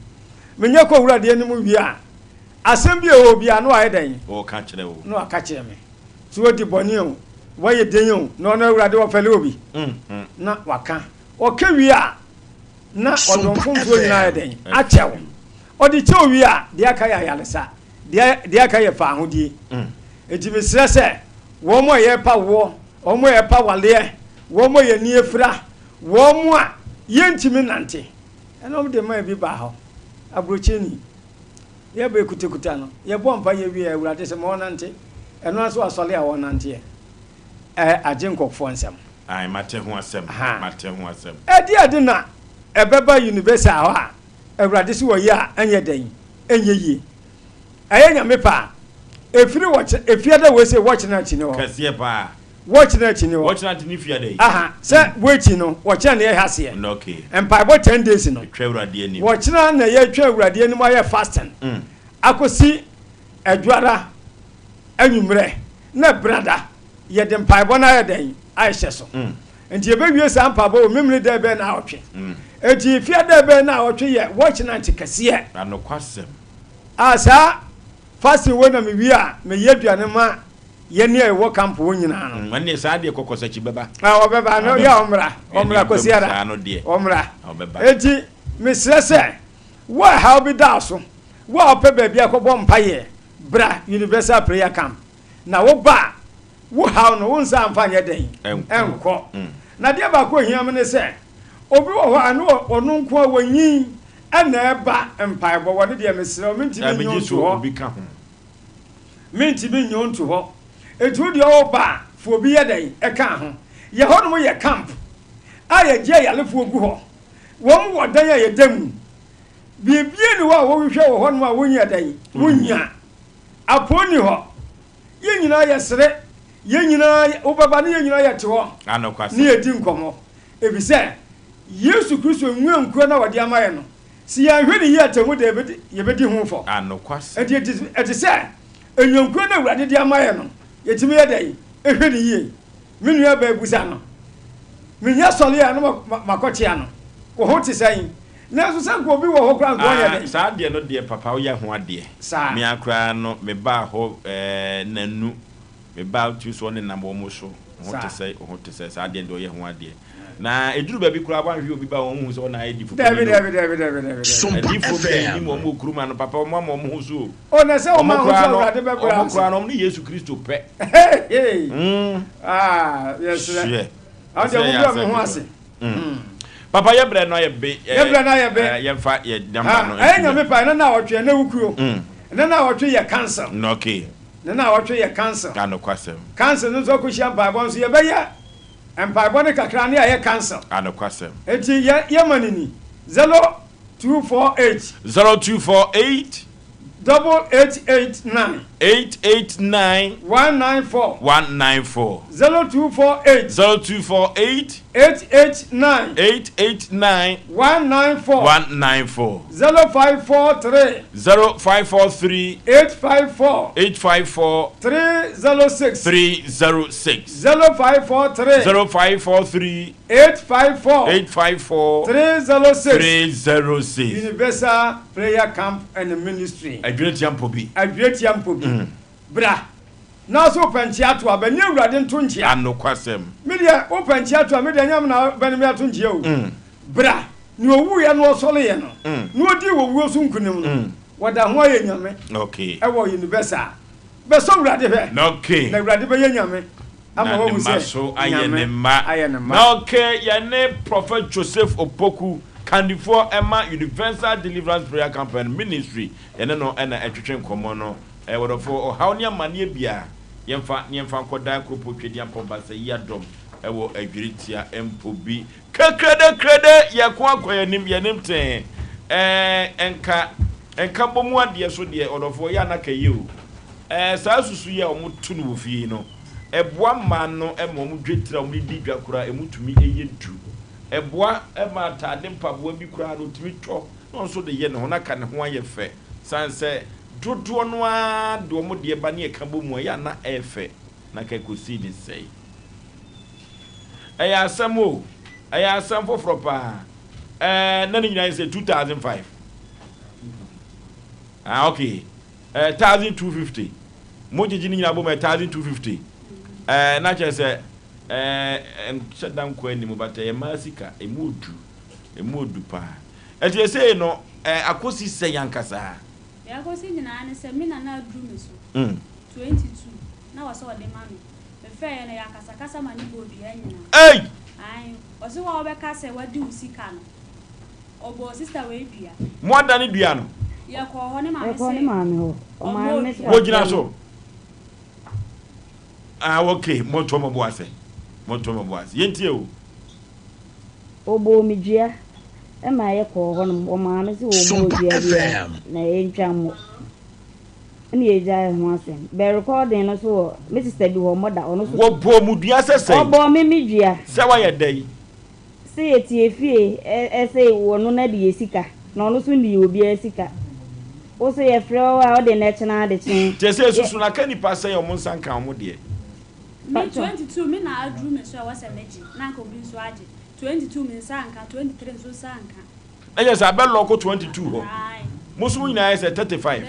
B: Menya kɔ Wurade anim wie a, asɛm bi a ɛwɔ hɔ biara na wayɛ dɛn? Na waka kyerɛ me. Sɛ wadi bɔne o, wayɛ den o, na ɔno Awurade ɔfɛle obi. Na waka. Ɔka wie a, na ɔde wo mfomsoɔ nyinaa ayɛ dɛn? Akyɛ wo. Ɔde kyɛ wo wie a, deɛ aka yɛ ayaresa. Deɛ deɛ aka yɛ faahodie. Enti mesrɛ sɛ, wɔn a yɛrepa woɔ, wɔn a yɛrepa waleɛ, wɔn a yɛn ani afira, wɔn a yɛntumi nnante. Ɛna wɔn de man bi baa hɔ, aburokyeni. Yɛbɛ kutakuta no, yɛbɔ mpa yɛ wie a, Awurade sɛ ma ɔnante. Ɛno ara nso asɔre a wɔnanteɛ. Ɛ agye nkɔfoɔ nsɛm.
A: Ae, mate ho asɛm, mate ho asɛm.
B: Ɛdeɛ ade na ɛbɛba Universal hɔ a, Awurade sɛ wɔyɛ a ɛnyɛ dɛn? Ɛnyɛ yie. Ɛyɛ Nyame pɛ a, ɛfiri wɔkye, efiada wei sei wɔkyena akyi ne hɔ.
A: Kɛseɛ paa.
B: Wɔkyena akyi ne hɔ.
A: Wɔkyena akyi ne fiada yi.
B: Aha, sɛ wɔakyi no, wɔkyena na yɛhɛ aseɛ.
A: Mm, okay.
B: Mpaebɔ 10 days no.
A: Twa Awurade anim.
B: Wɔkyena na yɛtwa Awurade anim ayɛ fasting. Akɔsi Adwuada anwummerɛ na Brada yɛde mpaebɔ no ayɛ dɛn? Ahyɛ so. Nti yɛbɛwie saa mpaebɔ wɔ Memene da bɛyɛ naawɔtwe. Nti fiada bɛyɛ naawɔtwe yɛ watch night kɛseɛ.
A: Anokwasɛm.
B: A saa fasting wei na mewie a meyɛ aduane ma yɛne a yɛwɔ camp hɔ nyinaa no.
A: Ɛnneɛ saa deɛ kɔkɔsakyi bɛba.
B: Ah, ɔbɛba no yɛ ɔmmra, ɔmmra Kwasiada, ɔmmra. Enti mesrɛ sɛ wo a haw bi da wo so, wo a wopɛ baabi akɔbɔ mpaeɛ, bra Universal Prayer Camp. Na wo ba a, wo haw no, wo nsa mfa nyɛ dɛn? Ɛnkɔ. Na adeɛ baako a ɛhia me ne sɛ, obi wɔ hɔ a, ne ɔno nko ara wanyin. na ɛba mpaebɔ wɔ ne deɛ mesrɛ wo mentumi
A: Megye
B: nyi wo
A: so
B: nto hɔ.
A: obi ka ho.
B: Mentumi nyi wo nto hɔ. Enti wo deɛ woba a, fa obi yɛ dɛn ɛka ho. Yɛ hɔnom yɛ camp a yɛgye ayarefoɔ gu hɔ. Wɔn wɔ dan a yɛda mu. Biribiara nni hɔ a wohwehwɛ wɔ hɔnom a wonnya dɛn? Wonnya. Apɔw nni hɔ. Yɛn nyinaa yɛsere. Yɛn nyinaa, wobɛba ne yɛn nyinaa yɛte hɔ ne yɛdi nkɔmmɔ. Efisɛ Yesu Kristo nguankuo no a ɔde ama yɛn no, sɛ yɛanhwɛ no yie a, atemmu da yɛbɛdi ho fɔ. Enti ɛte sɛ nnwankuo no a Awurade de ama yɛn no, yɛtumi yɛ dɛn hwɛ no yie? Me nua baa bisa no. Menya sɔre a na makɔkyea no. Wo ho te sɛn? Nanso sɛ anka obi wɔ hɔ koraa anka ɔnyɛ
A: Ah,
B: dɛn?
A: saa adeɛ no deɛ papa woyɛ ho adeɛ.
B: Saa.
A: Me ara koraa no me baa hɔ eh, nnanu. Me baa wotumi sɛ ɔnenam wɔn so. Wo ho
B: Saa.
A: te sɛn, wo ho te sɛn. Saa adeɛ no deɛ ɔyɛ ho adeɛ. Na ɛduru baabi koraa woanhwɛ obi ba a wɔnhu sɛ ɔna ayɛ difo
B: Dabi,
A: panin o.
B: dabi, dabi, dabi, dabi, dabi.
A: Adiyifoɔ bi a yɛnim wɔn wɔ kurom ha no papa wɔn ama wɔn ho so o.
B: O na sɛ wɔma
A: Wɔn
B: ho so
A: koraa
B: a
A: no,
B: Awurade bɛbrɛ
A: wɔn
B: ase.
A: koraa no wɔn ne Yesu Kristo pɛ.
B: Hey, hey.
A: Mm.
B: Ah, yɛsrɛ.
A: Hwɛ.
B: Awo deɛ
A: Ɛsɛ yɛ
B: mobrɛ mo
A: asɛm
B: ho
A: ketewa.
B: ase.
A: Mm. Papa yɛ brɛ no ayɛ be.
B: Yɛ brɛ no ayɛ be.
A: Yɛmfa yɛ namba no.
B: Ɛyɛ nyame pa ɛnɛ na awɔtwe ɛnɛ wukuo. Ɛnɛ na awɔtwe yɛ council.
A: Okay.
B: Ɛnɛ na awɔtwe yɛ council.
A: Anokwasɛm.
B: Council no nso akɔhyia mpaebɔ nso yɛbɛyɛ mpaebɔ no kakra ne ayɛ council.
A: Anokwasɛm.
B: Eti yɛ yɛ ma no ni 0248.
A: 0248.
B: Double 889.
A: 889.
B: 194.
A: 194.
B: 0248.
A: 0248.
B: 889.
A: 889.
B: 194.
A: 194.
B: 0543.
A: 0543.
B: 854.
A: 854.
B: 306.
A: 306.
B: 0543.
A: 0543.
B: 854.
A: 854.
B: 306.
A: 306.
B: Universal Prayer Camp and Ministry.
A: Adweretia Mpobi.
B: Adweretia Mpobi. Bra na so wopɛ nkyea to a, bɛne Awurade nto nkyea.
A: Anokwasɛm.
B: Me deɛ, wopɛ nkyea to a, me deɛ ɛnyɛ me na bɛne me ato nkyea o. Bra, nea owuiɛ na ɔsɔreeɛ no, na ɔdii owuo so nkonim no, wɔda ho ayɛ Nyame
A: Okay.
B: ɛwɔ Universal. Bɛsɔ Awurade hwɛ,
A: Okay.
B: na Awurade bɛyɛ Nyame ama
A: Na ne
B: woahu
A: mma
B: sɛ
A: so ayɛ ne
B: Nyame
A: mma.
B: ayɛ ne mma.
A: Na okay, yɛne Prophet Joseph Opoku, kandifoɔ ɛma Universal Deliverance Prayer Camp and Ministry, yɛne no na ɛtwetwe nkɔmmɔ no. Ɛɛ wɔdɔfoɔ, ɔhaw ne amaneɛ biara, yɛmfa ne yɛmfa nkɔ Dan Kuropɔn Twedeampɔn Basayiadɔm ɛwɔ Adwiritia mpo bi. Kekrede krede, yɛko akɔ yɛn anim, yɛn anim tee. Ɛɛ nka nka bɔ mu adeɛ so deɛ, ɔdɔfoɔ, yɛ a na ka yie o. Ɛɛ saa susu yi a wɔto no wɔ fie yi no, ɛboa mmaa no ma wɔn dwetire a wɔde di dwa koraa, ɛmu tumi yɛ du. Ɛboa ma ataade mpaboa bi koraa no, ɔtumi tɔ na ɔno nso de yɛ ne ho na ka ne ho ayɛ fɛ. Sane sɛ dodoɔ no ara de wɔn deɛ ba ne ɛka bɔ mu a, ɛyɛ a na ɛyɛ fɛ na ka ɛkɔsii ne sɛe. Ɛyɛ asɛm o, ɛyɛ asɛm foforɔ paa. Ɛɛ na ne nyinaa yɛ sɛ 2005. Ah, okay. Ɛɛ 1250. Mo gyegye ne nyinaa bɔ mu ɛ 1250. Ɛɛ na kyerɛ sɛ ɛɛ nhyɛ da nkɔ anim but ɛyɛ mmaa sika, emu odu, emu odu paa. Ɛti ɛsei no ɛɛ akosi sɛn ankasa?
T: Deɛ akosi nyinaa ne sɛ me nana aduru me so 22 na wɔ sɛ ɔde ma me. Mefrɛeɛ no, ɛyɛ akasakasa ma ne bɔɔ dua nyinaa.
A: Ei!
T: Ae, ɔse wo a wobɛka sɛ wadi wo sika no, ɔbɔɔ sista wei dua.
A: Moadane dua no?
T: Yɛkɔɔ hɔ, ne maame
U: Yɛkɔɔ
T: se
U: ne maame hɔ.
T: ɔmmɔɔ
U: Ɔmaame se
T: dua.
A: Wogyina
U: wafrɛ
A: so?
U: no.
A: Ah, ok, monto mo bo ase. Monto mo bo ase. Yɛntie o.
U: Ɔbɔɔ me dua ma yɛkɔɔ hɔnom. Ɔmaame se ɔmmɔɔ dua biara na yɛntwa mmɔ. Ɛna yɛgyaee ho asɛm. Bɛ recording no nso wɔ me sister bi hɔ, mother, ɔno nso.
A: Wɔbɔɔ mo dua sɛ sɛn?
U: Ɔbɔɔ me me dua.
A: Sɛ woayɛ dɛn?
U: Sɛ yɛte efie ɛ sɛ ɔno na de yɛ sika na ɔno nso nni obiara sika. Wo nso yɛfrɛ wo a wode nnɛ kyena adekye.
A: Kyerɛ sɛ susu na ka nnipa sɛn a wɔn nsa nka wɔn deɛ.
T: Me 22 me na aduru me so a ɛwɔ sɛ megye na anka obi nso agye 22 me nsa anka 23 nso nsa anka.
A: Na kyerɛ sɛ abɛ lɔko 22 hɔ. Mo nso mo nyinaa yɛ sɛ 35.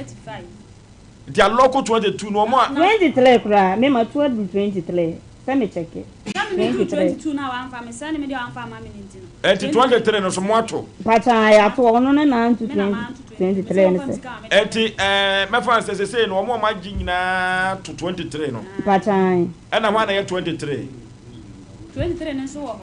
A: Nti alɔko 22 no wɔn a.
U: 23 koraa me ma tu aduru 23 sɛ me kyɛke.
T: Sɛ me me duru
U: 23.
T: 22 no a wamfa me sɛ ne me deɛ wamfa amma me no nti no.
A: Nti 23 no so mo ato.
U: Mpakyɛ ae ato ɔno ne na anto 23 no sɛ.
A: Nti ɛɛ mɛfa no sɛ sesei no wɔn a wɔn agye nyinaa to 23 no.
U: Mpakyɛ ae.
A: Ɛna hwan na ɛyɛ 23?
T: 23 no nso wɔ hɔ.